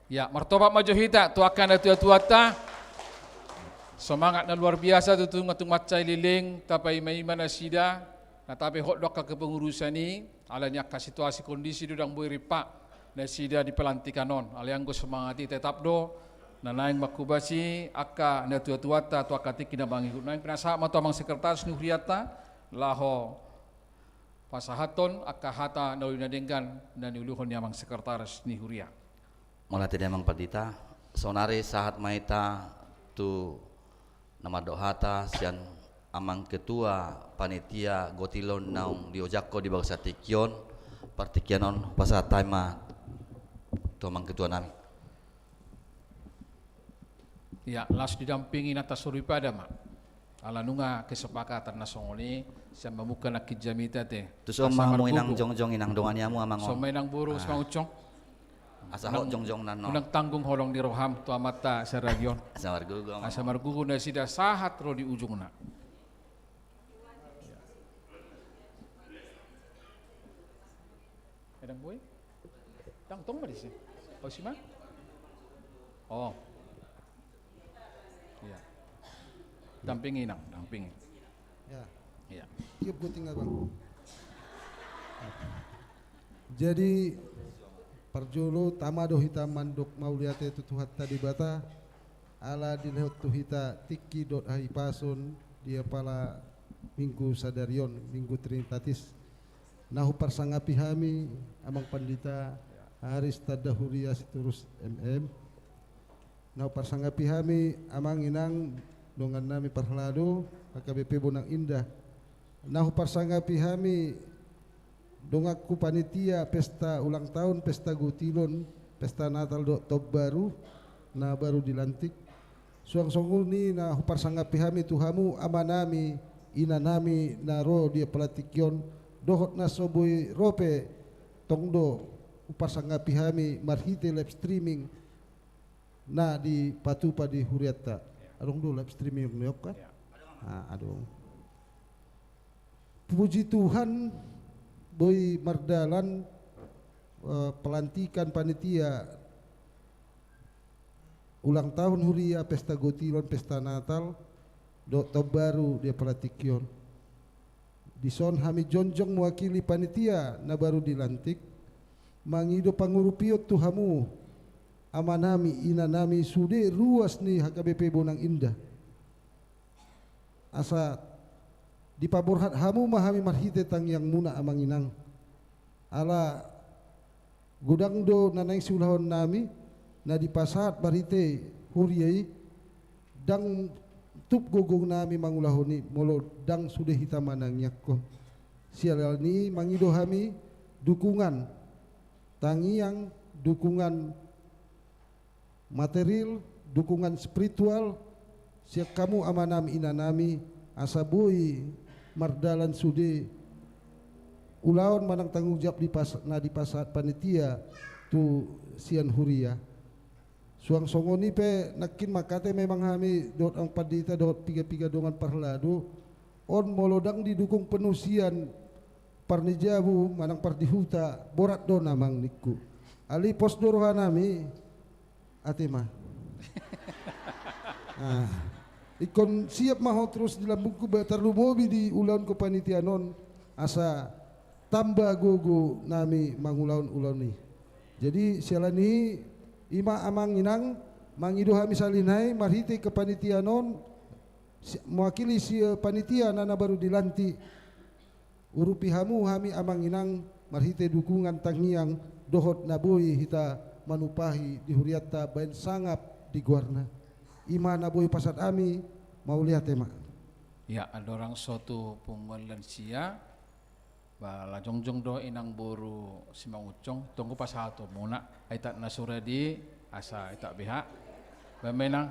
Ya, martopak ma jo hita tu angka natuatuanta. Semangat na luar biasa tutu, nga tung mansai leleng tapaimaima nasida, na tape hot do angka kepengurusan i, alani angka situasi kondisi do ndang boi rimpak nasida di pelantikan on. Alai anggo semangat i tetap do na naeng mangkobasi angka natuatuanta tu angka tingki na mangihut. Naeng pinasahat ma tu amang sekretaris ni hurianta laho pasahathon angka hata na uli na denggan na niuluhon ni amang sekretaris ni huria. Mauliate di amang pandita. Saonari sahat ma hita tu na mandok hata sian amang ketua panitia Gotilon naung diojak ho di bagasan tingki on, partingkian on hupasahat hami ma tu amang ketua nami. Ia, laos didampingi na tasoripada ma. Ala nunga kesepakatan na songon i, sian mamungka nangkin jamita te. Asa ma hamu inang margogo. Jongjong inang dongan i hamu amang on. Asa ma inang boru, ah, Simangunsong. Asa hot jongjong na on. Unang tanggung holong ni roham tu amanta saragion. Asa margogo amang on. Asa margogo nasida sahat ro di ujungna. Ia. Edang boi? Tangtong ma disi. Kau si ma? Oh. Ia. Dampingi inang, dampingi. Ia. Ia. Tiup gunting abang. Jadi, parjolo tama do hita mandok mauliate tu Tuhanta Debata, ala dilehon tu hita tingki dohot hahipason di apala Minggu sadari on, Minggu Trinitatis. Na huparsangapi hami, Amang Pandita Aris Tanda Huria Sitorus M M. Na huparsangapi hami, Amang Inang, dongan nami parhalado, H K B P Bonang Indah. Na huparsangapi hami, donganku panitia pesta ulang tahun, pesta Gotilon, pesta Natal dohot Taon Baru, na baru dilantik. Suang songon i na huparsangapi hami tu hamu, amanami, inanami, na ro di apala tingki on, dohot na so boi ro pe, tong do huparsangapi hami marhite live streaming na dipatupa di hurianta. Adong do live streaming on kan? Ia. Ah, adong. Puji Tuhan, boi mardalan, eh, pelantikan panitia ulang tahun huria, pesta Gotilon, pesta Natal dohot Taon Baru di apala tingki on. Dison hami jongjong mewakili panitia na baru dilantik, mangido pangurupion tu hamu, amanami, inanami, sude ruas ni H K B P Bonang Indah. Asa dipaborhat hamu ma hami marhite tangiangmuna, Amang Inang. Ala godang do na naeng siulahon nami, na dipasahat marhite huria i, ndang tutup gogo nami mangulahon i, molo ndang sude hita manangiangkon. Siala ni i mangido hami dukungan tangiang, dukungan material, dukungan spiritual, sian hamu amanami inanami, asa boi mardalan sude ulaon manang tanggung jawab dipas-, na dipasahat panitia tu sian huria. Suang songon i pe nangkin mangkatai memang hami dohot amang pandita dohot piga-piga dongan parhalado, on molo ndang didukung penuh sian parnijabu manang pardihuta, borat do na amang ningku. Alai pos do roha nami, ate ma. Ah. Ingkon siap ma ho torus di lambungku, ba tarlumobi di ulaon kepanitiaan on, asa tamba gogo nami mangulahon ulaon i. Jadi siala ni i, i ma amang inang, mangido hami sahali nai marhite kepanitiaan on, si-, mewakili si, eh, panitia na, na baru dilantik. Urupi hamu hami amang inang marhite dukungan tangiang dohot na boi hita manumpahi di hurianta baen sangap di goarna. I ma na boi pasahat hami, mauliate ma. Ia, andorang so tu punguan lansia, ba, ala jongjong do inang boru Simangunsong, tong hupasahatonmuna, ai tak na sura di asa, ai tak beha. Baen ma inang,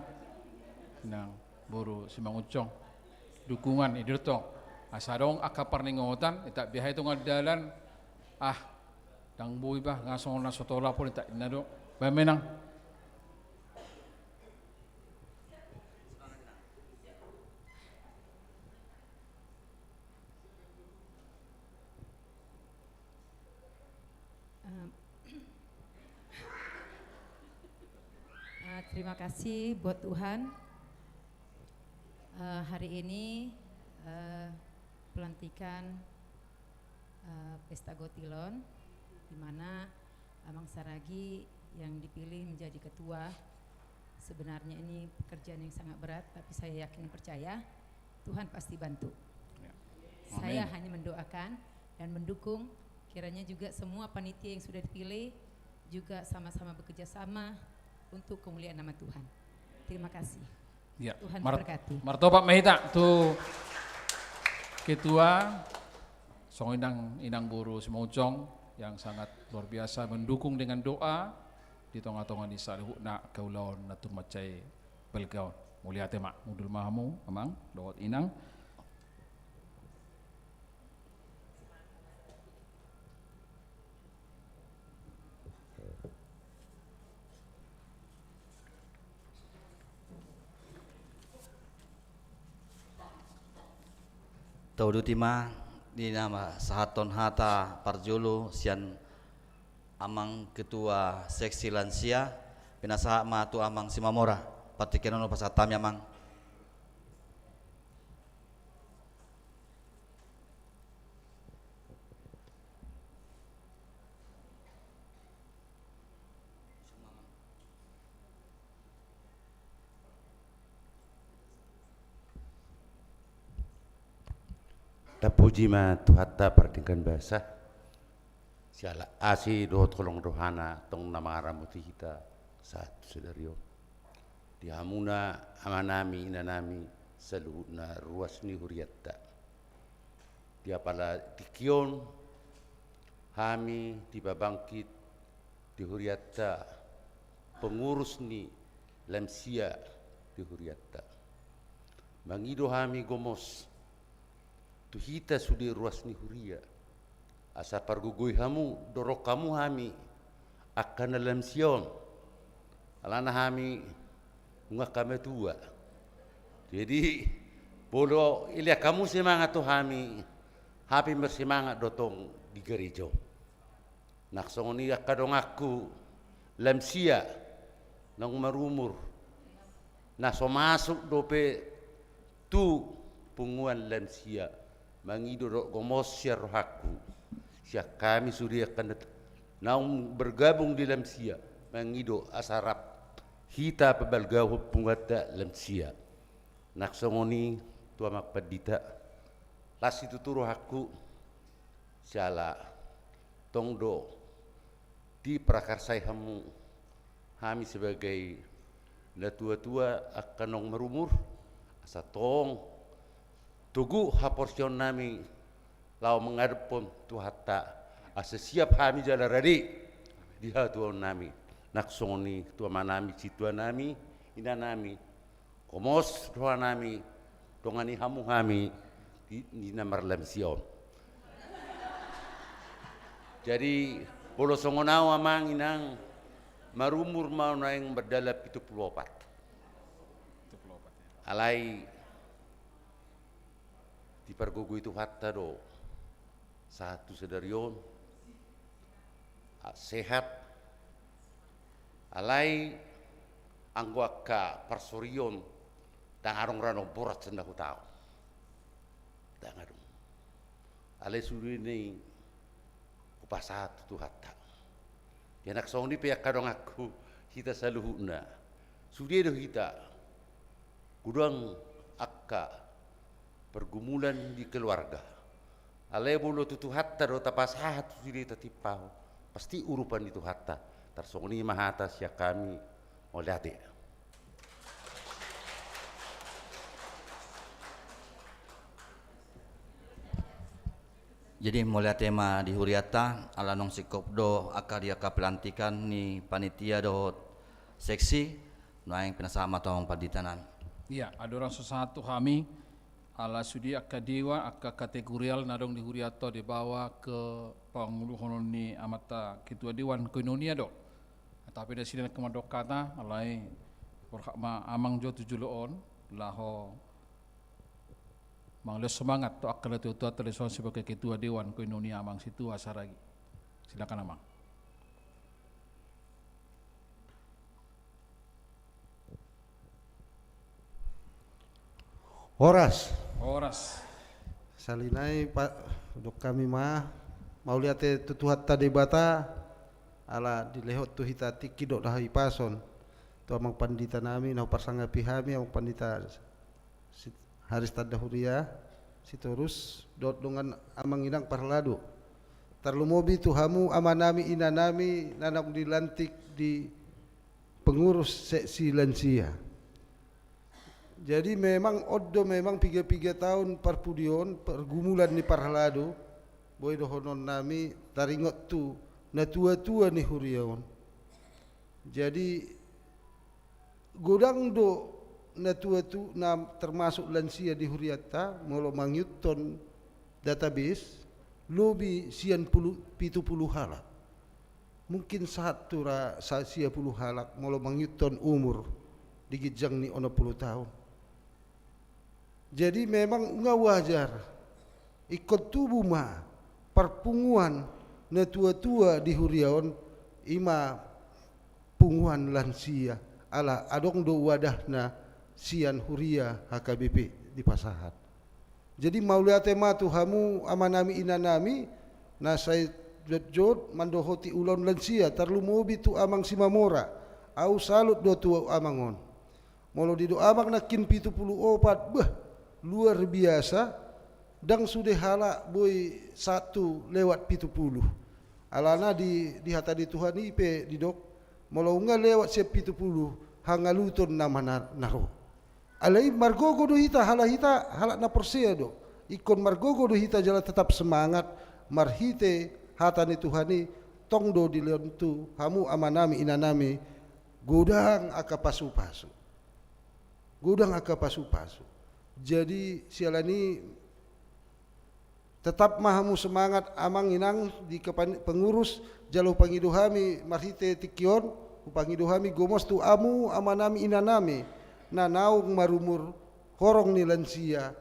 inang boru Simangunsong. Dukungan i do tong. Asa adong angka parningotan, ai tak beha i tong andalan. Ah, ndang boi bah, nga songon na so tolap on, ai tak inna do. Baen ma inang. Eh, eh, terima kasih buat Tuhan. Eh, hari ini, eh, pelantikan, eh, Pesta Gotilon, di mana Amang Saragi yang dipilih menjadi ketua. Sebenarnya ini pekerjaan yang sangat berat, tapi saya yakin dan percaya Tuhan pasti bantu. Ya. Saya, amin, hanya mendoakan dan mendukung, kiranya juga semua panitia yang sudah dipilih juga sama-sama bekerja sama untuk kemuliaan nama Tuhan. Terima kasih. Ya, Tuhan mar-, memberkati. Martopak ma hita tu ketua, songon i nang inang boru Simanjuntak yang sangat luar biasa mendukung dengan doa di tonga-tonga ni saluhutna angka ulaon na tung mansai balga on. Mauliate ma, mundul ma hamu, amang, dohot inang. Tauduti ma di na pasahathon hata parjolo sian amang ketua seksi lansia, pinasahat ma tu amang Simamora, partingkian on hupasahat hami amang. Tapuji ma Tuhanta pardenggan basa, siala asi dohot holong ni rohana tong na mangaramoti hita sahat tu sadari on. Di hamuna amanami inanami saluhutna ruas ni hurianta. Di apala tingki on hami dipabangkit di hurianta pengurus ni lansia di hurianta. Mangido hami gomos tu hita sude ruas ni huria. Asa pargogoi hamu, dorong hamu hami angka na lansia on. Alana hami nunga angka matua. Jadi, molo ilean hamu semangat tu hami, hami pe marsemangat do tong di gareja on. Nang songon i angka donganku lansia naung marumur, na so masuk dope tu punguan lansia, mangido do gomos sian rohangku, sian hami sude angka na, naung bergabung di lansia, mangido asa rap hita pabalgahon punguanta lansia. Nang songon i tu amang pandita, las situtu rohangku, siala tong do diprakarsai hamu hami sebagai natuatua angka naung marumur, asa tong togu haporseaonnami laho mangadophon Tuhanta, asa siap hami jala rade di hatuaonnami. Nang songon i tu amanami, situanami, inanami, gomos rohanami dongani hamu hami di, di na marlansia on. Jadi, molo songon au amang inang, marumur ma au naeng mardalan pitu pulu opat. Alai dipargogoi Tuhanta do sahat tu sadari on, a, sehat. Alai anggo angka parsorion, ndang adong ranon borat sian na hutao. Ndang adong. Alai sude na i hupasahat tu Tuhanta. Ia nang songon i pe angka donganku, hita saluhutna, sude do hita. Godang angka pergumulan di keluarga. Alai molo tu Tuhanta do tapasahat sude, tatimpahon, pasti urupan ni Tuhanta. Tarsongon i ma hata sian hami. Mauliate. Jadi mauliate ma di hurianta, ala naung singkop do angka di angka pelantikan ni panitia dohot seksi, nuaeng pinasahat ma tu amang panditanami. Ia, andorang so sahat tu hami, ala sude angka dewan, angka kategorial na adong di hurianta dibawa ke panguluhonon ni amanta ketua dewan, koinonia do. Tapi nasida nangkin mandok hata, alai borhat ma amang jo tu jolo on, laho mangalehon semangat tu angka natuatuanta dison sebagai ketua dewan koinonia, Amang Situa Saragi. Silakan amang. Horas. Horas. Sahali nai pa, dok hami ma, mauliate tu Tuhanta Debata, ala dilehon tu hita tingki dohot hahipason tu amang panditanami na huparsangapi hami, amang pandita Si-, Haris Tanda Huria Sitorus, dohot dongan amang inang parhalado. Tarlumobi tu hamu amanami inanami na naung dilantik di pengurus seksi lansia. Jadi memang on do memang piga-piga taon parpudi on, pergumulan ni parhalado, boi dohonon nami taringot tu natua-tua ni huria on. Jadi godang do natua-tua na termasuk lansia di hurianta, molo mangihuthon database, lobi sian pulu, pitu pulu halak. Mungkin sahat tu ra sa, sia pulu halak molo mangihuthon umur di ginjang ni onom pulu taon. Jadi memang nga wajar ingkon tubu ma parpunguan natua-tua di huria on, i ma punguan lansia, ala adong do wadahna sian huria H K B P dipasahat. Jadi mauliate ma tu hamu amanami inanami na sai jotjot mandohoti ulaon lansia, tarlumobi tu amang Simamora. Au salut do tu amang on. Molo didok amang nangkin pitu pulu opat, beh, luar biasa. Ndang sude halak boi sahat tu lewat pitu pulu. Alana di, di hata ni Tuhan i pe didok, molo nga lewat sian pitu pulu, hangaluton nama na, na ro. Alai margogo do hita, halak hita halak na porsea do. Ingkon margogo do hita jala tetap semangat marhite hata ni Tuhan i. Tong do dilehon tu hamu amanami inanami godang angka pasu-pasu. Godang angka pasu-pasu. Jadi siala ni tetap ma hamu semangat amang inang di kepan, pengurus, jala hupangido hami marhite tingki on, hupangido hami gomos tu hamu amanami inanami na naung marumur horong ni lansia,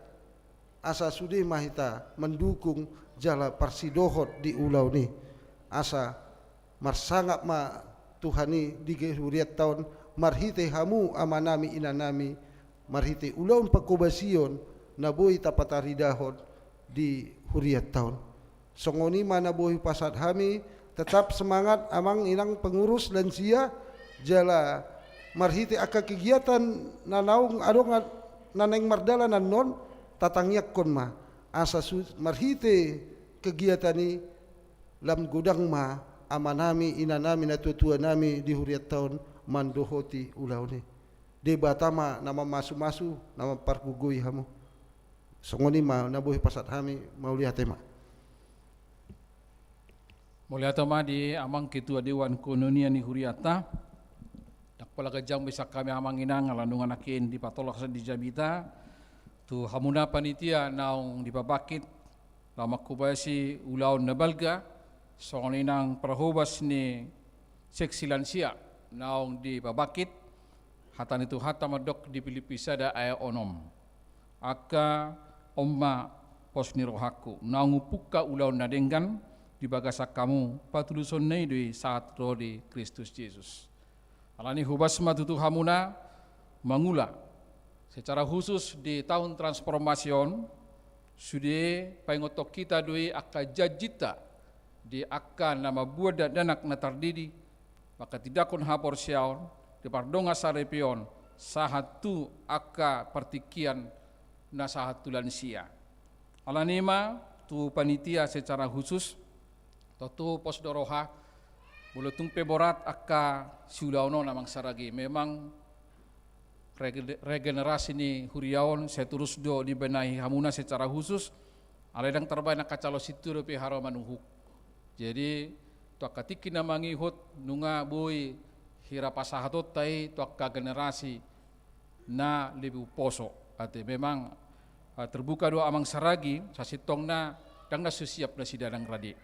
asa sude ma hita mandukung jala parsidohot di ulaon i, asa marsangap ma Tuhan i di hurianta on marhite hamu amanami inanami, marhite ulaon pangkobasion na boi tapataridahon di hurianta on. Songon i ma na boi hupasahat hami, tetap semangat amang inang pengurus lansia, jala marhite angka kegiatan na naung adong na naeng mardalan annon, tatangiangkon ma asa su, marhite kegiatan i lam godang ma amanami inanami natua-tua nami di hurianta on mandohoti ulaon i. Debata ma na mamasu-masu, na mampargogoi hamu. Songon i ma na boi pasahat hami, mauliate ma. Mauliate ma di amang ketua dewan koinonia ni hurianta. Ndang pola ganjang be sian hami amang inang ala nunga nangkin dipatolhas di jamita tu hamuna panitia naung dipabangkit laho manghobasi ulaon na balga, songon i nang parhobas ni seksi lansia naung dipabangkit. Hata ni Tuhanta mandok di Pilippi sada ayat onom, angka on ma pos ni rohangku, naung umpungka ulaon na denggan di bagasan hamu, patulusonna i do i sahat ro di Kristus Jesus. Alani hobas ma tutu hamuna mangula secara khusus di taon transformasi on, sude paingothon hita do i angka janjinta di angka na mambuat dakdanak na tardidi, manghatindanghon haporseaon di pardongansaripeon sahat tu angka partingkian na sahat tu lansia. Alani ma tu panitia secara khusus, tontu pos do roha, molo tung pe borat angka siulaon on amang saragi. Memang rege, regenerasi ni huria on sai torus do dibenahi hamuna secara khusus, alai ndang tarbahen angka calon sintua dope haru manuhuk. Jadi tu angka tingki na mangihut nunga boi hira pasahatonta i tu angka generasi na lebih umposo. Ate memang, eh, terbuka do amang saragi, sasintongna ndang na so siap nasida nang rade.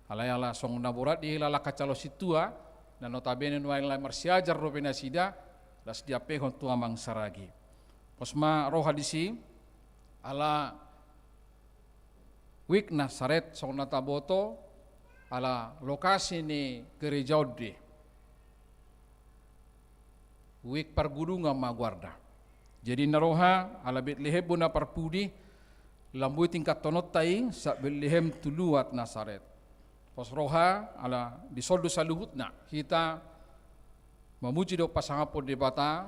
Alai ala songon na borat dihilala angka calon sintua, na notabene nuaeng lae marsiajar dope nasida, las diampehon tu amang saragi. Pos ma roha disi, ala wijk Nasaret songon na taboto, ala lokasi ni gereja on do i. Wijk Pargudungan ma goarna. Jadi na roha ala Betlehem do na parpudi, lam boi tingkathononta i sian Betlehem tu luat Nasaret. Pos roha ala dison do saluhutna hita mamuji dohot pasangaphon Debata.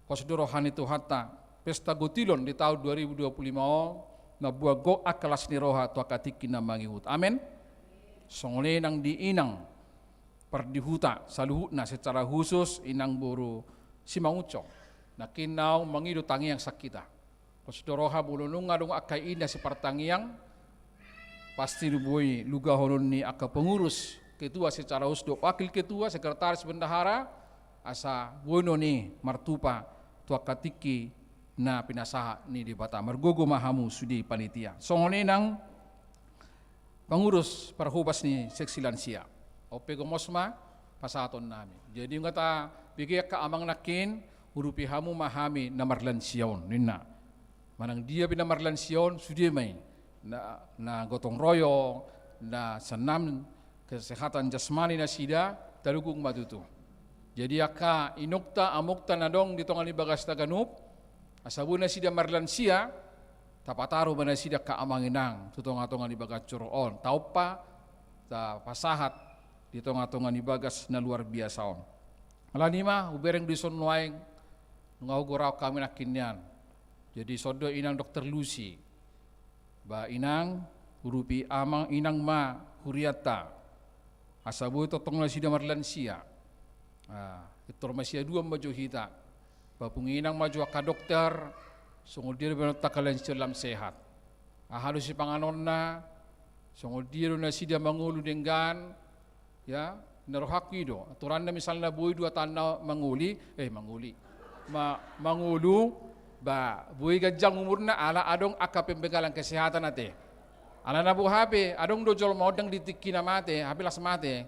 Pos do roha ni Tuhanta, pesta gotilon di taon dua ribu dua puluh lima on mambuat gok angka las ni roha tu angka tingki na mangihut. Amen. Songon i nang di inang pardihuta saluhutna, secara khusus inang boru Simangunsong. Nangkin naung mangido tangiang sian hita. Pos do roha molo nunga adong angka i na sipartangiang, pasti do boi lugahononna angka pengurus, ketua secara khusus dohot wakil ketua, sekretaris, bendahara, asa boi do i martupa tu angka tingki na pinasahat ni Debata. Margogo ma hamu sude panitia. Songon i nang pengurus parhobas ni seksi lansia. On pe gomos ma pasahatonnami. Jadi nunga tabege angka amang nangkin, urupi hamu ma hami na marlansia on, ninna. Manang dia pe na marlansia on, sude ma i. Na, na gotong royong, na senam kesehatan jasmani nasida, talugung ma tutu. Jadi angka inongta, amongta na adong di tonga ni bagasta ganup, asa boi nasida marlansia, tapataru ma nasida angka amang inang tu tonga-tonga ni bagas joro on, taompa, tapasahat di tonga-tonga ni bagas na luar biasa on. Alani i ma, hubereng do dison nuaeng, nunga hugoraon hami nangkin nian. Jadi songon do inang dokter Lusi. Ba inang, urupi amang inang ma hurianta. Asa boi tongtong nasida marlansia. Ah, pintor masiaduan ma jo hita. Ba pungu inang ma jo angka dokter, songon dia do baenonta angka lansia lam sehat. Aha do sipanganonna, songon dia do nasida mangolu denggan, ya, na rohangku i do. Aturanna misalna boi dua taon na mangoli, eh, mangoli. Ma-, mangolu, ba, boi ganjang umurna ala adong angka pembegalan kesehatan ate. Ala na boha pe, adong do jolma on ndang di tingkina mate, hape las mate.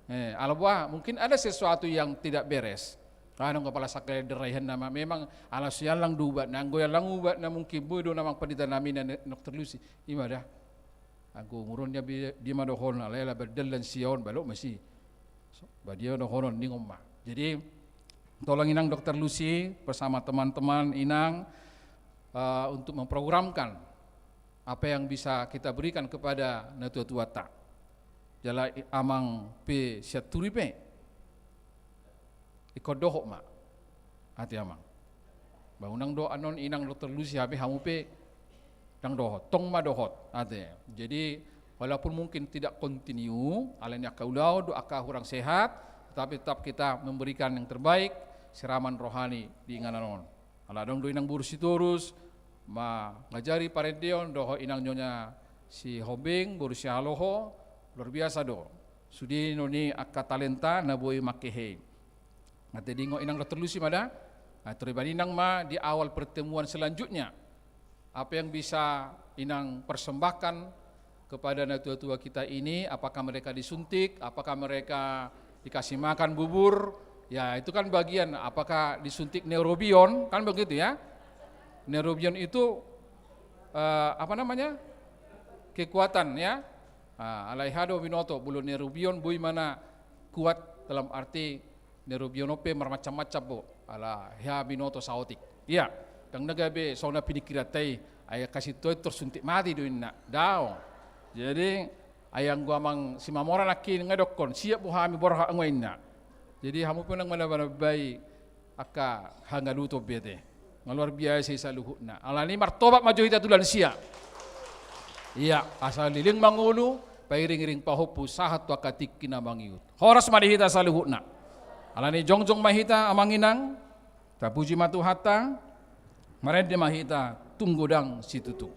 Eh, ala boha, mungkin ada sesuatu yang tidak beres. Adong kepala sakit deraihan nama, memang ala so iallang do ubatna, anggo iallang ubatna mungkin boi do nama pandita nami na ne-, dokter Lusi, i ma da. Anggo umur on dia, dia ma dohonon, ala, ala berdalan sia on, balok ma si. So, ba dia dohonon, ningon ma. Jadi, tolong inang dokter Lusi bersama teman-teman inang, eh, untuk memprogramkan apa yang bisa kita berikan kepada natua-tuata. Jala i-, amang pe sian turi pe. Ingkon dohot ma. Ate amang. Ba unang do annon inang dokter Lusi, hape hamu pe ndang dohot. Tong ma dohot. Ate. Jadi, walaupun mungkin tidak kontinu, alani angka ulaon do angka hurang sehat, tetapi tetap kita memberikan yang terbaik, siraman rohani di inganan on. Ala adong do inang boru Sitorus, mangajari parendeon, dohot inang Nyonya Sihombing, boru Sihaloho, luar biasa do. Sude do ni angka talenta na boi mangkehe i. Ate, diingot inang dokter Lusi ma da. Nah, tor dibaen inang ma di awal pertemuan selanjutnya. Apa yang bisa inang persembahkan kepada natua-tua kita ini, apakah mereka disuntik, apakah mereka dikasih makan bubur, ya itu kan bagian, apakah disuntik neurobion, kan begitu ya. Neurobion itu, eh, apa namanya, kekuatan ya. Nah, alai aha do binoto, molo neurobion boi ma na kuat dalam arti neurobion on pe marmacam-macam bo, ala hea binoto saotik. Ia, ndang na gabe songon na piningkiranta i, ai angka sintua i tor suntik mati do inna. Daong. Jadi, ai anggo amang Simamora nangkin nga didokkon, siap bo hami borhat nga inna. Jadi, hamu pe unang manambai angka hangaluton be ate. Nga luar biasa i saluhutna. Alani i martobat ma jo hita tu lansia. Ia, asa leleng mangolu, pairing-iring pahompu, sahat tu angka tingki na mangihut. Horas ma di hita saluhutna. Alani i jongjong ma hita, amang inang, tapuji ma Tuhanta, marende ma hita, tung godang situtu.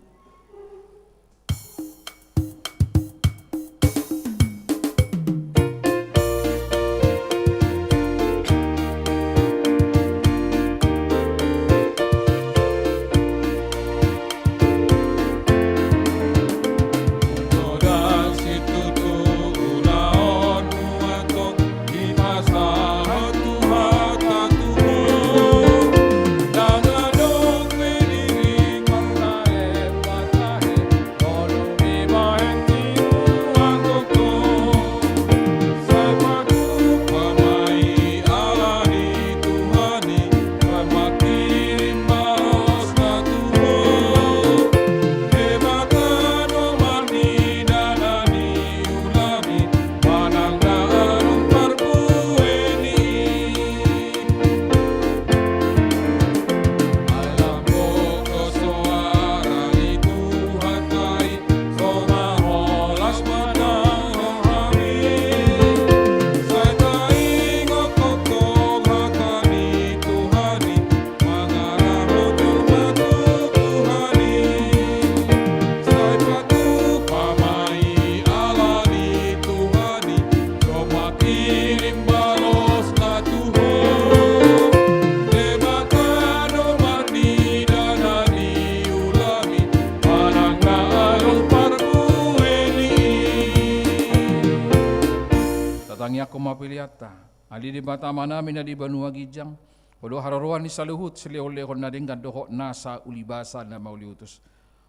Tangiangkon ma peleanta. Ale Debata Amanami na di banua ginjang, Ho do haroroan ni saluhut silehonlehon na denggan dohot nasa ulibasa na mauliutus.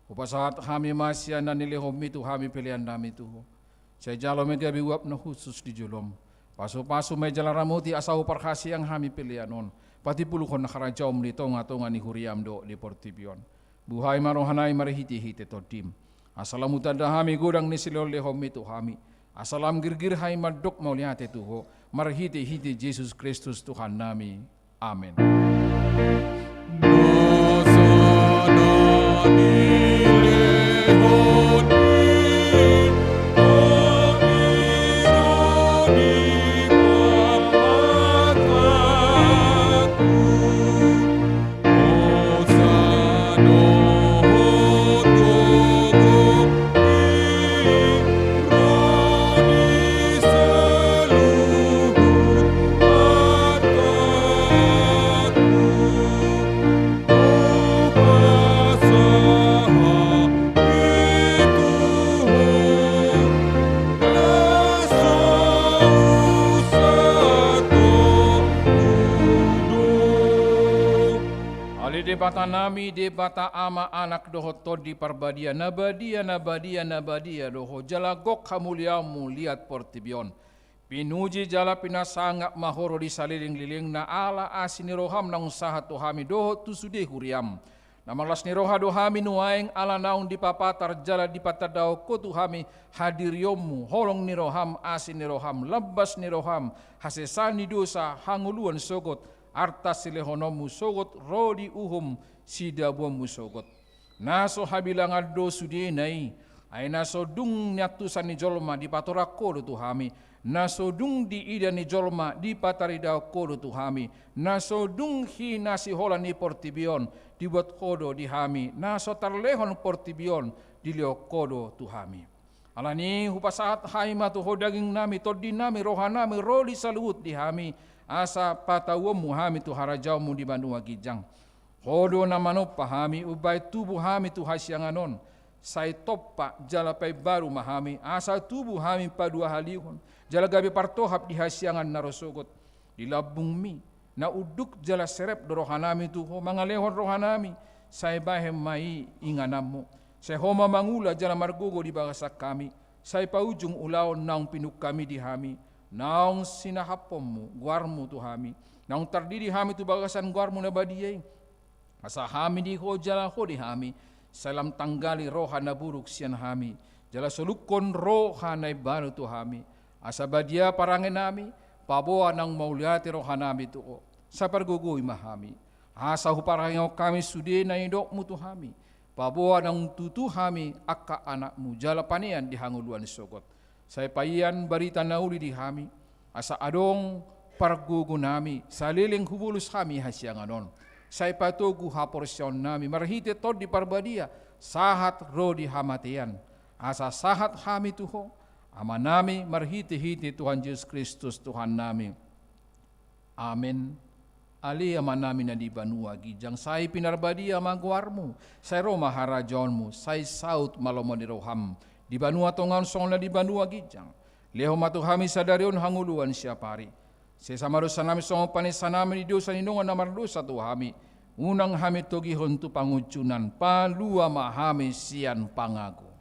Hupasahat hami ma sian na nilehonMi tu hami peleannami tu Ho. Sai jalo ma gabe uap na hushus di jolom. Pasupasu ma i jala ramoti asa huparhaseang hami pelean on, patimbulhon harajaonMu di tongatonga ni huriaM dohot di portibi on. Buhai ma rohanami marhitehite TondiM, asa lam hutanda hami godang ni silehonlehonMi tu hami, asa lam girgir hami mandok mauliate tu Ho, marhitehite Jesus Kristus Tuhannami. Amen. Ale Debatanami, Debata Ama, Anak dohot Tondi Parbadia, na badia, na badia, na badia do Ho, jala gok hamuliaonMu liat portibi on. Pinuji jala pinasangap ma Ho ro di salelenglelengna ala asi ni rohaM naung sahat tu hami dohot tu sude huriaM. Na marlas ni roha do hami nuaeng ala naung dipapatar jala dipatandahon Ho tu hami hadirionMu, holong ni rohaM, asi ni rohaM, lambas ni rohaM, hasesaan ni dosa, hangoluan sogot, arta silehononMu sogot ro di uhum sidabuonMu sogot. Na so habilangan do sudena i, ai na so dung niantusan ni jolma dipatorang Ho do tu hami, na so dung diida ni jolma dipataridahon Ho do tu hami, na so dung hinasiholan ni portibi on dibuat Ho do di hami, na so tarlehon portibi on dilehon Ho do tu hami. Alani i hupasahat hami ma tu Ho dagingnami, tondinami, rohanami, ro di saluhut di hami, asa patauonMu hami tu harajaonMu di banua ginjang. Ho do na manompa hami umbahen tubu hami tu hasiangan on. Sai tompa jala paimbaru ma hami, asa tubu hami paduahalihon jala gabe partohap di hasiangan na ro sogot. Di lambungMi na unduk jala serep do rohanami tu Ho, mangalehon rohanami, sai bahen ma i ingananMu. Sai Ho ma mangula jala margogo di bagasan hami, sai paujung ulaon naung pinungkam i di hami, naung sinahapkonMu goarMu tu hami, naung tardidi hami tu bagasan goarMu na badia i. Asa hami di Ho jala Ho di hami, sai lam tanggali roha na buruk sian hami, jala solukkon roha na imbaru tu hami, asa badia parangenami, paboa naung mauliate rohanami tu Ho. Sai pargogoi ma hami, asa huparangehon hami sude na nidokMu tu hami, paboa naung tutu hami angka anakMu jala panean di hangoluan sogot. Sai paian barita na uli di hami, asa adong pargogonami, saleleng hubolus hami hasiangan on. Sai patogu haporseaonnami marhite Tondi Parbadia, sahat ro di hamatean, asa sahat hami tu Ho, Amanami, marhitehite Tuhan Jesus Kristus Tuhannami. Amen. Ale Amanami na di banua ginjang, sai pinarbadia ma goarMu, sai ro ma harajaonMu, sai saut ma lomo ni rohaM di banua tonga on songon na di banua ginjang. Lehon ma tu hami sadari on hangoluan siapari. Sesa ma dosanami songon panesanami di dosa ni dongan na mardosa tu hami. Unang hami togihon tu pangunjunan, palua ma hami sian pangago.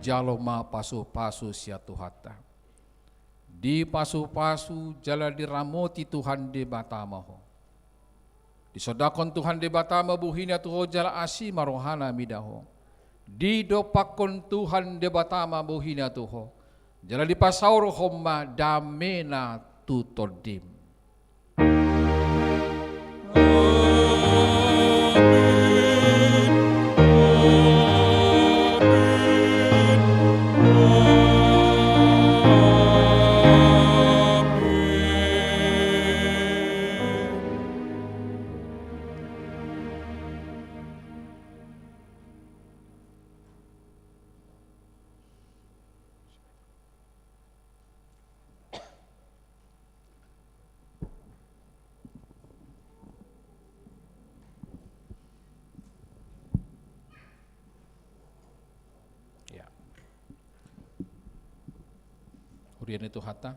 Jalo ma pasupasu sian Tuhanta. Dipasupasu jala diramoti Tuhan Debata ma ho. Disondangkon Tuhan Debata ma bohina tu ho jala asi ma rohana mida ho. Didompakkon Tuhan Debata ma bohina tu ho Jala dipasaorhon ma damena tu tondim. Ya. Huria ni Tuhanta.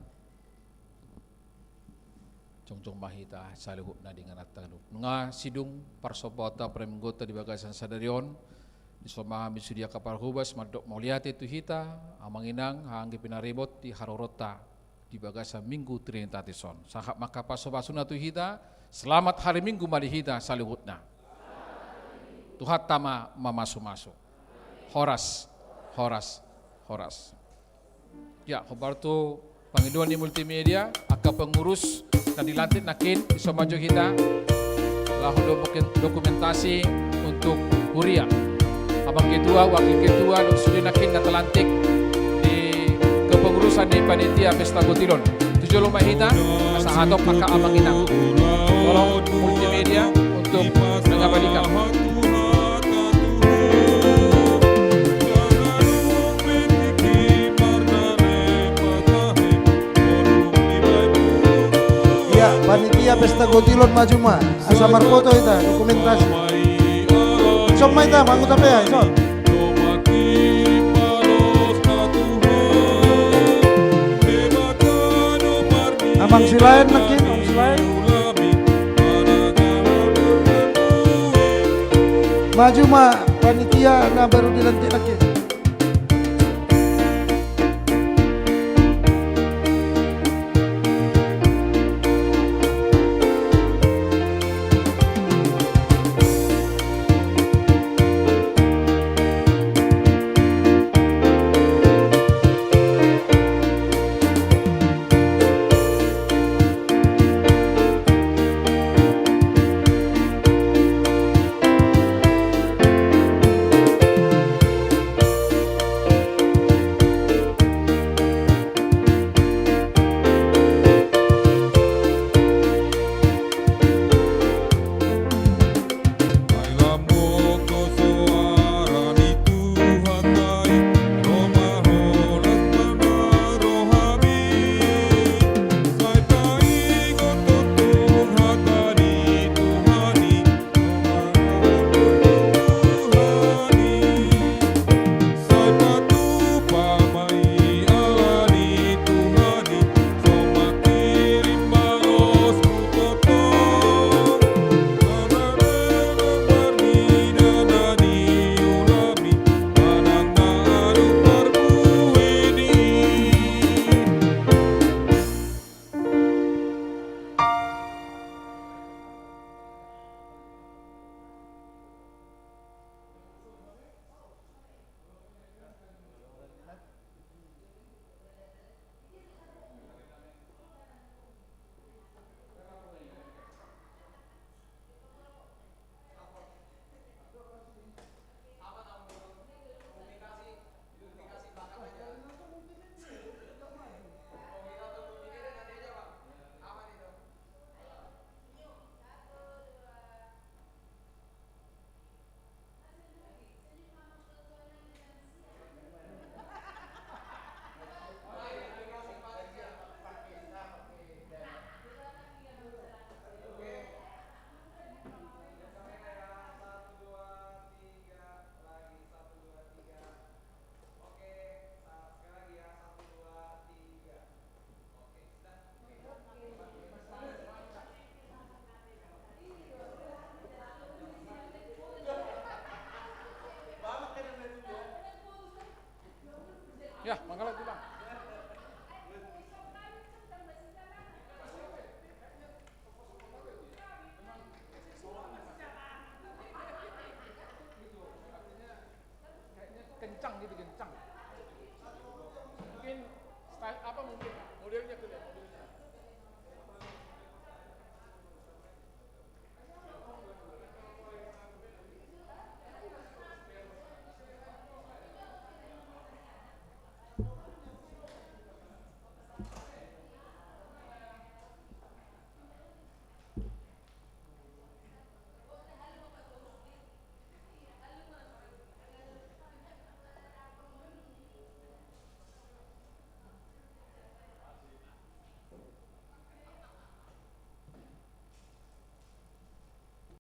Jongjong ma hita saluhutna di ingananta. Nunga sidung parsombaonta, parmingguonta di bagasan sadari on, dison ma hami sude angka parhobas mandok mauliate tu hita, amang inang, haha anggi pinaribot di haroronta di bagasan Minggu Trinitatis on. Sahat ma angka pasupasuna tu hita, selamat hari Minggu ma di hita saluhutna. Tuhanta ma mamasumasu. Horas, horas, horas. Ya, hombar tu pangidoan ni Multimedia, angka pengurus na di lantik nangkin, dison ma jo hita laho do-, dokumentasi untuk huria. Amang ketua, wakil ketua, dohot sude nangkin na talantik di kepengurusan ni panitia Pesta Gotil on. Tu jolo ma hita, asa hatop angka amang inang. Tolong Multimedia untuk mengabadikan. Iya, panitia Pesta Gotil on maju ma. Asa marfoto hita, dokumentasi. Dison ma hita, manghuta pe, dison. Amang Silaen nangkin, Amang Silaen. Maju ma panitia na baru dilantik nangkin.